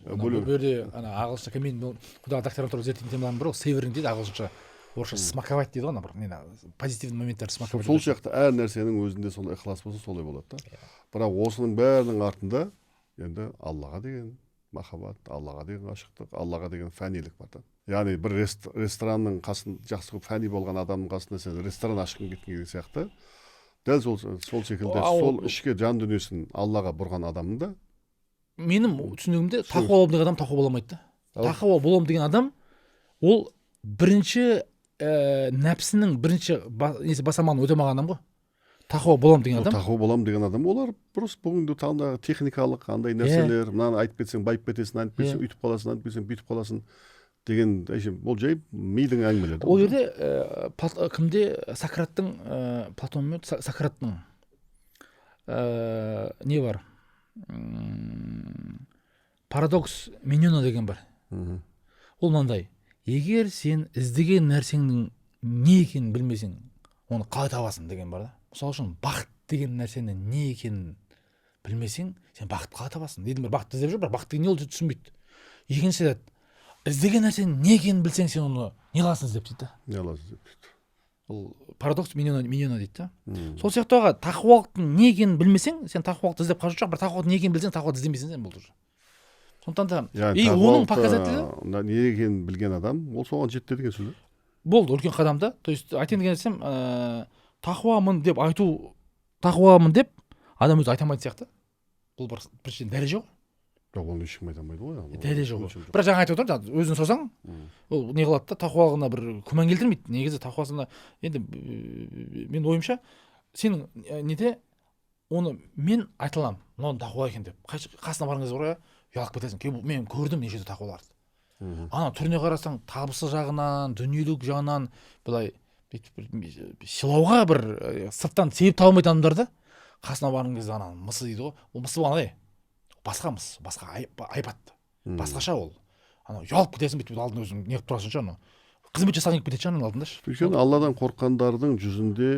Бұл жерде ана ағылшынша, мен құда докторантура зерттейтін темалардың бірі ол savoring дейді ағылшынша, орысша смаковать дейді ғой, ана бір нені, позитивный моменттерді смаковать. Сол сияқты әр нәрсенің өзінде солай ықылас болса, солай болады да. Бірақ осының бәрінің артында енді Аллаға деген махаббат, Аллаға деген ғашықтық, Аллаға деген фәнилік бар да. Яғни бір ресторанның қасын жақсы көріп, фәни болған адамның қасында сен ресторан ашқың келген деген сияқты, дәл сол секілді сол ішкі жан дүниесін Аллаға бұрған адамның да. Менің түсінігімде, тақуа боламын деген адам тақуа бола алмайды да. Тақуа боламын деген адам ол бірінші нәпсінің бірінші несі, басамағын өте алмаған адам ғой тақуа боламын деген адам. Тақуа боламын деген адам, олар просто бүгінгі таңдағы техникалық андай нәрселер, мынаны айтып кетсең, байып кетесің, айтып кетсең, өйтіп қаласың, айтып кетсең, бүйтіп қаласың деген, әшейін ол жай мидың әңгімелері. Ол жерде кімде, Сократтың, Платон мен Сократтың не бар, парадокс Менона деген бар. Ол мынандай: егер сен іздеген нәрсеңнің не екенін білмесең, оны қалай табасың деген бар да. Мысалы үшін, бақыт деген нәрсенің не екенін білмесең, сен бақыт қалай табасың дейтін. Бір бақытты іздеп жүр, бірақ бақыт деген не, ол түсінбейді. Екіншісі айтады: іздеген нәрсенің не екенін білсең, сен оны не қыласың іздеп дейді да. Не қыласың іздеп дейді. Ол парадокс Менона дейді да. Сол сияқты аға, тақуалықтың не екенін білмесең, сен тақуалықты іздеп қажеті жоқ, бірақ тақуалықтың не екенін білсең, тақуалықты іздемейсің сен, болды уже. Сондықтан да и оның показателі не екенін білген адам ол соған жетті деген сөз. Болды, үлкен қадам да. То есть айтайын деген нәрсем, тақуамын деп айту, тақуамын деп адам өзі айта алмайтын сияқты, бұл бір біріншіден дәреже ғой. Жоқ, оны ешкім айта алмайды ғой. Дәреже ғой, бірақ жаңа айтып отырмын, жаңа өзін сұрасаң, ол не қылады да, тақуалығына бір күмән келтірмейді негізі тақуасына. Енді менің ойымша, сенің неде, оны мен айта аламын, мынау тақуа екен деп. Қасына барған кезде бар ғой, ұялып кетесің. Мен көрдім неше түрлі тақуаларды. Ана түріне қарасаң, табысы жағынан, дүниелік жағынан былай бүйтіп бір сыйлауға бір сырттан себеп таба алмайтын адамдар да, қасына барған кезде ана мысы дейді ғой, ол мысы болғанда басқа мыс, басқа айбат, басқаша ол. Анау ұялып кетесің, бүйтіп алдында өзің неғып тұрасың ше, анау қызмет жасағың келіп кететін шығар ананың алдында ше. Өйткені Алладан қорыққандардың жүзінде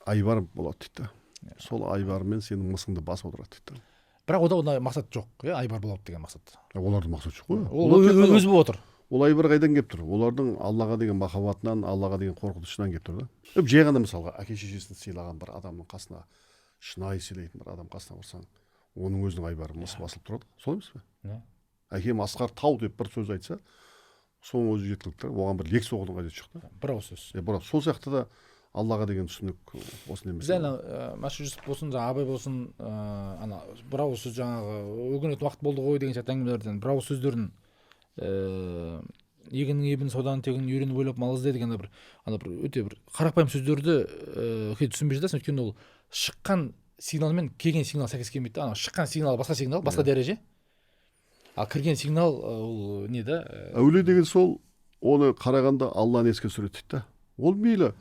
айбар болады дейді да, сол айбармен сенің мысыңды басып отырады дейді. Бірақ ода ондай мақсат жоқ, иә, айбар болады деген мақсат. Оларда мақсат жоқ қой. Ол өзі болып отыр. Ол айбар қайдан келіп тұр? Олардың Аллаға деген махаббатынан, Аллаға деген қорқынышынан келіп тұр да. Жай ғана мысалға, әке шешесін сыйлаған бір адамның қасына, шынайы сыйлайтын бір адам қасына барсаң, оның өзінің айбары, мысы басылып тұрады, солай емес пе? Иә. Әкем асқар тау деп бір сөз айтса, соның өзі жеткілікті, оған бір лекция оқудың қажеті жоқ та. Бір ауыз сөз. Иә, бір ауыз. Сол сияқты да Аллаға деген түсінік осындай емес. Біз ана Мәшһүр Жүсіп болсын, жаңағы Абай болсын, ана бір ауыз сөз, жаңағы өкінетін уақыт болды ғой деген сияқты әңгімелерден бір ауыз сөздерін, егіннің ебін, сауданың тегін үйреніп ойлап мал ізде деген бір ана бір өте бір қарапайым сөздерді кейде түсінбей жатасың, өйткені ол шыққан сигнал мен келген сигнал сәйкес келмейді да. Ана шыққан сигнал басқа сигнал, басқа дәреже, ал кірген сигнал ол не да. Әулие деген сол, оны қарағанда Алланы еске түсіреді дейді да. Ол мейлі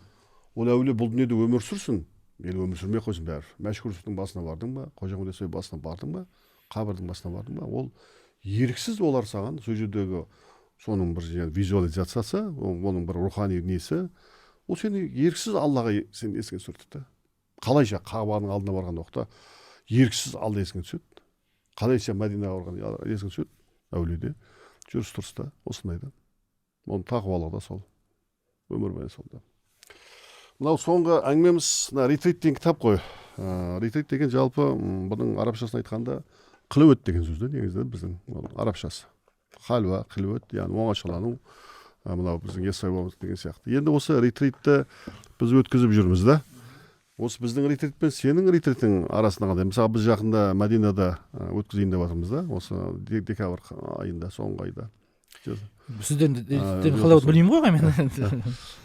ол әулие бұл дүниеде өмір сүрсін, мейлі өмір сүрмей ақ қойсын, бәрібір. Мәшһүр Жүсіптің басына бардың ба, Қожа Ахмет Яссауи басына бардың ба, қабірдің басына бардың ба, ол еріксіз олар саған сол жердегі соның бір визуализациясы, оның бір рухани несі, ол сені еріксіз Аллаға сені есіңе түсіреді да. Қалайша Қағбаның алдына барған уақытта еріксіз Алла есіңе түседі, қалайша Мәдинаға барған есіңе түседі. Әулиеде жүріс тұрыс та осындай да, оның тақуалығы да сол, өмір бойы сол да. Мынау соңғы әңгімеміз, мына ретрит деген кітап қой. Ретрит деген жалпы бұның арабшасын айтқанда қылует деген сөз да, негізі біздің арабшасы халва, қылует, яғни оңашалану, мынау біздің Есай бабамыз деген сияқты. Енді осы ретритті біз өткізіп жүрміз да. Осы біздің ретрит пен сенің ретритің арасында қандай? Мысалы, біз жақында Мәдинада өткізейін деп жатырмыз да, осы декабрь айында, соңғы айда. Сіздердің реттерін қалай білмеймін ғой мен.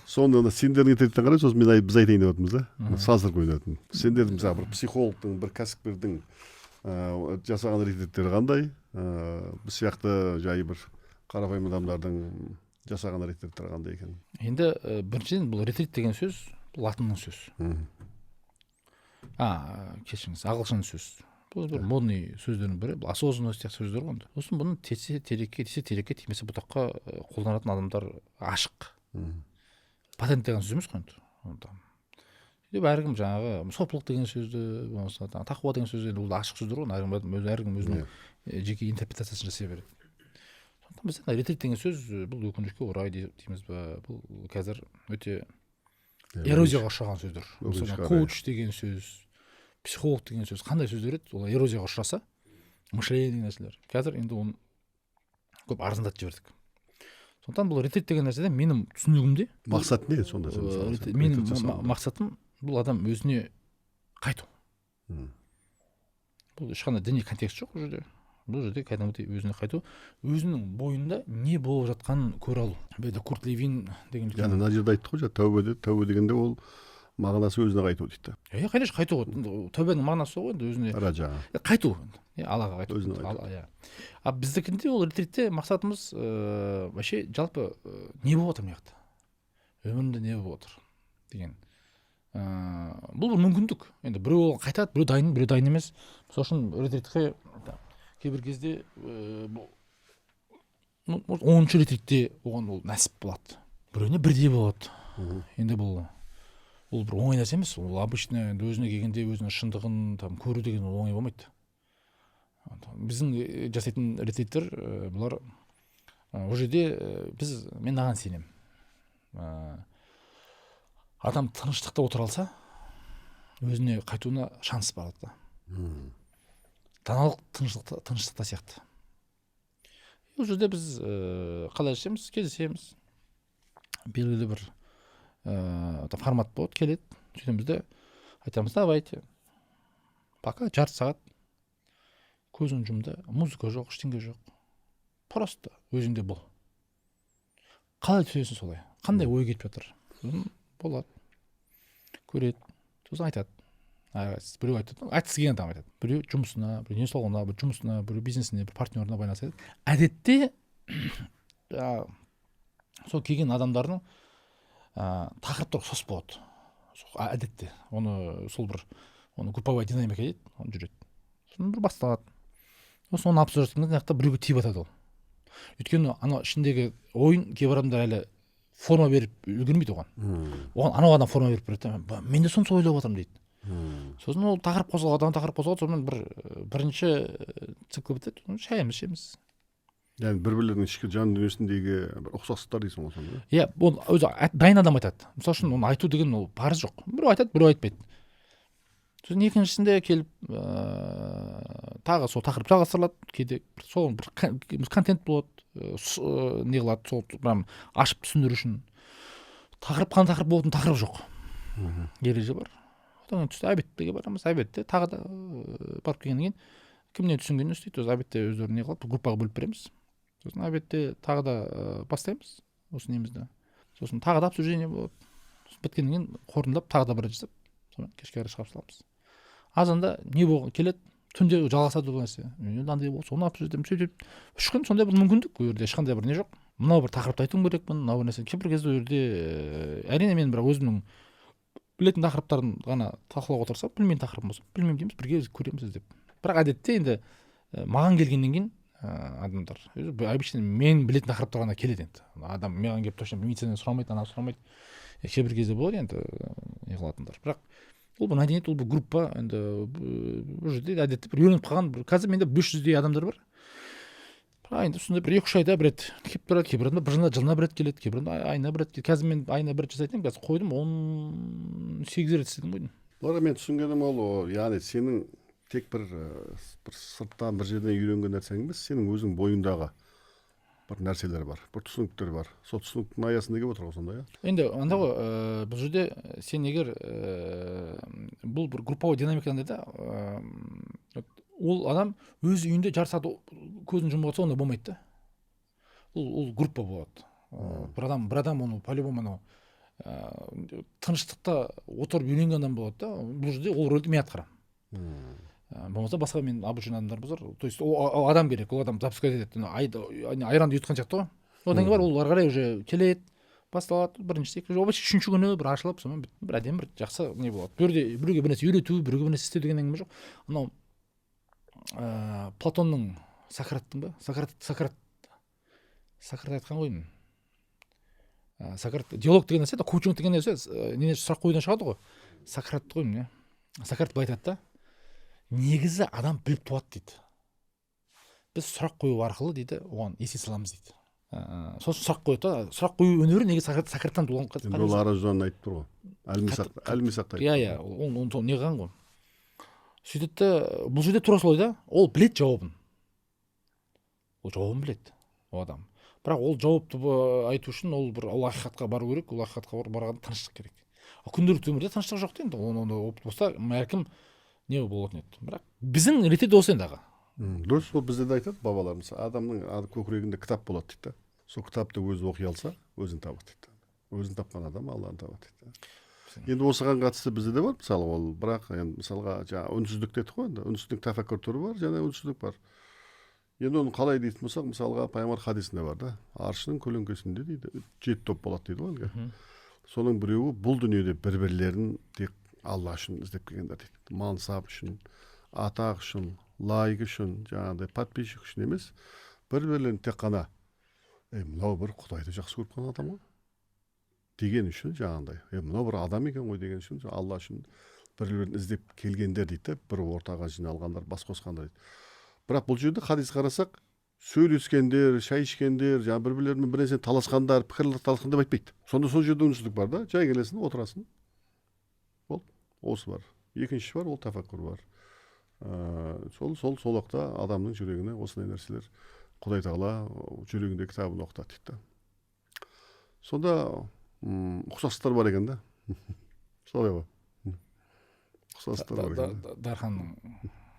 Соны сендердің ретриттен қарай, сосын мен біз айтайын деп жатырмыз да, салыстырып қояйын деп жатырмын. Сендердің мысалы бір психологтың, бір кәсіпкердің жасаған ретриттері қандай, біз сияқты жай бір қарапайым адамдардың жасаған ретриттері қандай екен? Енді біріншіден, бұл ретрит деген сөз латынның сөзі. Кешіріңіз, ағылшын сөз. Бұл бір модный сөздердің бірі, бұл осознанность сияқты сөздер ғой. Сосын бұны тисе терекке, тисе терекке, тимесе бұтаққа қолданатын адамдар ашық. Патент деген сөз емес қой енді. Сөйтіп әркім жаңағы сопылық деген сөзді, болмаса тақуа деген сөзді, енді ол ашық сөздер ғой, әркім өзінің жеке интерпретациясын жасай береді. Сондықтан бізде ретрит деген сөз, бұл өкінішке орай дейміз ба, бұл қазір өте эрозияға ұшыраған сөздер. Мысалы, коуч деген сөз, психолог деген сөз, қандай сөздер еді, ол эрозияға ұшыраса, мышление деген нәрселер. Қазір енді оны көп арзандатып жібердік. Сондықтан бұл ретрит деген нәрседе менің түсінігімде мақсат не сонда? Менің мақсатым бұл адам өзіне қайту. Бұл ешқандай діни контекст жоқ бұл жерде. Бұл жерде кәдімгідей өзіне қайту, өзінің бойында не болып жатқанын көре алу. Бұл жерде Курт Левин деген Яғни мына жерде айтты ғой, тәубе деді. Тәубе дегенде ол мағынасы өзіне қайту дейді. Иә, конечно, қайту ғой. Тәубенің мағынасы сол ғой енді, өзіне Ража. қайту, иә, Аллаға қайту. Өзіне қайту. Иә. А біздікінде ол ретритте мақсатымыз вообще жалпы не болып жатыр мына жақта, өмірімде не болып жатыр деген. Бұл бір мүмкіндік. Енді біреу оған қайтады, біреу дайын, біреу дайын емес. Мысалы үшін, ретритке кейбір кезде может, 10-шы ретритте оған ол нәсіп болады, біреуіне бірдей болады. Енді бұл ол бір оңай нәрсе емес. Ол обычно енді өзіне келгенде өзінің шындығын там көру деген ол оңай болмайды. Біздің жасайтын ретриттер бұлар, ол жерде біз, мен мынаған сенемін, адам тыныштықта отыра алса, өзіне қайтуына шанс бар да. Даналық тыныштықта сияқты. Ол жерде біз қалай жасаймыз? Кездесеміз, белгілі бір формат болады, келеді, сөйтеміз де айтамыз: «Давайте пока жарты сағат көзің жұм да, музыка жоқ, ештеңе жоқ, просто өзіңде бол, қалай түсесің солай, қандай ой кетіп жатыр?» Сосын болады, көреді, сосын айтады. Біреу айтады, айтқысы келген адам айтады, біреу жұмысына, біреу денсаулығына, бір жұмысына, біреу бизнесіне, бір партнерына байланысты айтады. Әдетте жаңағы сол келген адамдардың тақырыптар ұқсас болады. Әдетте оны сол бір, оны групповая динамика дейді, оны жүреді. Сосын бір басталады, сосын оны обсуждать еткен, мына жақта біреуге тиіп жатады ол, өйткені анау ішіндегі ойын кейбір адамдар әлі форма беріп үлгермейді оған. Оған анау адам форма беріп береді да, «Мен де соны солай ойлап жатырмын», – дейді. Сосын ол тақырып қозғалады, ана тақырып қозғалады, сонымен бір бірінші цикл бітеді, сосын шайымыз ішеміз. Яғни бір бірлерінің ішкі жан дүниесіндегі бір ұқсастықтар дейсің ғой сонда? Иә, ол өзі дайын адам айтады. Мысалы үшін, оны айту деген ол парыз жоқ, біреу айтады, біреу айтпайды. Сосын екіншісінде келіп тағы сол тақырып жалғастырылады. Кейде бір сол бір контент болады, не қылады, сол прям ашып түсіндіру үшін. Тақырып қандай тақырып болатын, тақырып жоқ, ереже бар. Одан кейін түсте обедке барамыз. Обедте тағы да барып келгеннен кейін кім не түсінгенін істейді өзі. Обедте өздері не қылады, группаға бөліп береміз. Сосын обедте тағы да бастаймыз осы немізді, сосын тағы да обсуждение болады. Сосын біткеннен кейін қорытындылап, тағы да бір рет жасап, сонымен кешке қарай шығарып саламыз. Азанда не болған келеді, түнде жалғасады ол нәрсе. Мен мынандай болды, соны обсуждать етемін. Сөйтіп 3 күн сондай бір мүмкіндік. Ол жерде ешқандай бір не жоқ, мынау бір тақырыпты айтуым керекпін, мынау бір нәрсе. Кейбір кезде ол жерде әрине, мен бірақ өзімнің білетін тақырыптарын ғана талқылауға тырысамын. Білмейтін тақырыбым болса, білмеймін дейміз, бірге көреміз іздеп. Бірақ әдетте енді маған келгеннен кейін адамдар өзі обычно мен білетін тақырыптар ғана келеді. Енді адам маған келіп точно медицинадан сұрамайды, ананы сұрамайды. Кейбір кезде болады енді не қылатындар, бірақ ол бір мәдениет, ол бір группа. Енді бұл жерде әдетте бір үйреніп қалған бір, қазір менде 500-дей адамдар бар. Бірақ енді сондай бір 2-3 айда бір рет келіп тұрады. Кейбір адамдар бір жылына бір рет келеді, кейбір адамдар айына бір рет келеді. Қазір мен айына бір рет жасайтын едім, қазір қойдым, 18 рет істедім ғой деймін. Бұларға мен түсінгенім ол, яғни сенің тек бір сырттан бір жерден үйренген нәрсең емес, сенің өзің бойыңдағы бір нәрселер бар, бір түсініктер бар, сол түсініктің аясында келіп отыр ғой сонда, иә? Енді андай ғой, бұл жерде сен егер бұл бір групповой динамика андай да, ол адам өз үйінде жарты сағат көзін жұмып отырса, ондай болмайды да. Ол группа болады. Бір адам оны по любому анау тыныштықта отырып үйренген адам болады да. Бұл жерде ол рөлді мен атқарамын. Болмаса басқа мен обученный адамдар бар, то есть ол адам керек, ол адам запускать етеді. Ана айранды ұйытқан сияқты ғой. Одан кейін барып ол ары қарай уже келеді, басталады біріншісі, екінші, вообще үшінші күні бір ашылып, сонымен бір әдемі, бір жақсы не болады. Бұл жерде біреуге бір нәрсе үйрету, біреуге бір нәрсе істеу деген әңгіме жоқ. Анау Платонның, Сократтың ба, Сократ айтқан ғой деймін. Сократ диалог деген нәрсе, коучинг деген нәрсе не сұрақ қоюдан шығады ғой. Сократ қой, міне, Сократ былай айтады да: негізі адам біліп туады дейді, біз сұрақ қою арқылы, дейді, оған есе саламыз дейді. Сол сұрақ қояды да, сұрақ қою өнері негізі Сократтан туған. Енді ол Араждан айтып тұр ғой, әлмисақты. Иә, ол оны не қылған ғой. Сөйтеді да, бұл жерде тура солай да, ол біледі жауабын, ол жауабын біледі ол адам, бірақ ол жауапты айту үшін ол бір ол ақиқатқа бару керек. Ол ақиқатқа барғанда тыныштық керек. Ал күнделікті өмірде тыныштық жоқ та. Енді оны опыт болса, бәлкім, не болатын еді, бірақ біздің ретте осы енді, аға. Дұрыс, ол бізде де айтады бабаларымыз: адамның көкірегінде кітап болады дейді да, сол кітапты өзі оқи алса, өзін табады дейді, өзін тапқан адам Алланы табады дейді. Енді осыған қатысты бізде де бар, мысалы, ол, бірақ енді, мысалға, жаңа үнсіздік дедік қой. Енді үнсіздік тәфәккүр түрі бар және үнсіздік бар. Енді оны қалай дейтін болсақ, мысалға, пайғамбар хадисінде бар да, аршының көлеңкесінде дейді, жеті топ болады дейді ғой әлгі. Соның біреуі бұл дүниеде бір бірлерін тек Алла үшін іздеп келгендер дейді. Мансап үшін, атақ үшін, лайк үшін, жаңағыдай подписчик үшін емес, бір бірлерін тек қана ей, мынау бір Құдайды жақсы көріп қалған адам ғой деген үшін, жаңағындай е, мынау бір адам екен ғой деген үшін, Алла үшін бір бірін іздеп келгендер дейді да, бір ортаға жиналғандар, бас қосқандар дейді. Бірақ бұл жерде хадис қарасақ, сөйлескендер, шай ішкендер, жаңағы бір бірлерімен бір нәрсені таласқандар, пікір таласқан деп айтпайды. Сонда сол жерде үнсіздік бар да, жай келесің, отырасың, болды, осы бар. Екіншісі бар, ол тәфәккүр бар. Сол уақытта адамның жүрегіне осындай нәрселер, Құдай тағала жүрегінде кітабын оқытады дейді да. Сонда ұқсастықтар бар екен да, солай ғой, ұқсастықтар бар екен да. Дарханның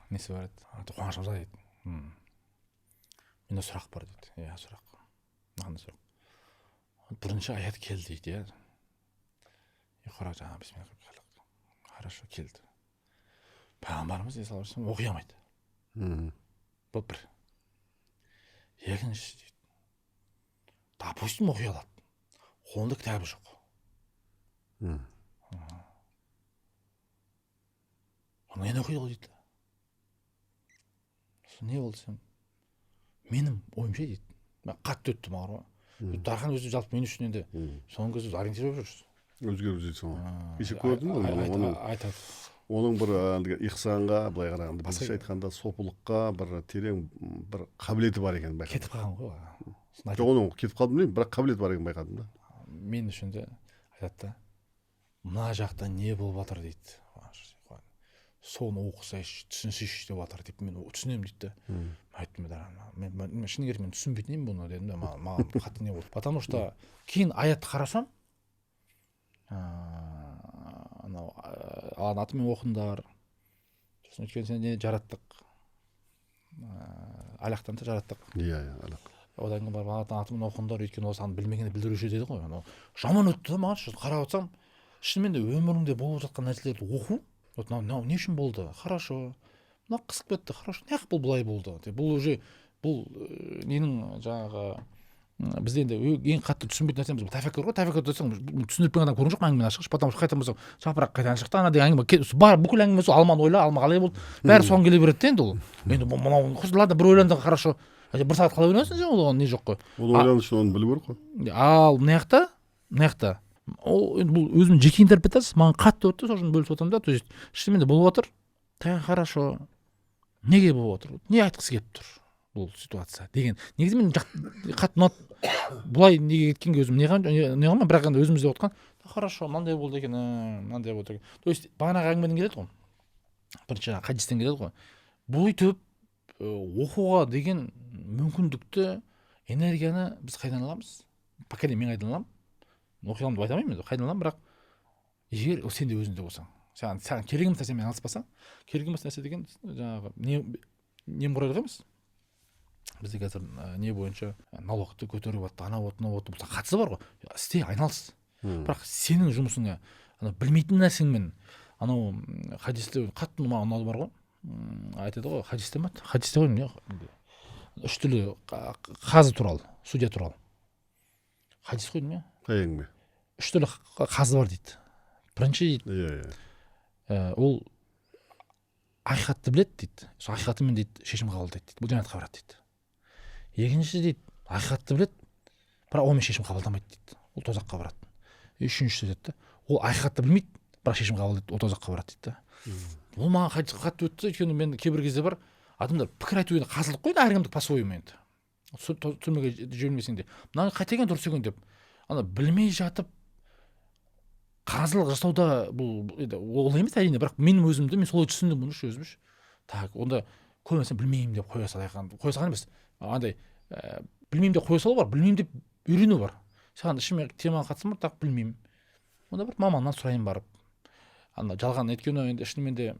несі бар еді, Қуаныш мырза дейді, менде сұрақ бар дейді. Иә, сұрақ қандай сұрақ? Бірінші аят келді дейді, иә, иқра, жаңағы бисмилля, хорошо, келді. Пайғамбарымыз саллаллаху оқи алмайды. Бұл бір. Екіншісі дейді, допустим, оқи алады, қолында кітабы жоқ. Оны нені оқиды ол дейді. Сосын не болды десем, менің ойымша дейді, қатты өтті маған ғой. Дархан өзі жалпы мен үшін енді соңғы кезде ориентир болып жүрсіз. Өзгеріп жүрсің ғой, кеше көрдім ғой оның. Айтады. Оның бір әлгі ихсанға, былай қарағанда, біздше айтқанда, сопылыққа бір терең бір қабілеті бар екенін байқадым. Кетіп қалған ғой. Жоқ, оның кетіп қалдым білмеймін, бірақ қабілеті бар екенін байқадым да. Мен үшін де айтады да, мына жақта не болып жатыр дейді, соны оқысайшы, түсінсейші деп жатыр деп, мен түсінемін дейді да. Айттым, мен шыны керек, мен түсінбейтін едім бұны дедім да, маған қатты не болды, потому что кейін аятты қарасам, анау Алланың атымен оқыңдар, сосын өйткені сені не жараттық, алақтан да жараттық. Иә, иә, алақ. Одан кейін барып Алланың атымен оқыңдар, өйткені ол саған білмегенді білдіруші деді ғой. Анау жаман өтті да маған. Қарап отырсам, шынымен де өміріңде болып жатқан нәрселерді оқу, вот мынау не үшін болды, хорошо, мынау қысып кетті, хорошо, неғып бұл былай болды, бұл уже бұл ненің жаңағы бізде енді ең қатты түсінбейтін нәрсеміз бұл тәфәккүр ғой. Тәфәккүр десең, түсіндіріп берген адам көрген жоқпын әңгімені ашық, потому что қайтадан болсаң, жапырақ қайтадан шықты ана деген әңгіме бар. Бүкіл әңгіме сол алманы ойла, алма қалай болды, бәрі соған келе береді да. Енді ол енді мынау, ладно, бір ойланды, хорошо, бір сағат қалай ойланасың сен оған, не жоқ қой. Оны ойлану үшін оны білу керек қой. Ал мына жақта ол енді бұл өзімнің жеке интерпретациясы, маған қатты өтті, сол үшін бөлісіп отырмын да. То есть шынымен де болып жатыр, хорошо, неге болып жатыр, не айтқысы келіп тұр бұл ситуация деген. Негізі мен қатты ұнады бұлай неге кеткенге, өзім не қылмаймын, бірақ енді өзімізде отқан, хорошо, мынандай болды екен, мынандай болды екен. То есть бағанағы әңгімеден келеді ғой, бірінші хадистен келеді ғой. Бүйтіп оқуға деген мүмкіндікті, энергияны біз қайдан аламыз? Пока мен қайдан аламын? Оқи аламын деп айта алмаймын енді, қайдан аламын? Бірақ егер ол сен де өзіңде болсаң, саған керек емес нәрсемен айналыспасаң, керек емес нәрсе деген жаңағы не, немқұрайлық емес. Бізде қазір не бойынша налогты көтеріп жатты, анау болды, мынау болды, бұл қатысы бар ғой, істе, айналыс, бірақ сенің жұмысыңа анау білмейтін нәрсеңмен. Анау хадисте қатты маған ұнады бар ғой, айтады ғой, хадисте ма, хадисте ғой, не, үш түрлі қазы туралы, судья туралы хадис қой деймін, иә. Қай әңгіме? Үш түрлі қазы бар дейді. Бірінші дейді, иә иә ол ақиқатты біледі дейді, сол ақиқатымен дейді шешім қабылдайды дейді, бұл жәннатқа барады дейді. Екіншісі дейді, ақиқатты біледі, бірақ онымен шешім қабылдамайды дейді, ол тозаққа барады. Үшіншісі дейді, ол ақиқатты білмейді, бірақ шешім қабылдайды, ол тозаққа барады дейді да. Ол маған қатты өтті, өйткені мен кейбір кезде бар адамдар пікір айту енді қазылық қой, әркімдікі по своему енді, түрмеге жібермесең де мынаны қате екен, дұрыс екен деп ана білмей жатып қазылық жасауда бұл енді ол емес әрине, бірақ менің өзімді мен солай түсіндім бұны ше өзім ше. Так, онда көп нәрсені білмеймін деп қоя салайық, қоя салған емес, андай білмеймін деп қоя салу бар, білмеймін деп үйрену бар. Саған ішіме темаға қатысым бар, так, білмеймін, онда бір маманнан сұрайын барып. Ана жалған, өйткені енді шынымен де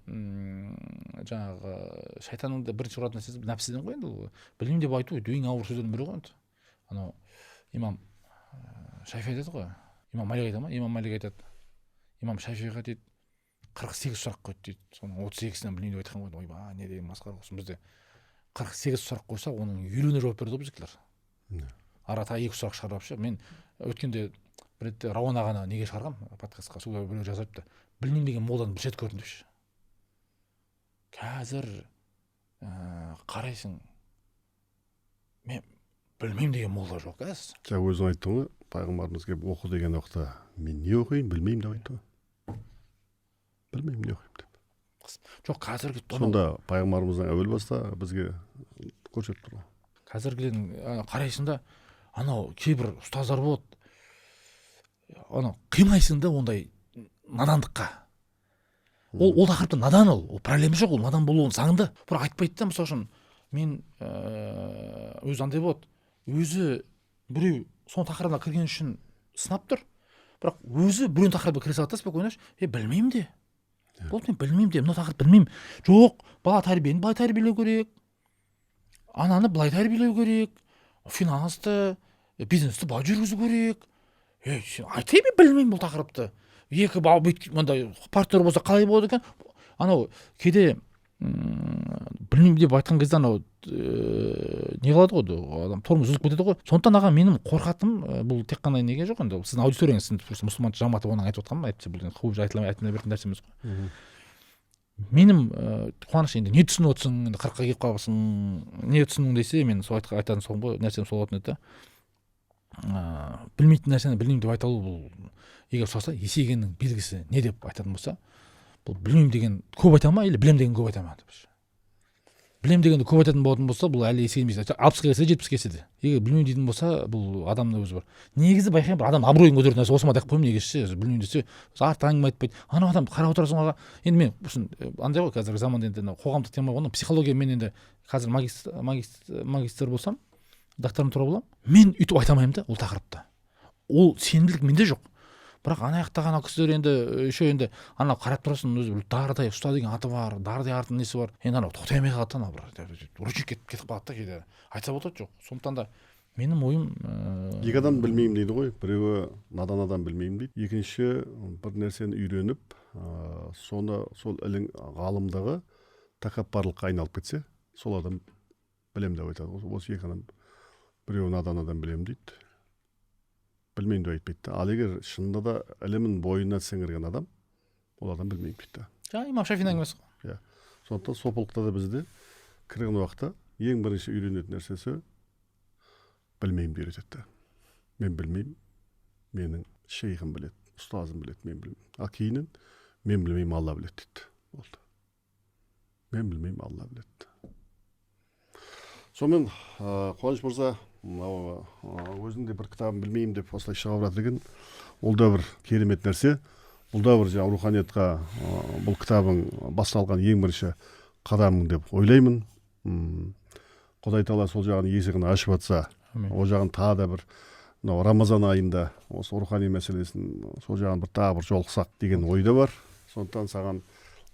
жаңағы шайтанның да бірінші ұратын нәрсесі нәпсіден ғой енді. Ол білмеймін деп айту ең ауыр сөздердің бірі ғой енді. Анау имам Шафи айтады ғой, имам Малик айтады ма, имам Малик айтады, имам Шафиға дейді 48 сұрақ қойды дейді, соның 32-сінен білмеймін деп айтқан ғой. Ойбай, не деген масқара болсын, бізде 48 сұрақ қойса, оның 50-іне жауап береді ғой біздікілер. Ара тағы екі сұрақ шығарып алып ше. Мен өткенде бір ретте Рауан ағаны неге шығарғанмын подкастқа, сол біреу жазып айтыпты, білмеймін деген молданы бір рет көрдім депші. Қазір қарайсың, мен білмеймін деген молда жоқ қазір. Жаңа өзің айттың ғой, пайғамбарымыз келіп оқы деген уақытта мен не оқиын, білмеймін деп айтты ғой, білмеймін не оқимын деп. Жоқ, қазіргі сонда пайғамбарымыздың әуел баста бізге көрсетіп тұр ғой. Қазіргілердің қарайсың да, анау кейбір ұстаздар болады, анау қимайсың да ондай надандыққа. Ол тақырыпта надан, ол проблема жоқ, ол надан болуы заңды, бірақ айтпайды да. Мысалы үшін, мен өзі андай болады, өзі біреу соның тақырыбына кірген үшін сынап тұр, бірақ өзі біреудің тақырыбына кіре салады да спокойно ше, е, білмеймін де, болды, мен білмеймін де, мына тақырып білмеймін. Жоқ, бала тәрбиені былай тәрбиелеу керек, ананы былай тәрбиелеу керек, финансты, бизнесті былай жүргізу керек. Ей, сен айтайын, мен білмеймін бұл тақырыпты. Екі бала бүйтіп мындай партнер болса қалай болады екен? Анау кейде білмеймін деп айтқан кезде анау не қылады ғой, адам тормоз үзіліп кетеді ғой. Сондықтан, аға, менің қорқатыным бұл тек қана неге жоқ енді, сіздің аудиторияңыз, сіздің просто мұсылман жамағаты, оны айтып отқаным, әйтпесе бұл енді көп айтыла беретін нәрсе емес қой. Менің Қуаныш, енді не түсініп отырсың, енді 40-қа келіп қалыпсың, не түсіндің десе, мен сол айтатын соңғы нәрсем сол болатын еді да. Білмейтін нәрсені білмеймін деп айта алу, бұл егер сұраса, есейгеннің белгісі не деп айтатын болса, бұл білмеймін деген көп айта ма или білемін деген көп айта ма деп. Білемін дегенді көп айтатын болатын болса, бұл әлі есеймейді, 60-қа келсе де, 70-ке келсе де. Егер білмеймін дейтін болса, бұл адамның өзі бір негізі байқаймын, бір адам абыройын көтеретін нәрсе осы ма деп қоямын негізі ше. Білмеймін десе, артық әңгіме айтпайды анау адам, қарап отырасың аға. Енді мен үшін андай ғой, қазіргі заманда енді қоғамдық тема ғой, психология. Мен енді қазір магистр болсам, докторантура боламын, мен өйтіп айта алмаймын да ол тақырыпта, ол сенімділік менде жоқ. Бірақ ана жақтағы ана кісілер енді еще енді анау қарап тұрасың, өзі бір дардай ұста деген аты бар, дардай артының несі бар, енді анау тоқтай алмай қалады да, анау бір ручник кетіп қалады да, кейде айтса болады жоқ. Сондықтан да менің ойым Екі адам білмеймін дейді ғой: біреуі надан адам білмеймін дейді, екінші бір нәрсені үйреніп, соны сол ілім ғалымдығы тәкаппарлыққа айналып кетсе, сол адам білемін деп айтады. Осы екі адам: біреуі надан адам білемін дейді, білмеймін деп айтпайды да, ал егер шынында да ілімін бойына сіңірген адам, ол адам білмеймін дейді да. Жаңа имам Шафидің әңгімесі ғой. Иә, сондықтан сопылықта да бізде кірген уақытта ең бірінші үйренетін нәрсесі білмеймін деп үйретеді да. Мен білмеймін, менің шейхім біледі, ұстазым біледі, мен білмеймін. Ал кейіннен мен білмеймін, Алла біледі дейді. Болды, мен білмеймін, Алла біледі. Сонымен, Қуаныш мырза, мынау өзінің де бір кітабын білмеймін деп осылай шығарып жатыр екен, ол да бір керемет нәрсе. Бұл да бір жаңағы руханиятқа бұл кітабың басталған ең бірінші қадамың деп ойлаймын. Құдай тағала сол жағын есігін ашып жатса, ол жағын тағы да бір мынау Рамазан айында осы рухани мәселесін, сол жағын бір тағы бір жолықсақ деген ой да бар. Сондықтан саған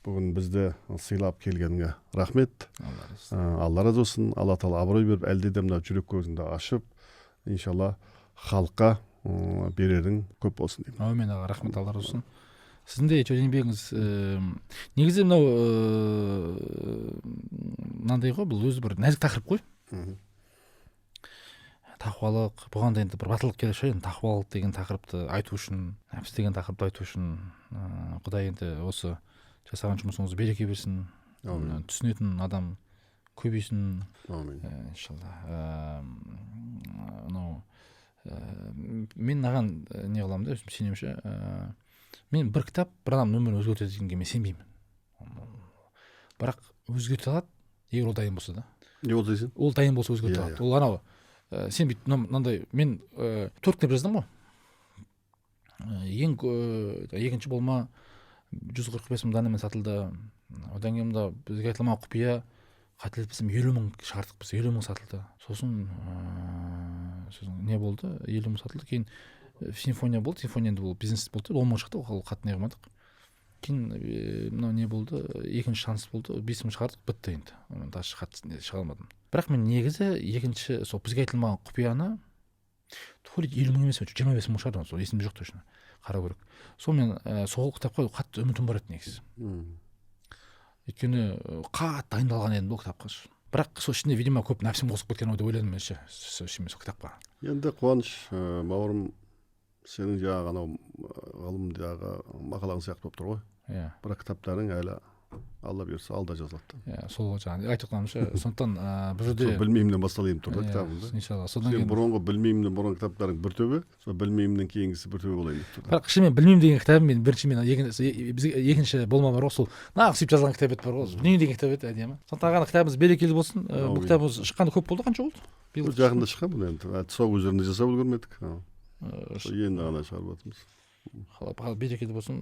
бүгін бізді сыйлап келгеніңе рахмет. Алла разы болсын. Алла тағала абырой беріп, әлде де мына жүрек көзіңді ашып, иншалла, халыққа берерің көп болсын деймін. Әумин, аға, рахмет, Алла разы болсын. Сіздің де еңбегіңіз негізі мынау мынандай ғой, бұл өзі бір нәзік тақырып қой. Тақуалық, бұған да енді бір батылдық керек шығар енді, тақуалық деген тақырыпты айту үшін, нәпсі деген тақырыпты айту үшін. Құдай енді осы жасаған жұмысыңызға береке берсін. Әумин. Түсінетін адам көбейсін. Әумин. Иншалла. Мынау мен мынаған не қыламын да, өзім сенемін ше. Мен бір кітап бір адамның өмірін өзгертеді дегенге мен сенбеймін, бірақ өзгерте алады, егер ол дайын болса да. Не болды дейсің? Ол дайын болса, өзгерте алады. Ол анау сен бүйтіп мынандай, мен төрт кітап жаздым ғой. Ең екінші болма 145 000 данамен сатылды. Одан кейін мында бізге айтылмаған құпия, қателеспесем, 50 000 шығардық біз, 50 000 сатылды. Сосын не болды, 50 000 сатылды. Кейін симфония болды. Симфония енді бұл бизнес болды, 10 000 шықты, ол қатты не қылмадық. Кейін мынау не болды, екінші шанс болды, 5000 шығардық, бітті енді. Оны даже қатты не шыға алмадым. Бірақ мен негізі екінші сол бізге айтылмаған құпияны то ли 50 000 емес, 25 000 шығарды, сол есімде жоқ, точно қарау керек. Сол мен сол кітапқа қатты үмітім бар еді негізі. Өйткені қатты дайындалған едім бұл кітапқа ше. Бірақ сол ішінде, видимо, көп нәпсім қосып кеткен ау деп ойладым мен ше, сол ішіме, сол кітапқа. Енді Қуаныш, бауырым, сенің жаңағы анау ғылымдағы мақалаң сияқты болып тұр ғой. Бірақ кітаптарың әлі, Алла бұйырса, алда жазылады да. Иә, сол жаңағы айтып жатқаным ше. Сондықтан бұл жерде Сол білмеймінен басталайын тұр да кітабың да. Иншалла, содан Сен кейін бұрынғы білмеймінен бұрынғы кітаптарың бір төбе, сол білмеймінен кейінгісі бір төбе болайын деп тұр да. Бірақ шынымен білмеймін деген кітабым мен бірінші, мен бізге екінші болма бар ғой, сол нағыз сөйтіп жазылған кітап еді бар ғой, білмеймін деген кітап еді, әдемі. Сондықтан ағаны кітабыңыз берекелі болсын. Бұл Әумин. кітабыңыз шыққанда көп болды, қанша болды биыл? Бұл жақында шыққан бұл енді. Тұсау өздерінде жасап үлгермедік. Сол енді ғана шығарып жатырмыз. Қалай, берекелі болсын.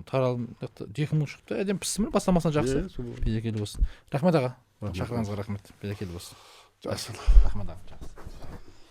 Таралым 2000 шықты, әдемі, пісімір бастамасынан жақсы. Иә, сол. Берекелі болсын. Рахмет, аға. Рахмет. Шақырғаныңызға рахмет, берекелі болсын. Жақсы. Рахмет, аға, жақсы.